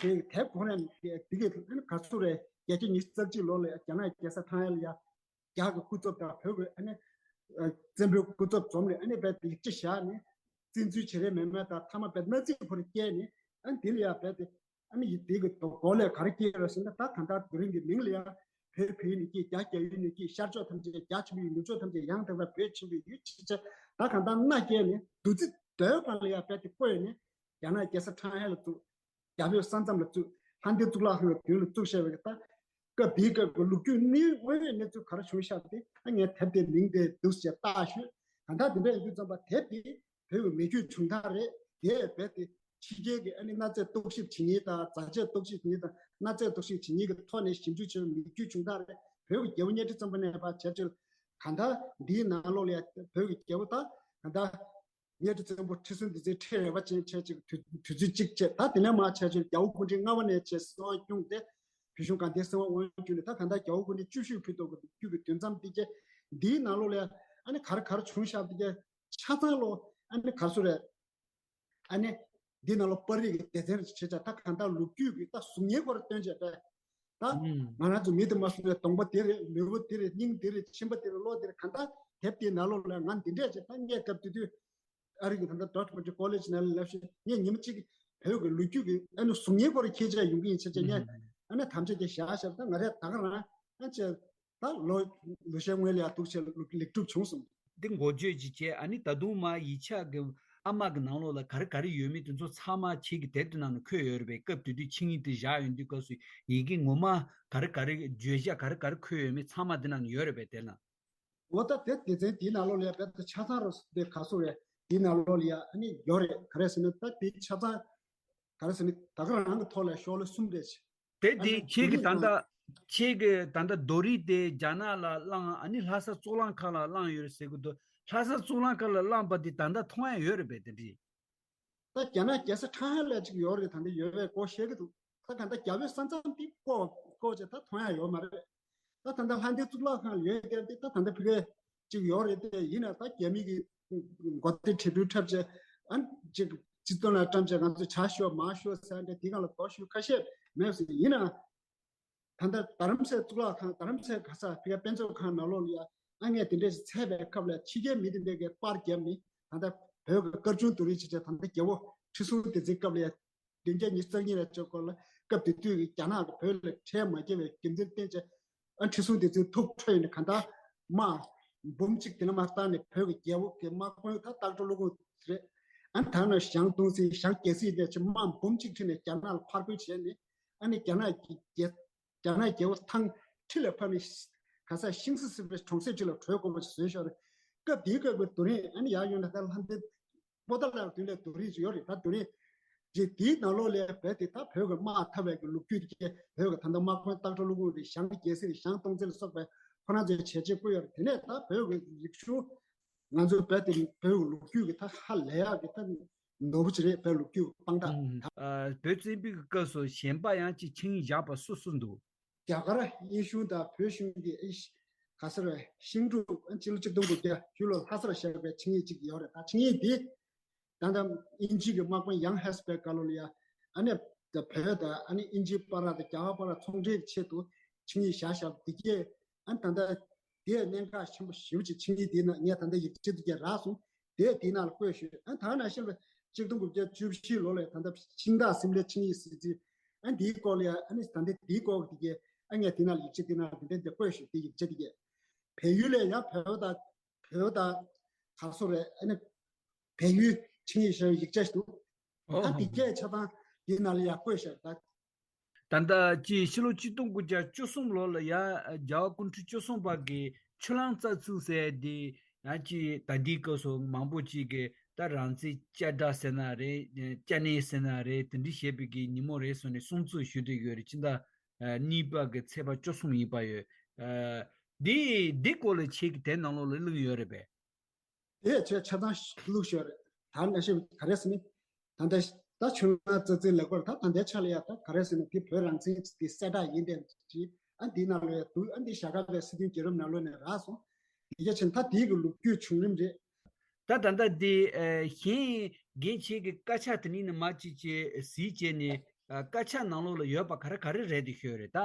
དེ་དེབ་གོང་རེད། དེ་གི་ཨ་ནི་ག་ཟེར་རེད། བརྒྱད་བརྒྱ་ཉི་ཤུ་རྩ་གཅིག་ལོ་ལ་རྒྱ་ནག་རྒྱལ་ས་ཐང་ཡལ་ལ་ཡ་རྒྱ་གི་སྐུ་ཚབ་དང་བོད་ཀྱི་ཨ་ནི་བཙན་པོའི་སྐུ་ཚབ་འཛོམས་ནས་ཨ་ནི་བོད་དེ་ཡིག་ཆ་བཞག་ནས་བཙན་འཛུལ་བྱེད་རེས་མེད་མེད་དང་མཐའ་མ་བོད་མནའ་ཚིག་ཁོ་ར་བསྐྱལ་ནས་ཨ་ནི་དེ་ལ་ཡ་བོད་དེ་ཨ་ནི་ཡི་དེ་གི་མགོ་ལས་ག་རེ་སྐྱེས་རེད་ཟེར་ན། ད་གང་ལྟར་དེ་རིང་གི་མིང་ལ་ཡ་བོད་བོད་ཡུལ་ནས་སྐྱེས། རྒྱ་རྒྱ་ཡུལ་ནས་སྐྱེས། ཤར་ཕྱོགས་ཐམས་ཅད་རྒྱ་ཆེན་པོའི་ཡུལ། ནུབ་ཕྱོགས་ཐམས་ཅད་ཡང་དག་པའི་བོད་ཆེན་པོའི་ཡུལ། ཅེས་བྱས་ད་གང་ལྟར་མནའ་བསྐྱལ་ནས་བདུད་རྩི་རྡོའི་སྒང་ལ་ཡ་བོད་དེ་བརྐོས་ནས་རྒྱ་ནག་རྒྱལ་ས་ཁྲང་ཧའེ་ལ་བཙུགས། རྒྱ་བོད་ས་མཚམས་ལ་བཙུགས། ལྷ་ལྡན་གཙུག་ལག་ཁང་གི་མདུན་ལ་བཙུགས་བཞག་པའི་ད་སྐབས་དེའི་སྐབས་ཀྱི་ལོ་རྒྱུས་དངོས་ཡོད་གནས་ཚུལ་ག་རེ་བྱུང་ཤག་དེ་ཨ་ངས་དེབ་དེའི་མིང་དེ་འདུག་ཅེས་བཏགས་ཞུས། གང་ལྟར་དེ་འདྲ་ཡིན་དུས་ཙམ་པ་དེབ་དེ་བོད་ཀྱི་མི་རྒྱུད་བྱུང་ཐང་རེད། དེ་རྦད་དེ་ཕྱི་རྒྱལ་གྱི་ཨ་ནི་གནའ་རྫས་རྟོག་ཞིབ་བྱེད་མཁན་དང་། རྫ་ཆས་རྟོག་ཞིབ་བྱེད་མཁན་དང་། གནའ་རྫས་རྟོག་ཞིབ་བྱེད་མཁན་གྱི་ཐོག་ནས་ཞིབ་འཇུག་བྱས་པའི་མི་རྒྱུད་བྱུང་ཐང་རེད། བོད་ཀྱི་རྒྱལ་པོ་གཉའ་ཁྲི་བཙན་པོ་ནས་ཕར་བྱས་བྱས་གང་ལྟར་འདིའི་ནང་ལོགས་ལ་ཡ་བོད་ཀྱི་རྒྱལ་པོ་དང་གང་ལྟར་གཉའ་ཁྲི་བཙན་པོ་ཁྲི་སྲོང་ལྡེ་བཙན་ཁྲི་རལ་པ་ཅན་བྱས་ཅིག་དུས་དུས་ཚོད་གཅིག་བྱས། ད་དེ་ནས་མར་བྱས་ཅིག་རྒྱལ་པོ་སྐུ་ཕྲེང་ལྔ་པ་ནས་བྱས་གསང་བ་བསྐྱངས་ཏེ་བོད་གཞུང་དགའ་ལྡན་གསང་བ་དབང་ཡོད་བརྒྱུད་ནས་ད་གང་ལྟར་རྒྱལ་པོ་སྐུ་ཕྲེང་བཅུ་བཞི་ཕུད་ཐོག་གི་ལོ་རྒྱུས་ཀྱི་དུས་མཚམས་དེ་གས་འདིའི་ནང་ལོགས་ལ་ཨ་ནི་ག་རེ་ག་རེ་བྱུང་ཤག་དེ་གས་ཆ་ཚང་ལོ་ཨ་ནི་ག་ཚོད་རེད། ཨ་ནི་འདི་ནང་ལོ་པར་རིས་ཀྱི་སྡེ་ཚན་རེ་བྱས་ཙང་ད་གང་ལྟར་ལོ་རྒྱུས་ཀྱི་ད་གཟུགས་བརྙན་སྐོར་སྟོན་བྱས་པས། ད་ང་རང་ཚོ་མི་དེ་མ་སོང་བའི་གདོང་པ་དེ་རེད། ལུས་པོ་དེ་རེད། སྙིང་དེ་རེད། མཆིན་པ་དེ་རེད། གློ་དེ་རེད། གང་ལྟར་དེབ་དེའི་ནང་ལོགས་ལ་ང་འདི་འདྲས་བྱས། ད་ངས་སྐབས་དེ་དུས་ཨ་རི་གི་ད་ལྟ་ཌོཊ་མོན་ཊི་ཀོ་ལེཇ་ནང་ལ་སླེབས་ཤིང་ངས་ཉི་མ་གཅིག་བོད་ཀྱི་ལོ་རྒྱུས་ཀྱི་ཨ་ནི་གཟུགས་བརྙན་སྐོར་ཁྱེད་ཅག་ཡོང་གི་ཡིན་ཟེར་བྱས། ངས་ཨ་ནི་དམ་བཅའ་དེ་བཞག་བཞག་ད་ང་རས་ད་ག་རང་ཨ་ཅེ་ད་ལོ་ལོ་ཤས་སྔོན་ལ་ཡ་འདུག་བྱས་ལེགས་གྲུབ་བྱུང་སོང་། འདི་འགོ་བརྗོད་ཅིག་བྱས། ཨ་ནི་ད་དུང་མ་ཡིག་ཆ་གི་ཨ་མ་གི་ནང་ལོགས་ལ་ག་རེ་ག་རེ་ཡོད་མེད་དེ་ཚོ་ཚང་མ་ཁྱེད་ཀྱི་དེབ་དེ་ནང་ནས་འཁོད་ཡོད་རེད་པས། སྐབས་དེ་དུས་ཆིངས་ཡིག་དེ་བཞག་ཡོང་དུས་སྐབས་སུ་ཡི་གེ་ངོ་མ་ག་རེ་ག་རེ་བརྗོད་བྱ་ག་རེ་ག་རེ་འཁོད་ཡོད་མེད་ཚང་མ་དེ་ནང་ནས་ཡོད་རེད་པས། དེ་ན། འོ་ད་དེ་སྡེ་ཚན་དེའི་ནང་ལོགས་ལ་ཡ་བོད་དུ་ཆ་ཚང་རུ་དེ་ག་སོ་རེད། དེའི་ནང་ལོགས་ལ་ཡ་ཨ་ནི་ཡོད་རེད། ག་རེ་ཟེར་ན་ད་དེ་ཆ་ཚང་ག་རེ་ཟེར་ན་ད་ག་རང་གི་ཐོག་ལ་ཤོག་ལྷེ་གསུམ་རེད། དེ་ཨ་དེ་ནི་ཁྱེད་ཀྱི་ད་ལྟ་ཁྱེད་ཀྱི་ད་ལྟ་རྡོ་རིང་དེ་རྒྱ་ནག་ལ་བླངས། ཨ་ནི་ལྷ་ས་གཙུག་ལག་ཁང་ལ་བླངས་ཡོད་རེད་ཟེར་གི་འདུག་ལྷ་ས་གཙུག་ལག་ཁང་ལ་བླངས་པ་དེ་ད་ལྟ་མཐོང་ཡ་ཡོད་རེད་པས། དེ་འདྲ། ད་རྒྱ་ནག་རྒྱལ་ས་ཁྲང་ཧའེ་ལ་ཅིག་ཡོད་རེད། ད་འདི་ཡོད་པའི་སྐོར་བཤད་གི་འདུག་ད་ག་ད་རྒྱ་བོད་ས་མཚམས་དེ་བསྐོར་བསྐོར་བྱས་ད་མཐོང་ཡ་ཡོད་མ་རེད། ད་ད་ལྟ་ལྷ་ལྡན་གཙུག་ལག་ཁང་ལ་ཡོད་དེ་དེ་ད་ད་ལྟ་ཕ་གིར་ཅིག་ཡོད་རེད། དེ་ཡིན་ན་ད་རྒྱ་མི་གི་མགོ་རྟིང་བྲིས་འབུལ་འཁྲབ་བྱས་ཨ་ཅིག་སྤྱི་དོན་ལ་བཀྲམ་བྱས་ང་ཚོས་བྱ་ཤོག་མ་ཤོག་ཟེར་འདྲ་དེ་གང་ལ་དོགས་གཞི་ཁ་ཤས་མེད་ཟེར། ཡིན་ན། ད་ལྟ་རྡ་རམ་ས་གཙུག་ལག་ཁང་། རྡ་རམ་ས་ག་ས་ཕ་གིའི་དཔེ་མཛོད་ཁང་ནང་ལོགས་ལ་ཡ་ཨ་ངས་དེ་འདྲས་ཤིག་འཚོལ་བའི་སྐབས་ལ་ཕྱི་རྒྱལ་མི་དེ་འདྲས་ཀྱིས་པར་བརྒྱབ་ནས་ད་ལྟ་བོད་ཀྱི་སྐར་ཆུང་རྡོ་རིང་ཅིག་བྱས། ད་ལྟ་རྒྱལ་པོ་ཁྲི་སྲོང་ལྡེ་བཙན་སྐབས་ལ་ཡ་བདུན་བརྒྱ་ཉི་ཤུ་རྩ་གཉིས་ལ་བཅར་སྐོར་ལ་སྐབས་དེ་དུས་ཀྱི་རྒྱ་ནག་གིས་བོད་ལ་ཁྲལ་མ་བརྒྱབ་པའི་རྒྱུ་མཚན་བསྟན་བྱས། ཨ་ཁྲི་སྲོང་ལྡེ་བཙན་ཐུགས་ཁྲོས་ནས་གང་ལྟར་དམག་འབུམ་གཅིག་དེ་ནས་མར་བཏང་ནས་བོད་ཀྱི་རྒྱལ་པོ་གི་དམག་དཔོན་ད་སྟག་སྒྲ་ཀླུ་ཁོང་རེད། ཨ་ད་ནི་ཞང་ཏུང་སི་ཞང་རྒྱལ་སྲིད་ལས་ཀྱི་དམག་འབུམ་གཅིག་ཁྲིད་ནས་རྒྱ་ནག་ལ་ཕར་རྒོལ་བྱས་ནས་ཨ་ནི་རྒྱ་ནག་གི་རྒྱལ་རྒྱ་ནག་རྒྱལ་པོ་ཐང་ཁྲི་ལ་ཕབ་ནས་ག་ས་ཤིང་སི་སི་པའི་གྲོང་གསེབ་ཅིག་ལ་བྲོས་དགོས་པ་ཞིག་བཟོས་ཤོར་རེད། སྐབས་དེའི་སྐབས་ཀྱི་རྡོ་རིང་ཨ་ནི་ཡར་ཡོང་ན་ད་ལྷ་ལྡན་པོ་ཏཱ་ལ་དུས་ལས་རྡོ་རིང་ཞིག་ཡོད་རེད། ད་རྡོ་རིང་རྗེས་དེའི་ནང་ལོགས་ལ་བོད་དེ་ད་བོད་ཀྱི་དམག་འཐབ་པའི་གི་ལོ་རྒྱུས་དེ་བོད་ཀྱི་ད་ལྟ་དམག་དཔོན་སྟག་སྒྲ་ཀླུ་ཁོང་རེད། ཞང་རྒྱལ་སྲིད་རེད། ཞང་ཏུང་སི་ལ་སོགས་པའི་ཁོ་རང་ཚོའི་བྱས་རྗེས་བཀོད་ཡོད་རེད། དེ་ནས་ད་བོད་ཀྱི་རིག་གཞུང་ང་ཚོའི་བོད་དེ་བོད་ཀྱི་ལོ་རྒྱུས་ཀྱི་ད་ཧ་ལས་ཡག་གི་ད་ནོར་བུ་ཅིག་རེད། བོད་ལོ་རྒྱུས་དཔང་རྟགས། ཨ། བོད་བཙན་པོའི་སྐབས་སུ་གཞན་པ་ཡང་ཅིག་ཆིངས་ཡིག་བཞག་པ་སུ་སུ་འདུག་རྒྱ་གར་དབྱིན་གཞུང་དང་བོད་གཞུང་གི་ཨེ་ཤི་ག་ས་རེད། ཤིང་འབྲུག་ཨ་སྤྱི་ལོ་གཅིག་སྟོང་དགུ་བརྒྱ་བཞི་ལོར་ལྷ་སར་བཞག་པའི་ཆིངས་ཡིག་ཅིག་ཡོད་རེད། ད་ཆིངས་ཡིག་འདི་ད་ལྟ་དབྱིན་ཇི་གི་དམག་དཔོན་ཡང་ཧེ་སི་པའི་སྐབས་ལོ་ལ་ཡ་ཨ་ནི་བོད་དང་ཨ་ནི་དབྱིན་ཇིའི་བར་དང་རྒྱ་གར་བར་ཚོང་འབྲེལ་གྱི་ཆེད་དུ་ཆིངས་ཡིག་བཞག་བཞག་འདི་གས་ཨ་ནི་ད་ལྟ་དེ་གནད་འགག་ཆེན་པོ་ཞེ་པོ་ཅིག་ཆིངས་ཡིག་དེའི་ནང་ངས་ད་ལྟ་ཡིག་ཆ་འདི་གས་རག་སོང་། དེ་དེའི་ནང་ལ་བཀོད་ཞུས། ཨ་ད་ནང་བཞིན་པ་གཅིག་སྟོང་དགུ་བརྒྱ་བཅུ་བཞི་ལོ་ལ་ད་ལྟ་ཤིང་སྟག་སིམ་ལའི་ཆིངས་ཡིག་ཟེར་ཅིག་ཨ་འདིའི་སྐོར་ལ་ཡ་ཨ་ནི་ད་ལྟ་འདིའི་སྐོར་གྱི་དེ་གས་ཨ་ངས་དེ་ནང་ལ་ཡིག་ཆ་དེ་ནང་དེ་འདྲ་འདི་བཀོད་ཞུས། དེ་ཡིག་ཆ་དེ་གས་བལ་ཡུལ་ལ་ཡ་བོད་དང་བོད་དང་ག་སོ་རེད། ཨ་ནི་བལ་ཡུལ་ཆིངས་ཡིག་ཞེས་ཡིག་ཆ་ཞིག་འདུག་ཨོ། ད་འདི་གས་ཆ་ཚང་། དེ་ནང་ལ་ཡང་བཀོད་བཞག་ད། ད་ལྟ་ཅིག་ཕྱི་ལོ་ཆིག་སྟོང་དགུ་བརྒྱ་བཅུ་གསུམ་ལོ་ལ་ཡང་རྒྱལ་བ་སྐུ་ཕྲེང་བཅུ་གསུམ་པ་གིས་ཆུ་གླང་རྩ་ཚུགས་ཟེར་དེ་ཡང་ཅིག་ད་ལྟའི་སྐབས་སུ་མང་པོ་ཅིག་གིས་ད་རང་བཙན་བསྐྱར་བསྒྲགས་ཟེར་ན་རེད། བསྐྱར་ནས་ཟེར་ན་རེད། དེ་འདྲ་བྱས་པའི་གི་ཉིན་མོ་རེད་ཟེར་ནས་སྲུང་བརྩི་ཞུ་བསྡད་ཡོད་རེད། ཕྱི་ཟླ་གཉིས་པ་གི་ཚེས་པ་བཅུ་གསུམ་ཡིན་པ་ཡོད། འདི་འདི་སྐོར་ལ་ཁྱེད་ཀྱིས་དེ་ནང་ལོགས་ལ་གླེང་ཡོད་རེད་པས། དེ་ཆ་ཆ་ཚང་བླུགས་ཤོར་རེད། ད་ནས་ཤེས་ག་རེ་ཟེར་ནི། ད་ལྟ་ད་ཆུ་ལང་རྩ་ཚིག་ལབ་དགོས་རེད། ད་ད་ལྟའི་ཆ་ལ་ཡ་ད་ག་རེ་ཟེར་ན་དེ་བོད་རང་བཙན་གྱི་གསལ་བསྒྲགས་ཡིན་དེ་ཅི། ཨ་འདི་ནང་ལ་ཡ་འདུག་ཨ་འདི་བྱ་དགའ་བའི་སྲིད་དོན་རྒྱལ་རབས་ནང་ལོགས་ནས་རག་སོང་། དེ་རྒྱ་ཆེན་ད་དེའི་གི་ལོ་རྒྱུས་བྱུང་རིམ་རེད། ད་ད་ལྟ་འདི་གཞན་རྒན་ཁྱེད་ཀྱི་དཀར་ཆག་དེ་ནི་ནི་མ་ཅི་ཅི་གཟིགས་བྱས་ནས་དཀར་ཆག་ནང་ལོགས་ལ་ཡོད་པ་ག་རེ་ག་རེ་རེད་དེ་ཤོད་རེད། ད་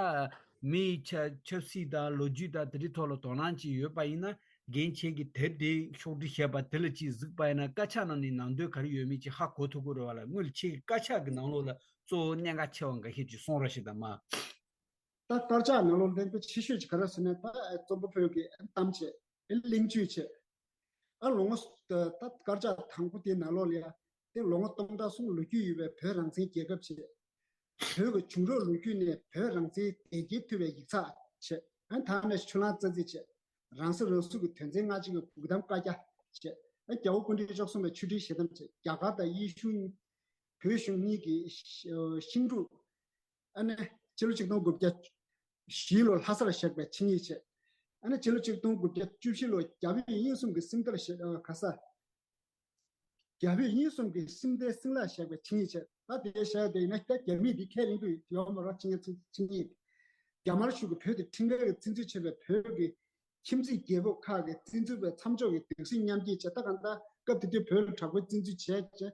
མིའི་ཆབ་ཆབ་སྲིད་དང་ལོ་རྒྱུས་དང་དེ་རིགས་ཐོག་ལ་དོ་སྣང་ཅིག་ཡོད་པ་ཡིན་ན། རྒན་ཁྱེད་ཀྱིས་དེབ་དེ་ཕྱོགས་སྒྲིག་བྱས་པ་དེ་ལ་ཅིག་གཟིགས་པ་ཡིན་ན་དཀར་ཆག་ནང་ནས་ནང་དོན་ག་རེ་ཡོད་མེད་ཅིག་ཧ་གོ་ཐུབ་ཀྱི་རེད་བ་ལ། སྔོན་ལ་ཁྱེད་ཀྱིས་དཀར་ཆག་གི་ནང་ལོགས་ལ་གཙོ་བོ་གནད་འགག་ཆེ་བ་འགའ་ཤས་ཅིག་གསུང་རོགས་ཞེས་དང་མ། ད་དཀར་ཆག་ནང་ལོགས་གནད་འགག་ཆེ་ཤོས་ཅིག་ག་རེ་ཟེར་ན་ད་རྩོམ་པ་པོ་གི་གཏམ་བྱས་གླེང་བརྗོད་བྱས། ཨ་ལོ་ངོ་ད་དཀར་ཆག་དང་པོ་དེའི་ནང་ལོགས་ལ་ཡ་དེ་ལོ་ངོ་སྟོང་ཕྲག་གསུམ་ལོ་རྒྱུས་ཡོད་པའི་བོད་རང་བཙན་རྒྱལ་ཁབ་བྱས། བོད་ཀྱི་བྱུང་རབས་ལོ་རྒྱུས་ནས་བོད་རང་བཙན་དེབ་སྐྱེལ་ཐུབ་པའི་ཡིག་ཚགས་བྱས། ཨ་ད་ནས་ཆུ་གླང་རྩ་ཚིག་བྱས། རང་སྲིད་རང་སྲུང་གི་དོན་ཚན་ལྔ་གཅིག་གི་སྒྲིག་གཏམ་བཀའ་རྒྱ་བྱས། ཨ་རྒྱལ་བ་སྐུ་ཕྲེང་བཅུ་གསུམ་པའི་ཆོས་ཁྲིའི་ཞལ་གདམས་བྱས། རྒྱ་གར་དང་དབྱིན་གཞུང་། བོད་གཞུང་གཉིས་ཀྱི་ཤིང་འབྲུག་ཨ་ནི་སྤྱི་ལོ་ཆིག་སྟོང་དགུ་བརྒྱ་བཞི་ལོ་ལྷ་སར་བཞག་པའི་ཆིངས་ཡིག་བྱས། ཨ་ནི་སྤྱི་ལོ་ཆིག་སྟོང་དགུ་བརྒྱ་བཅུ་བཞི་ལོ་རྒྱ་བོད་དབྱིན་གསུམ་གྱི་སྲིང་མཐར་བཞག་ཨ་ག་ས། རྒྱ་བོད་དབྱིན་གསུམ་གྱི་སྲིང་མཐའི་སྲིང་ལ་བཞག་པའི་ཆིངས་ཡིག་བྱས། ད་དེ་བཤད་དེ་ཡིན་ན་ད་རྒྱ་མིས་འདི་ཁས་ལེན་དུ་ཡོད་མ་རེད། ཆིངས་ཡིག་ཆིངས་ཡིག་རྒྱ་དམར་གཞུང་གིས་བོད་དེ་ཁྲིམས་འགལ་གྱི་བཙན་འཛུལ་བྱས་པའི་བོད་ཀྱི་ཁྱིམ་མཚེས་རྒྱལ་ཁབ་ཁག་གི་བཙན་འཛུལ་པའི་མཚམས་འཇོག་གི་སྡེ་སྲིད་མཉམ་སྐྱེད་བྱས། ད་གང་ལྟར་སྐབས་དེ་དུས་བོད་ལ་དྲག་པོའི་བཙན་འཛུལ་བྱས་བྱས།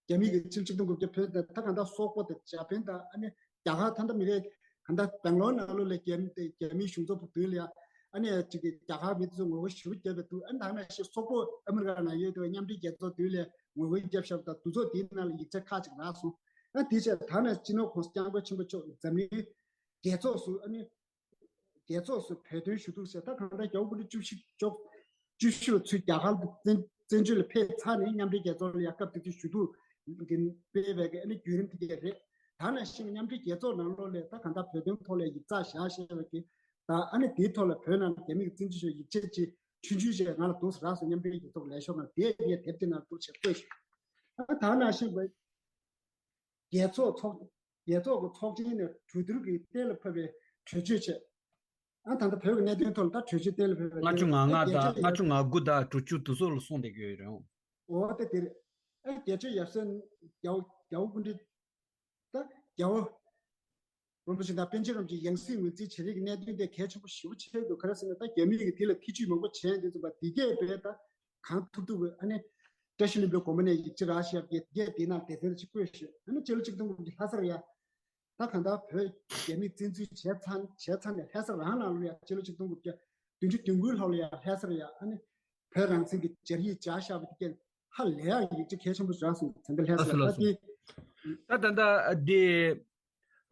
རྒྱ་མི་གི་སྤྱི་ཚོགས་དང་འགོ་བརྒྱབ་བོད་དང་ད་གང་ལྟར་སོག་པོ་དང་འཇར་པན་དང་ཨ་ནི་རྒྱ་གར་ད་ལྟ་མི་རེད། གང་ལྟར་སྦེང་ལོར་ནང་ལོགས་ལ་རྒྱ་མི་དེ་རྒྱ་མིའི་གཞུང་ཚབ་པོ་དུས་ལ་ཡ་ཨ་ནི་ཅིག་གི་རྒྱ་གར་མི་དེ་ཚོ་ངོ་རྒོལ་ཞེ་པོ་བརྒྱབ་པའི་དུས། ཨ་ནི་ད་ག་ནང་བཞིན་སོག་པོ་ཨ་མི་རི་ཀ་ནང་ཡོད་དུས་མཉམ་འབྲེལ་རྒྱལ་ཚོགས་དུས་ལ་ངོ་རྒོལ་བརྒྱབ་བཞག་པ་དང་དུས་ཚོད་དེའི་ནང་ལ་ཡིག་ཆ་ཁག་ཅིག་རག་སོང་། ཨ་དེ་བྱས་ད་ནས་སྤྱི་ནོར་༸གོང་ས་༸སྐྱབས་མགོན་ཆེན་པོ་མཆོག་འཛམ་གླིང་རྒྱལ་ཚོགས་སུ་ཨ་ནི། རྒྱལ་ཚོགས་སུ་བོད་དོན་ཞུ་གཏུག་ཟེར། ད་གང་ལྟར་རྒྱལ་བ་སྐུ་ཕྲེང་བཅུ་བཞི་མཆོག་བཅུ་བཞི་ལོ་ཚུར་རྒྱ་གར་དུ་བཙན་བཙན་བྱོལ་ལ་ཕེབས་ཚར་ནས་མཉམ་འབྲེལ་རྒྱལ་ཚོགས་ལ་ཡང་སྐབས་དེ་དུས་ཞུ་གཏུག་གི་སྤེལ་བའི་གི་ཨ་ནི་བརྒྱུད་རིམ་དེ་ག་རེད། ད་ནང་བཞིན་མཉམ་འབྲེལ་རྒྱལ་ཚོགས་ནང་ལོགས་ལ་ད་གང་ལྟར་བོད་དོན་ཐོག་ལ་ཡིག་ཚགས་བཞག་བཞག་པའི་གི་ད་ཨ་ནི་དེའི་ཐོག་ལ་བོད་ནང་ལ་རྒྱ་མི་གི་བཙན་འཛུལ་ཞུ་ཡིག་ཆ་ཅིག་ཆུང་ཆུང་ཅིག་ང་ལ་འདུག་ཟེར་རག་སོང་། མཉམ་འབྲེལ་རྒྱལ་ཚོགས་ལས་ཤོག་ནང་དེ་ངས་དེབ་དེ་ནང་འདུག་བྱས་བཀོད་ཤིག་ཨ་ད་ནང་བཞིན་པའི། རྒྱལ་ཚོགས་ཚོགས། རྒྱལ་ཚོགས་ཀྱི་ཚོགས་ཆེན་ནས་གྲོས་བསྡུར་གྱིས་གཏན་ལ་ཕབ་པའི་གྲོས་ཆོད་བྱས། ཨ་ད་ལྟ་བོད་ཀྱི་གནད་དོན་ཐོག་ལ་ད་གྲོས་ཆོད་གཏན་ལ་ཕབ་པའི་ལྔ་བཅུ་ང་ལྔ་དང་ལྔ་བཅུ་ང་དགུ་དང་དྲུག་ཅུ་དེ་ཚོ་ལ་གསུངས་བསྡད་ཀྱི་ཡོད་རེད། འོ་དེ་དེ་རེད། ཨ་རྒྱལ་སྲས་ཡབ་སྲས་རྒྱལ་བ་རྒྱལ་བ་སྐུ་ཕྲེང་ད་རྒྱལ་བ་རིན་པོ་ཆེ་དང་པཎ་ཆེན་རིན་པོ་ཆེའི་ཡང་སྲིད་ངོས་འཛིན་བྱེད་རིགས་གནད་དོན་དེ་གལ་ཆེན་པོ་ཞེ་པོ་ཆགས་འདུག་ག་རེ་ཟེར་ན་ད་རྒྱ་མི་གིས་དེ་ལ་ཐེ་ཇུས་མང་པོ་བྱས་འདུག་ཙམ་པ་དེ་གས་བས་ད་གང་ཐུབ་ཐུབ་ཨ་ནི་བཀྲ་ཤིས་ལྷུན་པོའི་དགོན་པ་ནས་ཡིག་ཆ་རག་ཤེས་རྒྱས་རྒྱས་དེ་ནང་སྡེ་ཚན་གཅིག་བཀོད་ཤེས་ཨ་ནི་སྤྱི་ལོ་གཅིག་སྟོང་དགུ་བརྒྱ་ལྷ་སར་ཡ། ད་གང་ལྟར་བོད་རྒྱ་མིས་བཙན་འཛུལ་བྱས་ཚར་བྱས་ཚར་ནས་ལྷ་སར་རང་ནང་ལོ་ཡ་སྤྱི་ལོ་གཅིག་སྟོང་དགུ་བརྒྱ་བདུན་ཅུ་དོན་དགུའི་ལྷོ་ལ་ཡ་ལྷ་སར་ཡ་ཨ་ནི་བོད་རང་བཙན་གྱི་སྦྱར་ཡིག་སྦྱར་བཞག་པ་དེ་ཀྱང་ཧ་ལས་ཡག་ཡིག་ཆ་གལ་ཆེན་པོ་རག་སོང་། ད་ལྟ་ལྷ་སར་ད་ལྟ་ད་དེ་ད་ད་ལྟ་དེ།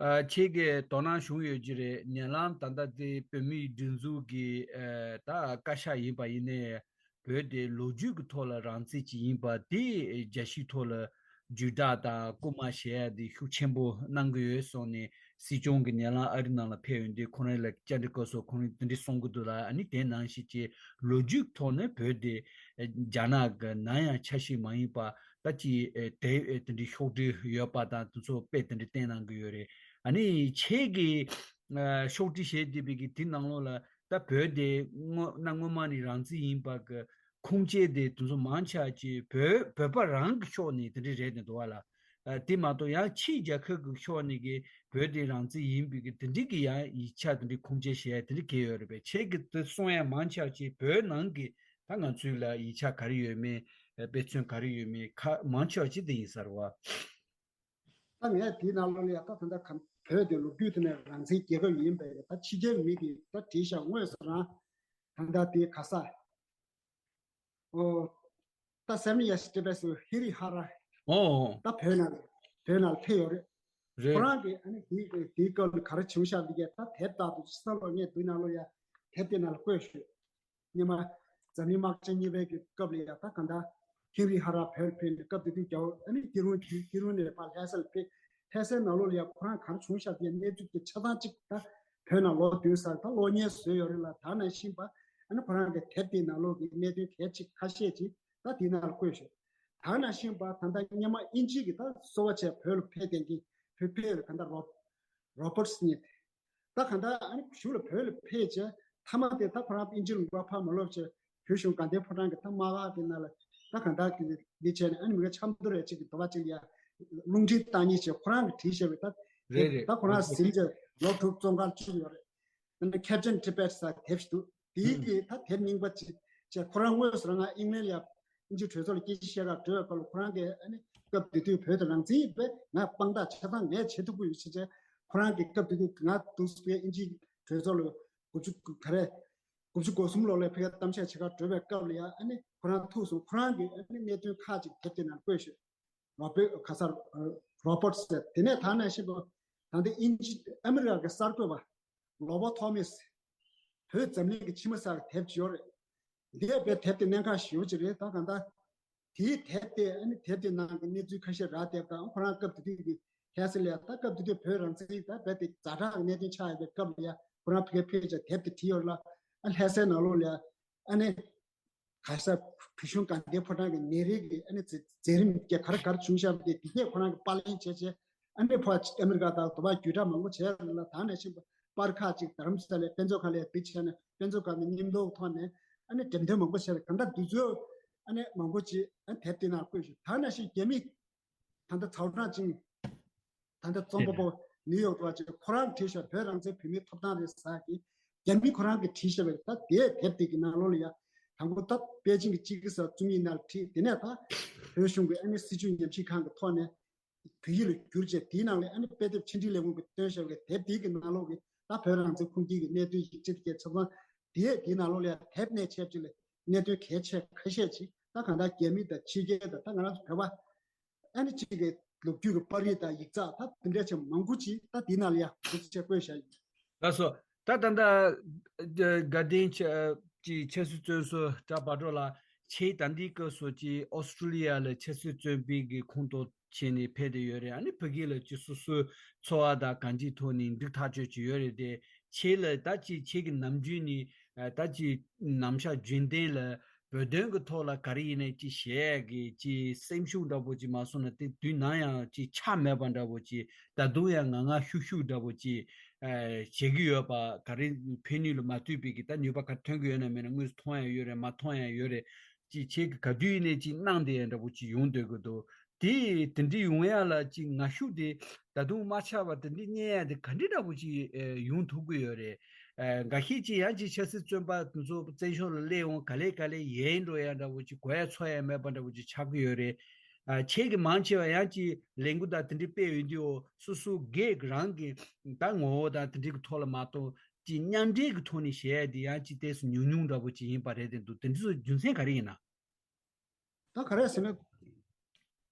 ཨ་ཁྱེད་ཀྱིས་དོ་སྣང་བྱུང་ཡོད་ཀྱི་རེད། ཉེ་ལམ་ད་ལྟ་དེ་བོད་མིའི་སྒྲིག་འཛུགས་ཀྱི་ཨ་ད་བཀའ་ཤག་ཡིན་པ་ཡིན་ནའི་བོད་དེ་ལོ་རྒྱུས་ཀྱི་ཐོག་ལ་རང་བཙན་ཅིག་ཡིན་པ་དེ་རྒྱལ་སྤྱིའི་ཐོག་ལ་བརྒྱུད་བསྒྲགས་དང་སྐུལ་མ་བྱེད་ཡ་དེ་ཤུགས་ཆེན་པོ་གནང་གི་ཡོད་གསུངས་ནས་སྲིད་སྐྱོང་གིས་ཉེ་ལམ་ཨ་རི་ནང་ལ་ཕེབས་ཡོང་དུས་ཁོང་རང་ལ་བཅར་འདྲི་སྐབས་སུ་ཁོང་རང་དེ་འདྲ་གསུང་གི་འདུག་ལ། ཨ་ནི་དེ་ནང་བཞིན་གྱི་ལོ་རྒྱུས་ཀྱི་ཐོག་ནས་བོད་དེ་རྒྱ་ནག་གི་ནམ་ཡང་ཆ་ཤས་མ་ཡིན་པ། ད་ཅི་ཨེ་དེ་ཨེ་དེ་འདྲའི་ཤོག་དྲིལ་ཡོད་པ་དང་དེ་ཚོ་དཔེ་དེ་འདྲ་བསྟན་གནང་གི་ཡོད་རེད། ཨ་ནི་ཁྱེད་ཀྱིས་ཨ་ཤོག་དྲིལ་བྱས་བསྡད་པའི་གི་དེ་ནང་ལོགས་ལ་ད་བོད་དེ་སྔོན་གནའ་སྔོན་མ་ནས་རང་བཙན་ཡིན་པ་གི་ཁུངས་སྐྱེལ་དེ་དེ་ཚོ་མང་ཆེ་བ་ཅིག་བོད་བོད་པ་རང་གི་ཕྱོགས་ནས་དེ་འདྲ་རེད་དེ་འདུག་བ་ལ། ཨ་དེ་མ་གཏོགས་ཡང་ཕྱིའི་རྒྱལ་ཁབ་ཀྱི་ཕྱོགས་ནས་གི་བོད་དེ་རང་བཙན་ཡིན་པའི་གི་དེ་འདྲའི་གི་ཡང་ཡིག་ཆ་དེ་འདྲའི་ཁུངས་སྐྱེལ་བྱས་དེ་འདྲ་གི་ཡོད་རེད་པས། ཁྱེད་ཀྱིས་དེ་གསུང་ཡ་མང་ཆེ་བ་ཅིག་བོད་ནང་གི་ད་ང་ཚོའི་ལ་ཡིག་ཆ་ག་རེ་ཡོད་མེད། དཔེ་མཚོན་ག་རེ་ཡོད་མེད་ཁ་མང་ཆེ་བ་ཅིག་དེ་ཡིན་ས་རེད་བ། ད་ངས་དེའི་ནང་ལོགས་ལ་ཡ་ད་ད་ལྟ་གམ་བོད་དེ་ལོ་རྒྱུས་ཐོག་ནས་རང་བཙན་རྒྱལ་ཁབ་ཡིན་པས་ད་ཕྱི་རྒྱལ་མི་གིས་ད་བྲིས་ཤག་དངོས་སུ་རང་ད་ལྟ་དེ་ག་ས་ཨོ་ད་སེམས་ཡ་ཞིག་སྤྲད་པས་སུ་ཧི་རི་ཧ་ར་ཨོ་ད་བོད་ནང་བོད་ནང་ཕེབས་ཡོད་རེད། རེད། ཁོ་རང་གིས་ཨ་ནི་དེའི་དེའི་སྐབས་ལ་ག་རེ་བྱུང་ཤག་འདི་གས་ད་དེབ་ལྟར་དུ་ཕྱི་ས་ལོ་ངས་དུས་ནང་ལོ་ཡ་དེབ་དེ་ནང་ལ་བཀོད་ཤོད། སྔོན་མ་འཛམ་གླིང་དམག་ཆེན་གཉིས་པའི་གི་སྐབས་ལ་ཡང་ད་གང་ལྟར་ཧེན་རི་ཧ་ར་བོད་ཕེབས་ནས་སྐབས་དེ་དུས་རྒྱ་བོད་ཨ་ནི་སྐྱིད་རོང་གི་སྐྱིད་རོང་ནས་ཕར་ལྷ་སར་ཕེབས། ལྷ་སའི་ནང་ལོགས་ལ་ཡང་ཁོ་རང་ག་རེ་བྱུང་ཤག་དེའི་གནས་ཚུལ་དེ་ཆ་ཚང་གཅིག་ད་བོད་ནང་ལོག་བསྡུས་ཚར། ད་གློག་བརྙན་བཟོས་ཡོད་རེད་ལ། ད་ནང་བཞིན་པ་ཨ་ནི་ཁོ་རང་གི་དེབ་དེའི་ནང་ལོགས་ཀྱི་གནད་དོན་གལ་ཆེ་ཁ་ཤས་ཅིག་ད་དེའི་ནང་ལ་བཀོད་ཤག་ད་ནང་བཞིན་པ་ད་ལྟ་སྔོན་མ་དབྱིན་ཇི་གི་ད་གསོ་བ་བྱས་བོད་ལ་ཕེབས་བསྡད་མཁན་བོད་ཕེབས་ཡོད་རེད། ག་ད་རོ་རོ་པར་སི་ཉིད་དེ། ད་གང་ལྟར་ཨ་ནི་གཞུག་ལ་བོད་ལ་ཕེབས་བྱས་མཐའ་མ་དེ་ད་ཁོ་རང་དབྱིན་ཇི་ལ་འགྲོ་ཕར་མ་ལོག་བྱས་བོད་གཞུང་དགའ་ལྡན་ཕོ་བྲང་གི་ད་དམག་ཁག་གི་ནང་ལ་ད་གང་ལྟར་གི་འདི་བྱས་ནས་ཨ་ནི་མི་ག་ཆབ་མདོ་རེ་གཅིག་གི་འདོ་བ་གཅིག་ལ་ཡ་རླུང་འཕྲིན་བཏང་ཉེས་བྱས་ཁོ་རང་གིས་བྲིས་བཞག་པའི་ད་རེད་རེད། ད་ཁོ་རང་ཟིན་བྱས་ལོ་དྲུག་བཙོན་ཁང་བཅུག་ཡོད་རེད། ད་ནི་Captain Tibet ཟེར་དེབ་ཞིག་འདུག་དེའི་གི་ད་དེབ་རྙིང་པ་ཅིག་བྱས་ཁོ་རང་དངོས་སུ་རང་ང་ཨིང་ལན་ལ་ཡ་དབྱིན་ཇིའི་གྲོས་ཚོགས་ལ་སྐད་ཆ་བཤད་གར་འགྲོ་བའི་སྐབས་ལ་ཁོ་རང་གིས་ཨ་ནི་སྐབས་དེ་དུས་བོད་དེ་རང་བཙན་ཡིན་པས་ང་དཔང་རྟགས་ཆ་ཚང་ངས་བྱེད་ཐུབ་ཀྱི་ཡོད་ཅེས་བྱས། ཁོ་རང་གིས་སྐབས་དེ་དུས་ང་འདུག་སེ་དབྱིན་ཇིའི་གྲོས་ཚོགས་ལ་དགུ་བཅུ་ག་རེ་དགུ་བཅུ་གོ་གསུམ་ལོ་ལ་ཕ་གིར་གཏམ་བཤད་བྱེད་གར་འགྲོ་བའི་སྐབས་ལ་ཡ་ཨ་ནི་ཁོ་རང་ཐུག་སོང་། ཁོ་རང་གིས་ཨ་ནི་གནད་དོན་ཁག་ཅིག་དེབ་དེ་ནང་བཀོད་ཤག་རོ་པེ་ག་ས་རོ་པར་ཟེར། དེ་ནས་ད་ནང་བཞིན་པ་ད་ལྟ་དབྱིན་ཇི་ཨ་མི་རི་ཀ་གི་གསར་འགོད་པ་ལོ་བོ་ཐོ་མེ་སི། བོད་འཛམ་གླིང་གི་ཕྱི་མ་ཟེར་དེབ་ཅིག་ཡོད་རེད། འདི་ཡང་དཔེ་དེབ་དེ་གནད་འགག་ཞེ་པོ་ཅིག་རེད། ད་གང་ལྟར་དེའི་དེབ་དེ་ཨ་ནི་དེབ་དེ་ནང་གི་གནས་ཚུལ་ཁ་ཤས་རག་བསྡད་པ་དང་ཁོ་རང་སྐབས་དེ་དུས་ཀྱི་ལྷ་ས་ལ་ཡ་ད་སྐབས་དེ་དུས་བོད་རང་བཙན་ད་རྦད་དེ་ཛ་དྲག་གི་གནད་དོན་ཆགས་ཡོད་པའི་སྐབས་ལ་ཡ་ཁོ་རང་ཕ་གིར་ཕེབས་བྱས་དེབ་དེ་བྲིས་ཡོད་ལ། ཨ་ལྷ་སའི་ནང་ལོགས་ལ་ཡ་ཨ་ནི་ག་ས་བོད་གཞུང་དགའ་ལྡན་ཕོ་བྲང་གི་ནད་རིགས་ཀྱི་ཨ་ནི་མཛད་མཛད་རིམ་གྱི་ག་རེ་ག་རེ་བྱུང་བཞག་པ་དེ་དེ་གས་ཁོ་རང་གིས་པར་ལེན་བྱས་བྱས་ཨ་ནི་ཕར་ཨ་མི་རི་ཀ་དང་དུ་བ་བརྒྱུད་བསྒྲགས་མང་པོ་བྱས་ལ། ད་ནང་བཞིན་པར་ཁག་ཅིག་རྡ་རམ་ས་ལའི་དཔེ་མཛོད་ཁང་ལ་འདི་བྱས་ནས་དཔེ་མཛོད་ཁང་ནས་མཉམ་དུ་ཐོག་ནས་ཨ་ནི་འགྲེམས་སྟོན་མང་པོ་བྱས་ལ། གང་ལྟར་དུས་ཚོད་ཨ་ནི་མང་པོ་ཅིག་ཨ་དེབ་དེ་ནང་བཀོད་ཞིག་ད་ནང་བཞིན་རྒྱ་མི་ད་ལྟ་ཚའོ་ཀྲང་ཅིང་ད་ལྟ་རྩོམ་པ་པོ་ནིའུ་ཡོག་ཏུ་བ་ཅིག་ཁོ་རང་བྲིས་ཤག་བོད་རང་བཙན་བོད་མིའི་ཐོབ་ཐང་རེད་ཟེར་གི། རྒྱ་མི་ཁོ་རང་གིས་བྲིས་ཤག་པས་ད་དེའི་དེབ་དེ་གི་ནང་ལོགས་ལ་ཡ་དང་པོ་ད་པེ་ཅིང་གི་དཔྱིད་ཀ་ཟེར་རྩོམ་ཡིག་ནང་ལ་བྲིས། དེ་ནས་ད་བོད་གཞུང་གི་ཨ་ནི་སྲིད་བྱུས་ཉམས་ཞིབ་ཁང་གི་ཐོག་ནས་བོད་ཡིག་ལ་བསྒྱུར་བྱས་དེའི་ནང་ལ་ཨ་ནི་དཔེ་དེབ་ཕྱི་འབྲེལ་ལས་ཁུངས་ཀྱིས་བཏོན་བཞག་པའི་དེབ་དེ་གི་ནང་ལོགས་ཀྱི་ད་བོད་རང་བཙན་ཁུངས་སྐྱེལ་གྱི་གནད་དོན་ཡིག་ཆ་དེ་གའི་ཆ་ཚང་དེ་དེའི་ནང་ལོགས་ལ་ཡ་དེབ་ནས་ཆེབ་ཅིག་ལ་གནད་དོན་གལ་ཆེ་ཁ་ཤས་ཅིག་ད་གང་ལྟར་རྒྱ་མི་དང་ཕྱི་རྒྱལ་དང་ད་ང་རང་ཚོ་བོད་པ་ཨ་ནི་གཅིག་གི་ལོ་རྒྱུས་ཀྱི་པར་རིས་དང་ཡིག་ཚགས་ད་དེ་འདྲ་ཅིག་མང་པོ་ཅིག་ད་དེའི་ནང་ལ་ཡ་འདུག་ཅེས་བཀོད་བཞག་ཡོད། ལགས་སོ། ད་ད་ལྟ་དགའ་ལྡན་ཆ་ཅིག་ཆབ་སྲིད་བཙོན་ཟུར་གྲྭ་བག་གྲོ་ལགས་ཁྱེད་ད་ལྟའི་སྐབས་སུ་ཅིག་ཨོ་སི་ཀྲི་ལི་ཡ་ལ་ཆབ་སྲིད་བཙོན་པའི་གི་ཁོངས་གཏོགས་བྱས་ནས་ཕེབས་བསྡད་ཡོད་རེད། ཨ་ནི་ཕ་གི་ལ་ཅིག་སོ་སོའི་འཚོ་བ་དང་གང་ཅིའི་ཐོག་ནས་འདུག་ཐག་གཅོད་ཅིག་ཡོད་རེད་དེ། ཁྱེད་ལ་ད་ཅིག་ཁྱེད་ཀྱི་ནམ་རྒྱུན་ནས་ད་ཅིག་ནམ་ཞག་རྒྱུན་ལྡན་ལ་བོད་དོན་གྱི་ཐོག་ལ་ག་རེ་ཡིན་ནའི་ཅིག་བཤད་ཡས་ཀྱི་ཅིག་སེམས་ཤུགས་འདྲ་པོ་ཅིག་མ་སོང་ན་དེ་དུས་ནམ་ཡང་ཅིག་ཆག་མེད་པ་འདྲ་པོ་ཅིག་ད་དུང་ཡང་ངང་ངང་ཤུགས་ཤུགས་འདྲ་པོ་ཅིག་ཨ་བྱེད་ཀྱི་ཡོད་པ། ག་རེ་ཕན་ནུས་ལ་མ་ལྟོས་པའི་གི་ད་ནུས་པ་ག་ཐོན་གྱི་ཡོད་ན་མེད་ན་དངོས་སུ་མཐོང་ཡང་ཡོད་རེད། མ་མཐོང་ཡང་ཡོད་རེད། ཅིག་ཁྱེད་ཀྱི་ག་དུས་ཡིན་ནའི་ཅིག་གནང་བསྡད་ཡ་འདྲ་པོ་ཅིག་ཡོང་སྡོད་ཀྱི་འདུག་དེ་དེ་འདྲ་ཡོང་ཡ་ལ་ཅིག་ངར་ཤུགས་དེ་ད་དུང་མ་ཆག་པ་དེ་འདྲ་རྙེད་ཡ་དེ་ག་འདྲ་འདྲ་པོ་ཅིག་ཨེ་ཡོང་ཐུབ་ཀྱི་ཡོད་རེད། ཨེ་འགའ་ཤས་ཅིག་ཡང་ཅིག་ཆབ་སྲིད་བཙོན་པ་དེ་ཚོ་བཙན་བྱོལ་ལ་སླེབས་འོང་ག་ལེ་ག་ལེ་ཡལ་འགྲོ་ཡ་འདྲ་པོ་ཅིག་གོ་ཡ་ཚོར་ཡ་མེད་པ་འདྲ་པོ་ཅིག་ཆགས་ཀྱི་ཡོད་རེད། ཨ་ཁྱེད་ཀྱི་མང་ཆེ་བ་ཡང་ཅིག་ལས་འགུལ་དང་དེ་འདྲ་སྤེལ་ཡོང་དུས་འོ་སོ་སོ་སྒེར་རང་གི་ད་ངོ་བོ་དང་དེ་འདྲ་གི་ཐོག་ལ་མ་གཏོགས་ཅིག་མཉམ་འབྲེལ་གྱི་ཐོག་ནས་བྱས་ཡ་དེ་ཡང་ཅིག་ཏོག་ཙམ་ཉུང་ཉུང་འདྲ་པོ་ཅིག་ཡིན་པ་རེད་དེ་འདུག་དེ་འདྲ་ཚོ་རྒྱུ་མཚན་ག་རེ་ཡིན་ན། ད་ག་རེ་ཟེར་ན།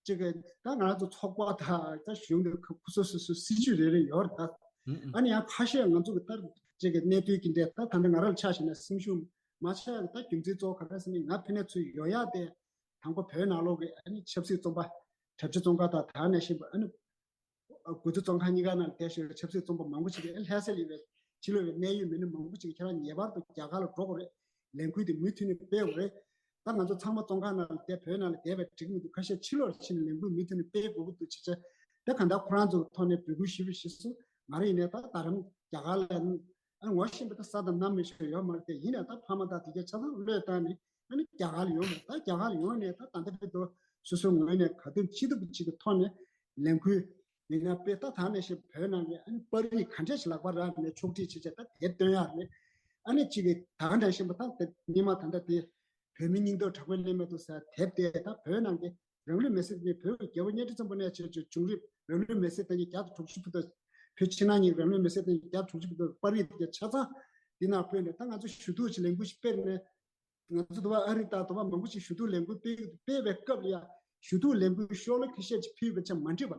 ཅིག་གི་ད་ང་རང་ཚོ་ཚོགས་པ་དང་ད་གཞུང་དེ་ཁོ་ཁོ་སོ་སོ་སོ་སྲིད་ཇུས་རེ་རེ་ཡོད་རེད་ད། ཨ་ནི་ཡང་ཁ་ཤས་ང་ཚོ་གི་ད་ཅིག་གི་གནད་དོན་གྱི་འདྲ་ད་ད་ལྟ་ང་རང་ལ་ཆ་བཞག་ན་སེམས་ཤུགས་མ་ཆག་གི་ད་རྒྱུ་མཚན་གཙོ་བོ་ག་རེ་ཟེར་ན་ང་ཕ་ནས་ཚུར་ཡོང་ཡག་དེ་དང་པོ་བོད་ནང་ལོགས་ཀྱི་ཨ་ནི་ཆབ་སྲིད་བཙོན་པ་གྲྭ་སྒྲིག་བཙོན་ཁང་དང་ད་ག་ནང་བཞིན་པ་ཨ་ནི། དགུ་ཐུག་བཙོན་ཁང་གཉིས་ཀ་ནང་བསྡད་བཞིན་ཆབ་སྲིད་བཙོན་པ་མང་པོ་ཞིག་གིས་ལྷ་ས་ལ་ཡོད་པའི་ཕྱི་ལོགས་ཀྱི་གནད་ཡོད་མི་སྣ་མང་པོ་ཞིག་གིས་ཁྱེད་རང་ངེས་པར་དུ་རྒྱ་གར་ལ་འགྲོ་དགོས་རེད། ལས་འགུལ་དེ་མུ་མཐུད་ནས་སྤེལ་དགོས་རེད། ད་ང་ཚོ་ཚང་མ་བཙོན་ཁང་ནང་ལ་བསྡད་བོད་ནང་ལ་བསྡད་པས་འགྲིག་མི་འདུག་ཁ་ཤས་ཕྱི་ལོགས་ཕྱིན་ནས་ལས་འགུལ་མུ་མཐུད་ནས་སྤེལ་དགོས་ཀྱི་འདུག་ཅེས་བྱས། ད་གང་ལྟར་ཁོ་རང་ཚོའི་ཐོག་ནས་འབོད་སྐུལ་ཞུས་པ་བཞིན་སུ་ང་རང་ཡིན་ནའི་ད་ད་རང་རྒྱ་གར་ལ་ཨ་ངོ་ཤེས་པ་ད་ས་དང་གནམ་མི་ཤེས་ཡོད་མ་རེད་དེ་ཡིན་ནའི་ད་ཕ་མ་དང་དེ་གའི་ཆ་ཚང་བློས་བཏང་ནས་ཨ་ནི་རྒྱ་གར་ལ་ཡོང་བ་ད་རྒྱ་གར་ལ་ཡོང་ནས་ད་ད་ལྟ་བར་དུ་སོ་སོའི་ངོས་ནས་ག་དུས་ཅི་ཐུབ་ཅིག་གི་ཐོག་ནས་ལས་འགུལ་ཡིན་ན་དཔེ་ལྟ་ཐང་ནས་ཞེས་བོད་ནང་གི་ཨ་ནི་པར་རིས་ག་འདྲས་ཞིག་ལག་པར་རག་ནས་ཕྱོགས་སྒྲིག་བྱེད་བྱེད་ད་དེབ་སྟོན་ཡག་རེད། ཨ་ནི་གཅིག་གི་ད་ག་འདྲ་ཞིག་མ་ཐང་དེ་སྙེ་མ་ད་ལྟ་དེ་བོད་མི་སྙིང་སྟོབས་དྲག་པོའི་གླེང་མེད་དུ་ཟེར་དེབ་དེ་ད་བོད་ནང་གི་རང་ལུས་མེར་སྲེག་ནས་བོད་ཀྱི་རྒྱལ་པོ་གཉའ་ཁྲི་བཙན་པོ་ནས་བྱས་བྱུང་རིམ་རང་ལུས་མེར་སྲེག་བཏང་གི་བརྒྱ་དང་དྲུག་ཅུ་བུ་དང་བོད་ཕྱི་ནང་གཉིས་རང་ལུས་མེར་སྲེག་བཏང་གི་བརྒྱ་དང་དྲུག་ཅུ་བུ་དང་པར་རིས་དེ་ག་ཆ་ཚང་འདི་ནང་བཀོད་ནས་ད་ང་ཚོ་ཞུ་གཏུག་ཅིག་ལས་འགུལ་ཞིག་སྤེལ་ནས། ང་ཚོ་དུ་བ་ཨ་རི་དང་དུ་བ་མང་པོ་ཞིག་ཞུ་གཏུག་ལས་འགུལ་སྤེལ་སྤེལ་བའི་སྐབས་ལ་ཡང་ཞུ་གཏུག་ལས་འགུལ་ཤོག་ལོ་ཁ་ཤས་ཅིག་ཕུལ་བ་ཆ་མ་འགྲིག་པ།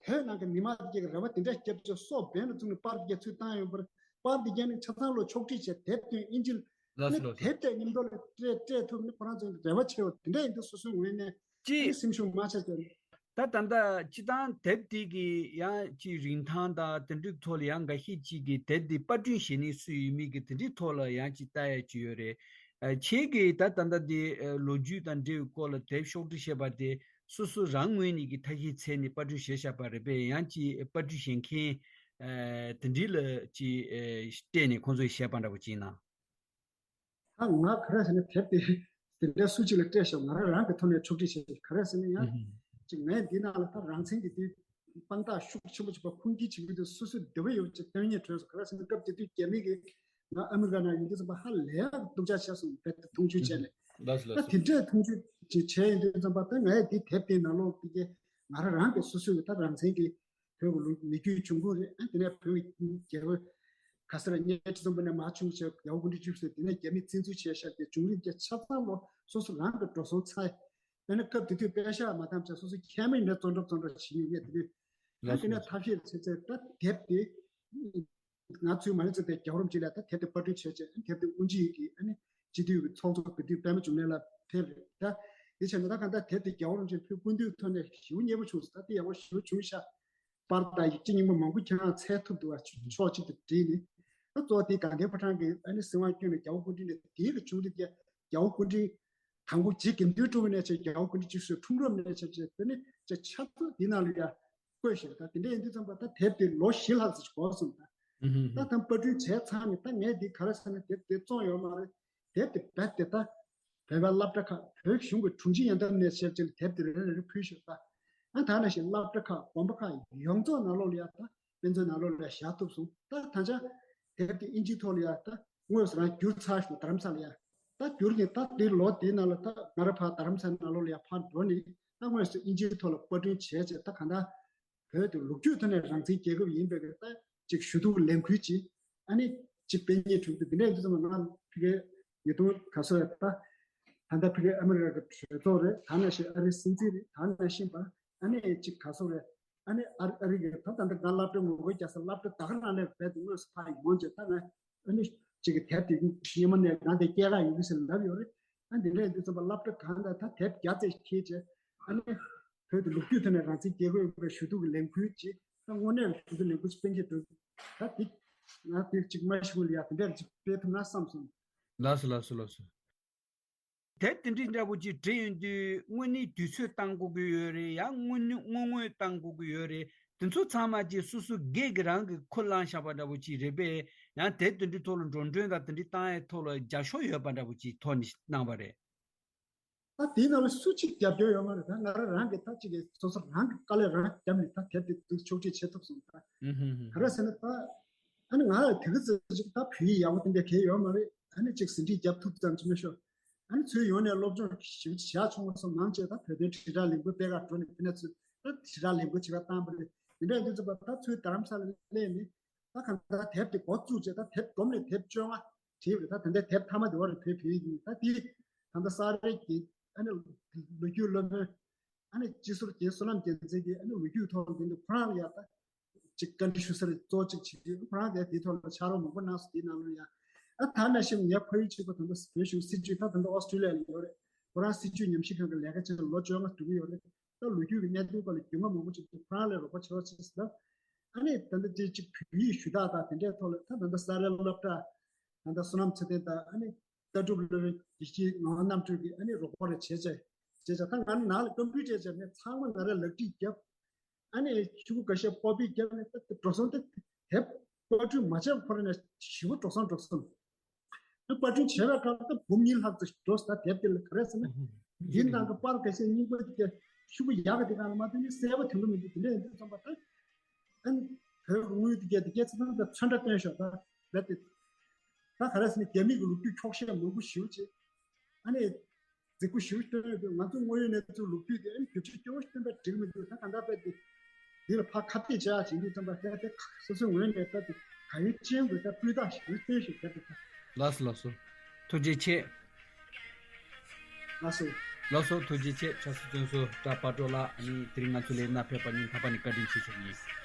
བོད་ནང་གི་མི་མང་དེ་གའི་རེ་བ་དེ་འདྲ་བརྒྱབ་ཆོག་སོགས་འབེན་ལ་བཙུགས་ནས་པར་དེ་གའི་ཚུར་བཏང་ཡོང་བར་པར་དེ་གའི་ནི་ཆ་ཚང་ལོ་ཕྱོགས་སྒྲིག་བྱས་དེབ་བཏོན་ཨིན་ཇི་ལ་ལགས་སོ་ནི་ལགས་སོ། དེབ་དེ་མཉམ་དུ་ལ་སྤྲད་སྤྲད་ཐུབ་ནི་ཁོ་རང་ཚོའི་རེ་བ་ཆེ་བ་དེ་འདྲ་ཡིན་དུས་སོ་སོའི་ངོས་ནས་ཅི། ཨ་ནི་སེམས་ཤུགས་མ་ཆག་བྱས་ནས། ད་ད་ལྟ་སྤྱིར་བཏང་དེབ་དེ་གི་ཡང་ཅིག་རིན་ཐང་དང་དེ་འདྲའི་ཐོག་ལ་ཡང་འགའ་ཤས་ཅིག་གིས་དེབ་དེ་པར་སྐྲུན་བྱེད་མཁན་སུ་ཡིན་མིན་གྱི་དེ་འདྲའི་ཐོག་ལ་ཡང་ཅིག་ལྟ་ཡ་ཅིག་ཡོད་རེད། ཨ། ཁྱེད་ཀྱིས་ད་ད་ལྟ་དེ་ཨ་ལོ་རྒྱུས་དང་འབྲེལ་བའི་སྐོར་ལ་དེབ་ཕྱོགས་སྒྲིག་བྱས་པ་དེ་སོ་སོ་རང་ངོས་ནས་ཀྱི་ཐབས་ཤེས་འཚོལ་ནས་པར་སྐྲུན་བྱས་བཞག་པ་རེད་པས། ཡང་ཅིག་པར་སྐྲུན་བྱེད་མཁན་ཨ་དེ་འདྲའི་ལ་ཅིག་ཨ་སྤྲད་ནས་ཁོང་ཚོས་བྱས་པ་འདྲ་པོ་ཅིག་ཡིན་ན། ད་ང་ག་རེ་ཟེར་ན་དེབ་དེ་དེ་འདྲ་སུ་གཅིག་ལ་སྤྲད་ཤག་ང་རང་རང་གི་ཐོག་ནས་ཕྱོགས་སྒྲིག་བྱས། ག་རེ་ཟེར་ན་ཡང་ཅིག་ངས་འདི་ནང་ལ་ད་རང་བཙན་གྱི་དེ་དཔང་རྟགས་ཤུགས་ཆེན་པོ་ཅིག་པ་ཁུངས་སྐྱེལ་བྱེད་ཀྱི་འདུག་སོ་སོའི་བདེ་བ་ཡོད་ཅིག་སྟོན་ཉེས་གྲོལ་སོང་། ག་རེ་ཟེར་ན་སྐབས་དེ་དུས་རྒྱ་མི་གིས་ང་ཨ་མི་རི་ཀ་ནང་ཡོང་དུས་ཙམ་པ་ཧ་ལས་ཡག་སྡུག་ཅག་བྱས་སོང་། རྦད་དེ་མཐོང་ཆུང་བྱས་ནས། ལགས་སོ་ད་ལགས་སོ། དེ་འདྲའི་མཐོང་ཆུང་ཅིག་བྱས་ཡོང་དུས་ཙམ་པ་ད་ངས་འདི་དེབ་དེའི་ནང་ལོགས་དེ་གའི་ང་རང་རང་གི་སོ་སོའི་ད་རང་བཙན་གྱི་བོད་ཀྱི་ལོ་མི་རྒྱུད་འབྱུང་ཁུངས་རེད། ཨ་དེ་ནས་བོད་ཀྱི་རྒྱལ་པོ་ག་ས་ར་གཉའ་ཁྲི་ཚོམ་བུ་ནས་མར་བྱུང་བྱས་རྒྱལ་པོ་སྐུ་ཕྲེང་བཅུ་གསུམ་དེ་ནས་རྒྱ་མིས་བཙན་འཛུལ་བྱས་ཤག་དེ་བྱུང་རིམ་གྱི་ཆ་ཚང་ལོ་སོ་སོ་རང་གི་འགྲོ་སོང་ཚར། དེ་ནས་སྐབས་དེ་དུས་པེ་ཤག་མ་བཏང་བྱས་སོ་སོ་ཁྱད་མེད་ནས་བཙོང་འགྲོ་བཙོང་འགྲོ་བྱེད་ཡོད་ངས་དེ་དུས། ཨ་ལགས་དེ་ནས་སོ། ཐབས་ཤེས་བྱས་ཚེ་ད་དེབ་དེ་ང་ཚོའི་མ་ཎི་ཚེ་བརྟན་རྒྱལ་བ་རིན་པོ་ཆེ་ལ་ད་དེབ་དེ་པར་སྐྲུན་བྱས་བྱས་དེབ་དེ་དབུ་འབྱེད་ཀྱི་ཨ་ནི་སྤྱི་འཐུས་ཀྱི་ཚོགས་གཙོ་དགེ་འདུན་པད་མ་འབྱུང་གནས་ལགས་ཕེབས་རེད་ད། དེ་བྱས་ན་ད་གང་ལྟར་དེབ་དེ་རྒྱལ་བ་རིན་པོ་ཆེ་ཕེབས་སྐུ་མདུན་ཐོག་ནས་ཞེ་པོ་མཉེས་པོ་བྱུང་སོང་། ད་དེ་ཡག་པོ་ཞེ་པོ་བྱུང་ཤག་པར་དང་ཡིག་ཆ་རྙིང་པ་མང་པོ་ཁྱེད་རང་འཚོལ་ཐུབ་འདུག་བ། ཕྱོགས་གཅིག་ཏུ་བསྒྲིལ་ནས། ད་གཙོ་བོ་དེ་དགའ་ལྡན་ཕོ་བྲང་གི་ཨ་ནི་སྲིད་དབང་བསྐྱོན་ནས་རྒྱལ་བ་སྐུ་ཕྲེང་ནས་དེའི་གི་བྱུང་དེ་རྒྱལ་བ་སྐུ་ཕྲེང་དང་པོ་རྗེ་དགེ་འདུན་གྲུབ་པ་ནས་བྱས་རྒྱལ་བ་སྐུ་ཕྲེང་བཅུ་གསུམ་འཁྲུངས་རབས་ནས་བྱས་བྱས་དེ་ནི་བྱས་ཆ་ཚང་དེ་ནང་ལ་ཡ་བཀོད་བཞག་ད་དེ་འདྲ་ཡིན་དུས་ཙམ་པ་ད་དེབ་དེ་ལོ་བཞི་ལྷག་ཙམ་ཞིག་འགོར་སོང་ད། ད་ཐམ་པར་སྐྲུན་བྱས་ཚར་ནས་ད་ངས་འདི་ག་རེ་ཟེར་ན་དེབ་དེ་བཙོང་ཡོད་མ་རེད། དེབ་དེ་རྦད་དེ་ད་བོད་པའི་སློབ་གྲྭ་ཁག་བོད་གཞུང་གི་དྲུང་ཆེ་ཡོན་ཏན་ནས་བཤད་ཅིག་དེབ་དེ་རེ་རེ་རེ་ཕུལ་ཞོར་ད། ཨ་ད་ནང་བཞིན་སློབ་གྲྭ་ཁག་དགོན་པ་ཁག་ཡོངས་རྫོགས་ནང་ལོགས་ལ་ཡ་ད་དཔེ་མཛོད་ནང་ལོགས་ལ་བཞག་ཐུབ་སོང་། ད་ད་ཆ་དེབ་དེ་ཨིན་ཇིའི་ཐོག་ལ་ཡ་ད་དངོས་སུ་རང་བསྒྱུར་ཚར་ཞིག་རྡ་རམ་ས་ལ་ཡ་ད་བསྒྱུར་ནས་ད་དེ་ལོ་དེའི་ནང་ལ་ད་ང་རང་ཕར་རྡ་རམ་ས་ནང་ལོགས་ལ་ཡ་ཕར་འགྲོ་ནས་ད་དངོས་སུ་ཨིན་ཇིའི་ཐོག་ལ་པར་སྐྲུན་བྱས་བྱས་ད་གང་ལྟར། བོད་དུ་ལོ་རྒྱུས་ཐོག་ནས་རང་བཙན་རྒྱལ་ཁབ་ཡིན་པའི་གི་ད་ཅིག་ཞུ་གཏུག་ལས་འགུལ་ཅིག་ཨ་ནི་ཅིག་སྤེལ་ཉེས་བྱུང་དུས་འདི་འདྲ་ཡིན་དུས་ཙམ་པ་ང་ཕ་གིའི་ཉིས་སྟོང་ག་ཚོད་རེད་ད། ད་ལྟ་ཕ་གིའི་ཨ་མི་རི་ཀ་གི་གྲོས་ཚོགས་རེད། ད་ནང་བཞིན་ཨ་རིའི་སྲིད་འཛིན་རེད། ད་ནང་བཞིན་པ་ཨ་ནི་ཅིག་ག་ཚོད་རེད། ཨ་ནི་ཨ་ཨ་རི་གི་ད་ད་ལྟ་ང་སློབ་གྲྭ་ངོ་རྒོལ་རྒྱག་ས་སློབ་གྲྭ་ད་ག་རང་ལས་རྦད་དེ་དངོས་སུ་ཕར་ཡོང་བྱས་ད་ང་ཨ་ནི་ཅིག་གི་དེབ་དེ་སྔོན་མ་ནས་ང་དེ་སྐྱེལ་ག་ཡོང་གི་ཟེར་ལབ་ཡོད་རེད། ཨ་འདི་འདྲ་ཡིན་དུས་ཙམ་པ་སློབ་གྲྭ་གང་དང་ད་དེབ་བརྒྱ་ཙམ་ཁྱེར་བྱས་ཨ་ནི། བོད་དུ་ལོ་རྒྱུས་ཐོག་ནས་རང་བཙན་རྒྱལ་ཁབ་ཡིན་པའི་ཞུ་གཏུག་གི་ལས་འགུལ་ཅིག་ད་དངོས་གནས་ཞུ་གཏུག་ལས་འགུལ་ཅིག་སྤེལ་མཁན་འདུག་ད་འདི་ང་འདིར་ཅིག་མ་ཞུ་ལ་ཡ་དེ་འདྲར་ཅིག་སྤེལ་ཐུབ་ན་བསམ་སོང་། ལགས་སོ་ལགས་སོ་ལགས་སོ། དེབ་དེ་འདྲའི་འདྲ་པོ་ཅིག་བྲིས་ཡོང་དུས་དངོས་གནས་དུས་ཚོད་བཏང་དགོས་ཀྱི་ཡོད་རེད། ཡང་དངོས་གནས་དངོས་དངོས་བཏང་དགོས་ཀྱི་ཡོད་རེད། དེ་ཚོ་ཚང་མ་ཅིག་སོ་སོ་སྒེར་གྱི་རང་གི་ཁུར་བླངས་བཞག་པ་འདྲ་པོ་ཅིག་རེད་པས། ཡང་དེབ་དེ་འདྲའི་ཐོག་ལ་འགྲོ་གྲོན་དང་དེ་འདྲའི་བཏང་ཡའི་ཐོག་ལ་རྒྱབ་སྐྱོར་ཡོད་པ་འདྲ་པོ་ཅིག་ཐོག་ནས་གནང་བ་རེད། ད་དེའི་ནང་ལ་སུ་གཅིག་རྒྱབ་སྐྱོར་ཡོད་མ་རེད། ད་ང་རང་རང་གིས་ད་གཅིག་གིས་སོ་སོ་རང་གི་དཀའ་ལས་རང་བརྒྱབ་ནས་ད་དེབ་དེ་འདུག་ཕྱོགས་སྒྲིག་བྱེད་ཐུབ་སོང་། ད་ཨུ་ཧུ་ཧུ། ག་རེ་ཟེར་ན་ད་ཨ་ནི་ང་ལ་དེ་ག་ཙམ་ཅིག་ད་བོད་ཡིག་ཡག་པོ་དེ་འདྲ་གང་ཡོད་མ་རེད། ཨ་ནི་གཅིག་ཟིན་བྲིས་རྒྱབ་ཐུབ་ཙམ་ཅིག་མི་ཤོར། ཨ་ནི་ཚུར་ཡོང་ནས་སློབ་སྦྱོང་ཞིབ་བྱས་བྱུང་བ་སོང་མང་ཆེ་ད་བོད་དོན་དྲིལ་བསྒྲགས་ལས་འགུལ་སྤེལ་གར་འགྲོ་ནས་དེ་ནས་ཚུར་ད་དྲིལ་བསྒྲགས་ལས་འགུལ་བྱེད་གར་བཏང་པ་རེད། དེ་འདྲ་ཡིན་དུས་ཙམ་པ་ད་ཚུར་རྡ་རམ་ས་ལ་སླེབས་ནས། ད་གང་ལྟར་དེབ་དེ་འགོ་བཙུགས་བྱས་ད་དེབ་སྒྲོམ་ནས་དེབ་བཅོ་ལྔ་བྲིས་པ་རེད། ད་ད་ལྟའི་དེབ་མཐའ་མ་དེ་བར་བོད་བོད་ཡིག་ཡིན། ད་དེ་ད་ལྟ་ས་རཱ་གི་ཨ་ནི་ལོ་རྒྱུས་སློབ་དཔོན་ཨ་ནི་སྤྱི་ཟུར་རྒན་བསོད་ནམས་རྒྱལ་མཚན་གྱིས་ཨ་ནི་ལོ་རྒྱུས་ཐོག་ལ་འདི་འདུག་ཁོ་རང་ལ་ཡ་ད་ཅིག་བཀའ་འདྲི་ཞུ་ས་རེད་གཙོ་གཅིག་བྱེད་དུས་ཁོ་རང་གིས་དེའི་ཐོག་ལ་ཕྱག་རོགས་མང་པོ་གནང་སོང་། དེའི་ནང་ལ་ཡ་ཨ་ད་ནང་བཞིན་ངའི་ཕ་ཡུལ་གཅིག་པ་ད་ལྟ་བོད་གཞུང་སྲིད་བྱུས་ད་ད་ལྟ་ཨོ་སི་ཀྲི་ལི་ཡ་ལ་ཡོད་རེད། ཁོ་རང་སྲིད་བྱུས་ཉམས་ཞིབ་ཁང་གི་ལས་ཀ་བྱེད་ལ་ལོ་བཅོ་ལྔ་འགྲོ་གི་ཡོད་རེད། ད་ལོ་རྒྱུས་ཀྱི་གནད་དོན་སྐོར་ལ་རྒྱུས་མངའ་མང་པོ་ཅིག་འདུག་ཁོ་རང་ལ་རོགས་པ་བྱེད་རོགས་བྱེད་ཟེར་ལབ། ཨ་ནི་ད་ལྟ་དེ་ཅིག་བོད་ཡིག་ཞུ་དག་དང་དེ་འདྲའི་ཐོག་ལ་ད་ད་ལྟ་ས་རཱ་སློབ་གྲྭ་ད་ལྟ་བསོད་ནམས་ཚེ་བརྟན་དང་ཨ་ནི་ལྟ་གྲུབ་སློབ་དཔོན་དགེ་བཤེས་ངག་དབང་རྣམ་གྲོལ་གྱིས་ཨ་ནི་རོགས་པ་རེ་བྱས་བྱས་བྱས་བྱས་ད་ང་ནང་ལ་ཀམ་པུ་ཊར་བྱས་ནས་ཚང་མ་ང་རང་ལག་བྲིས་བརྒྱབ། ཨ་ནི་ཤོག་གུ་འགའ་ཤས་པོ་པི་བརྒྱབ་ནས་ད་འགྲོ་སོང་ད་དེབ་པར་སྐྲུན་མ་བྱས་པ་ཁོ་རང་ནས་ཞེ་པོ་འགྲོ་སོང་འགྲོ་སོང་། པར་སྐྲུན་བྱས་པའི་སྐབས་ལ་འབུམ་གཉིས་ལྷག་ཙམ་འགྲོ་ས་དེབ་དེ་ལ་ག་རེ་ཟེར་ན། འདིའི་ནང་གི་པར་ག་ཤེད་རྙིང་པ་དེ་ག་ཤུགས་ཡག་གི་དེ་ག་ལ་མ་བལྟས་ནས་གསལ་པོ་དེ་འདྲ་མི་འདུག་དེ་འདྲ་ཡིན་དུས་ཙམ་པ་ད་ཨན་བོད་ཀྱི་དངུལ་དེ་ག་དེ་ག་ཚོད་ཙམ་ད་ཚོན་ཁྲ་སྟོན་ཤོག་ད་རྦད་དེ་ད་ག་རེ་ཟེར་ན་རྒྱ་མི་གི་ལོ་རྒྱུས་འཁྱོག་བཤད་མང་པོ་ཞེ་པོ་ཅིག་ཨ་ནི། རྫིག་པོ་ཞེ་པོ་སྟོན་ཡོད་དུས་ང་ཚོ་དངོས་ཡོད་གནས་ཚུལ་ལོ་རྒྱུས་དེ་ཨ་ནི་བེད་སྤྱོད་སྐྱོ་བོ་ཞིག་སྟོན་པ་འགྲིག་མི་འདུག་ད་ག་འདྲ་དཔེ་དེ་འདི་ལ་ཕར་ཁ་གཏད་བྱ་ཡག་བྱེད་འདུག་ཙམ་པ་དཔེ་དེ་སོ་སོའི་ངོས་ནས་ད་དེ་ག་ཡོད་ཅན་དགོས་ད་སྤུས་དག་ཞིག་སྟོན་ཞིག་དེ་དེ་ད། ལགས་སོ་ལགས་སོ། ཐུགས་རྗེ་ཆེ། ལགས་སོ། ལགས་སོ་ཐུགས་རྗེ་ཆེ། ཕྱག་སྲིད་བཙོན་ཟུར་བཀྲ་བྷ་དྲོ་ལགས་ཨ་ནི་དེ་རིང་ང་ཚོ་ལས་སྣ་ཕེབས་པ་ཉིན་ཐ་པ་ནས་བཀའ་དྲིན་ཆེ་ཞུ་གི་ཡིན།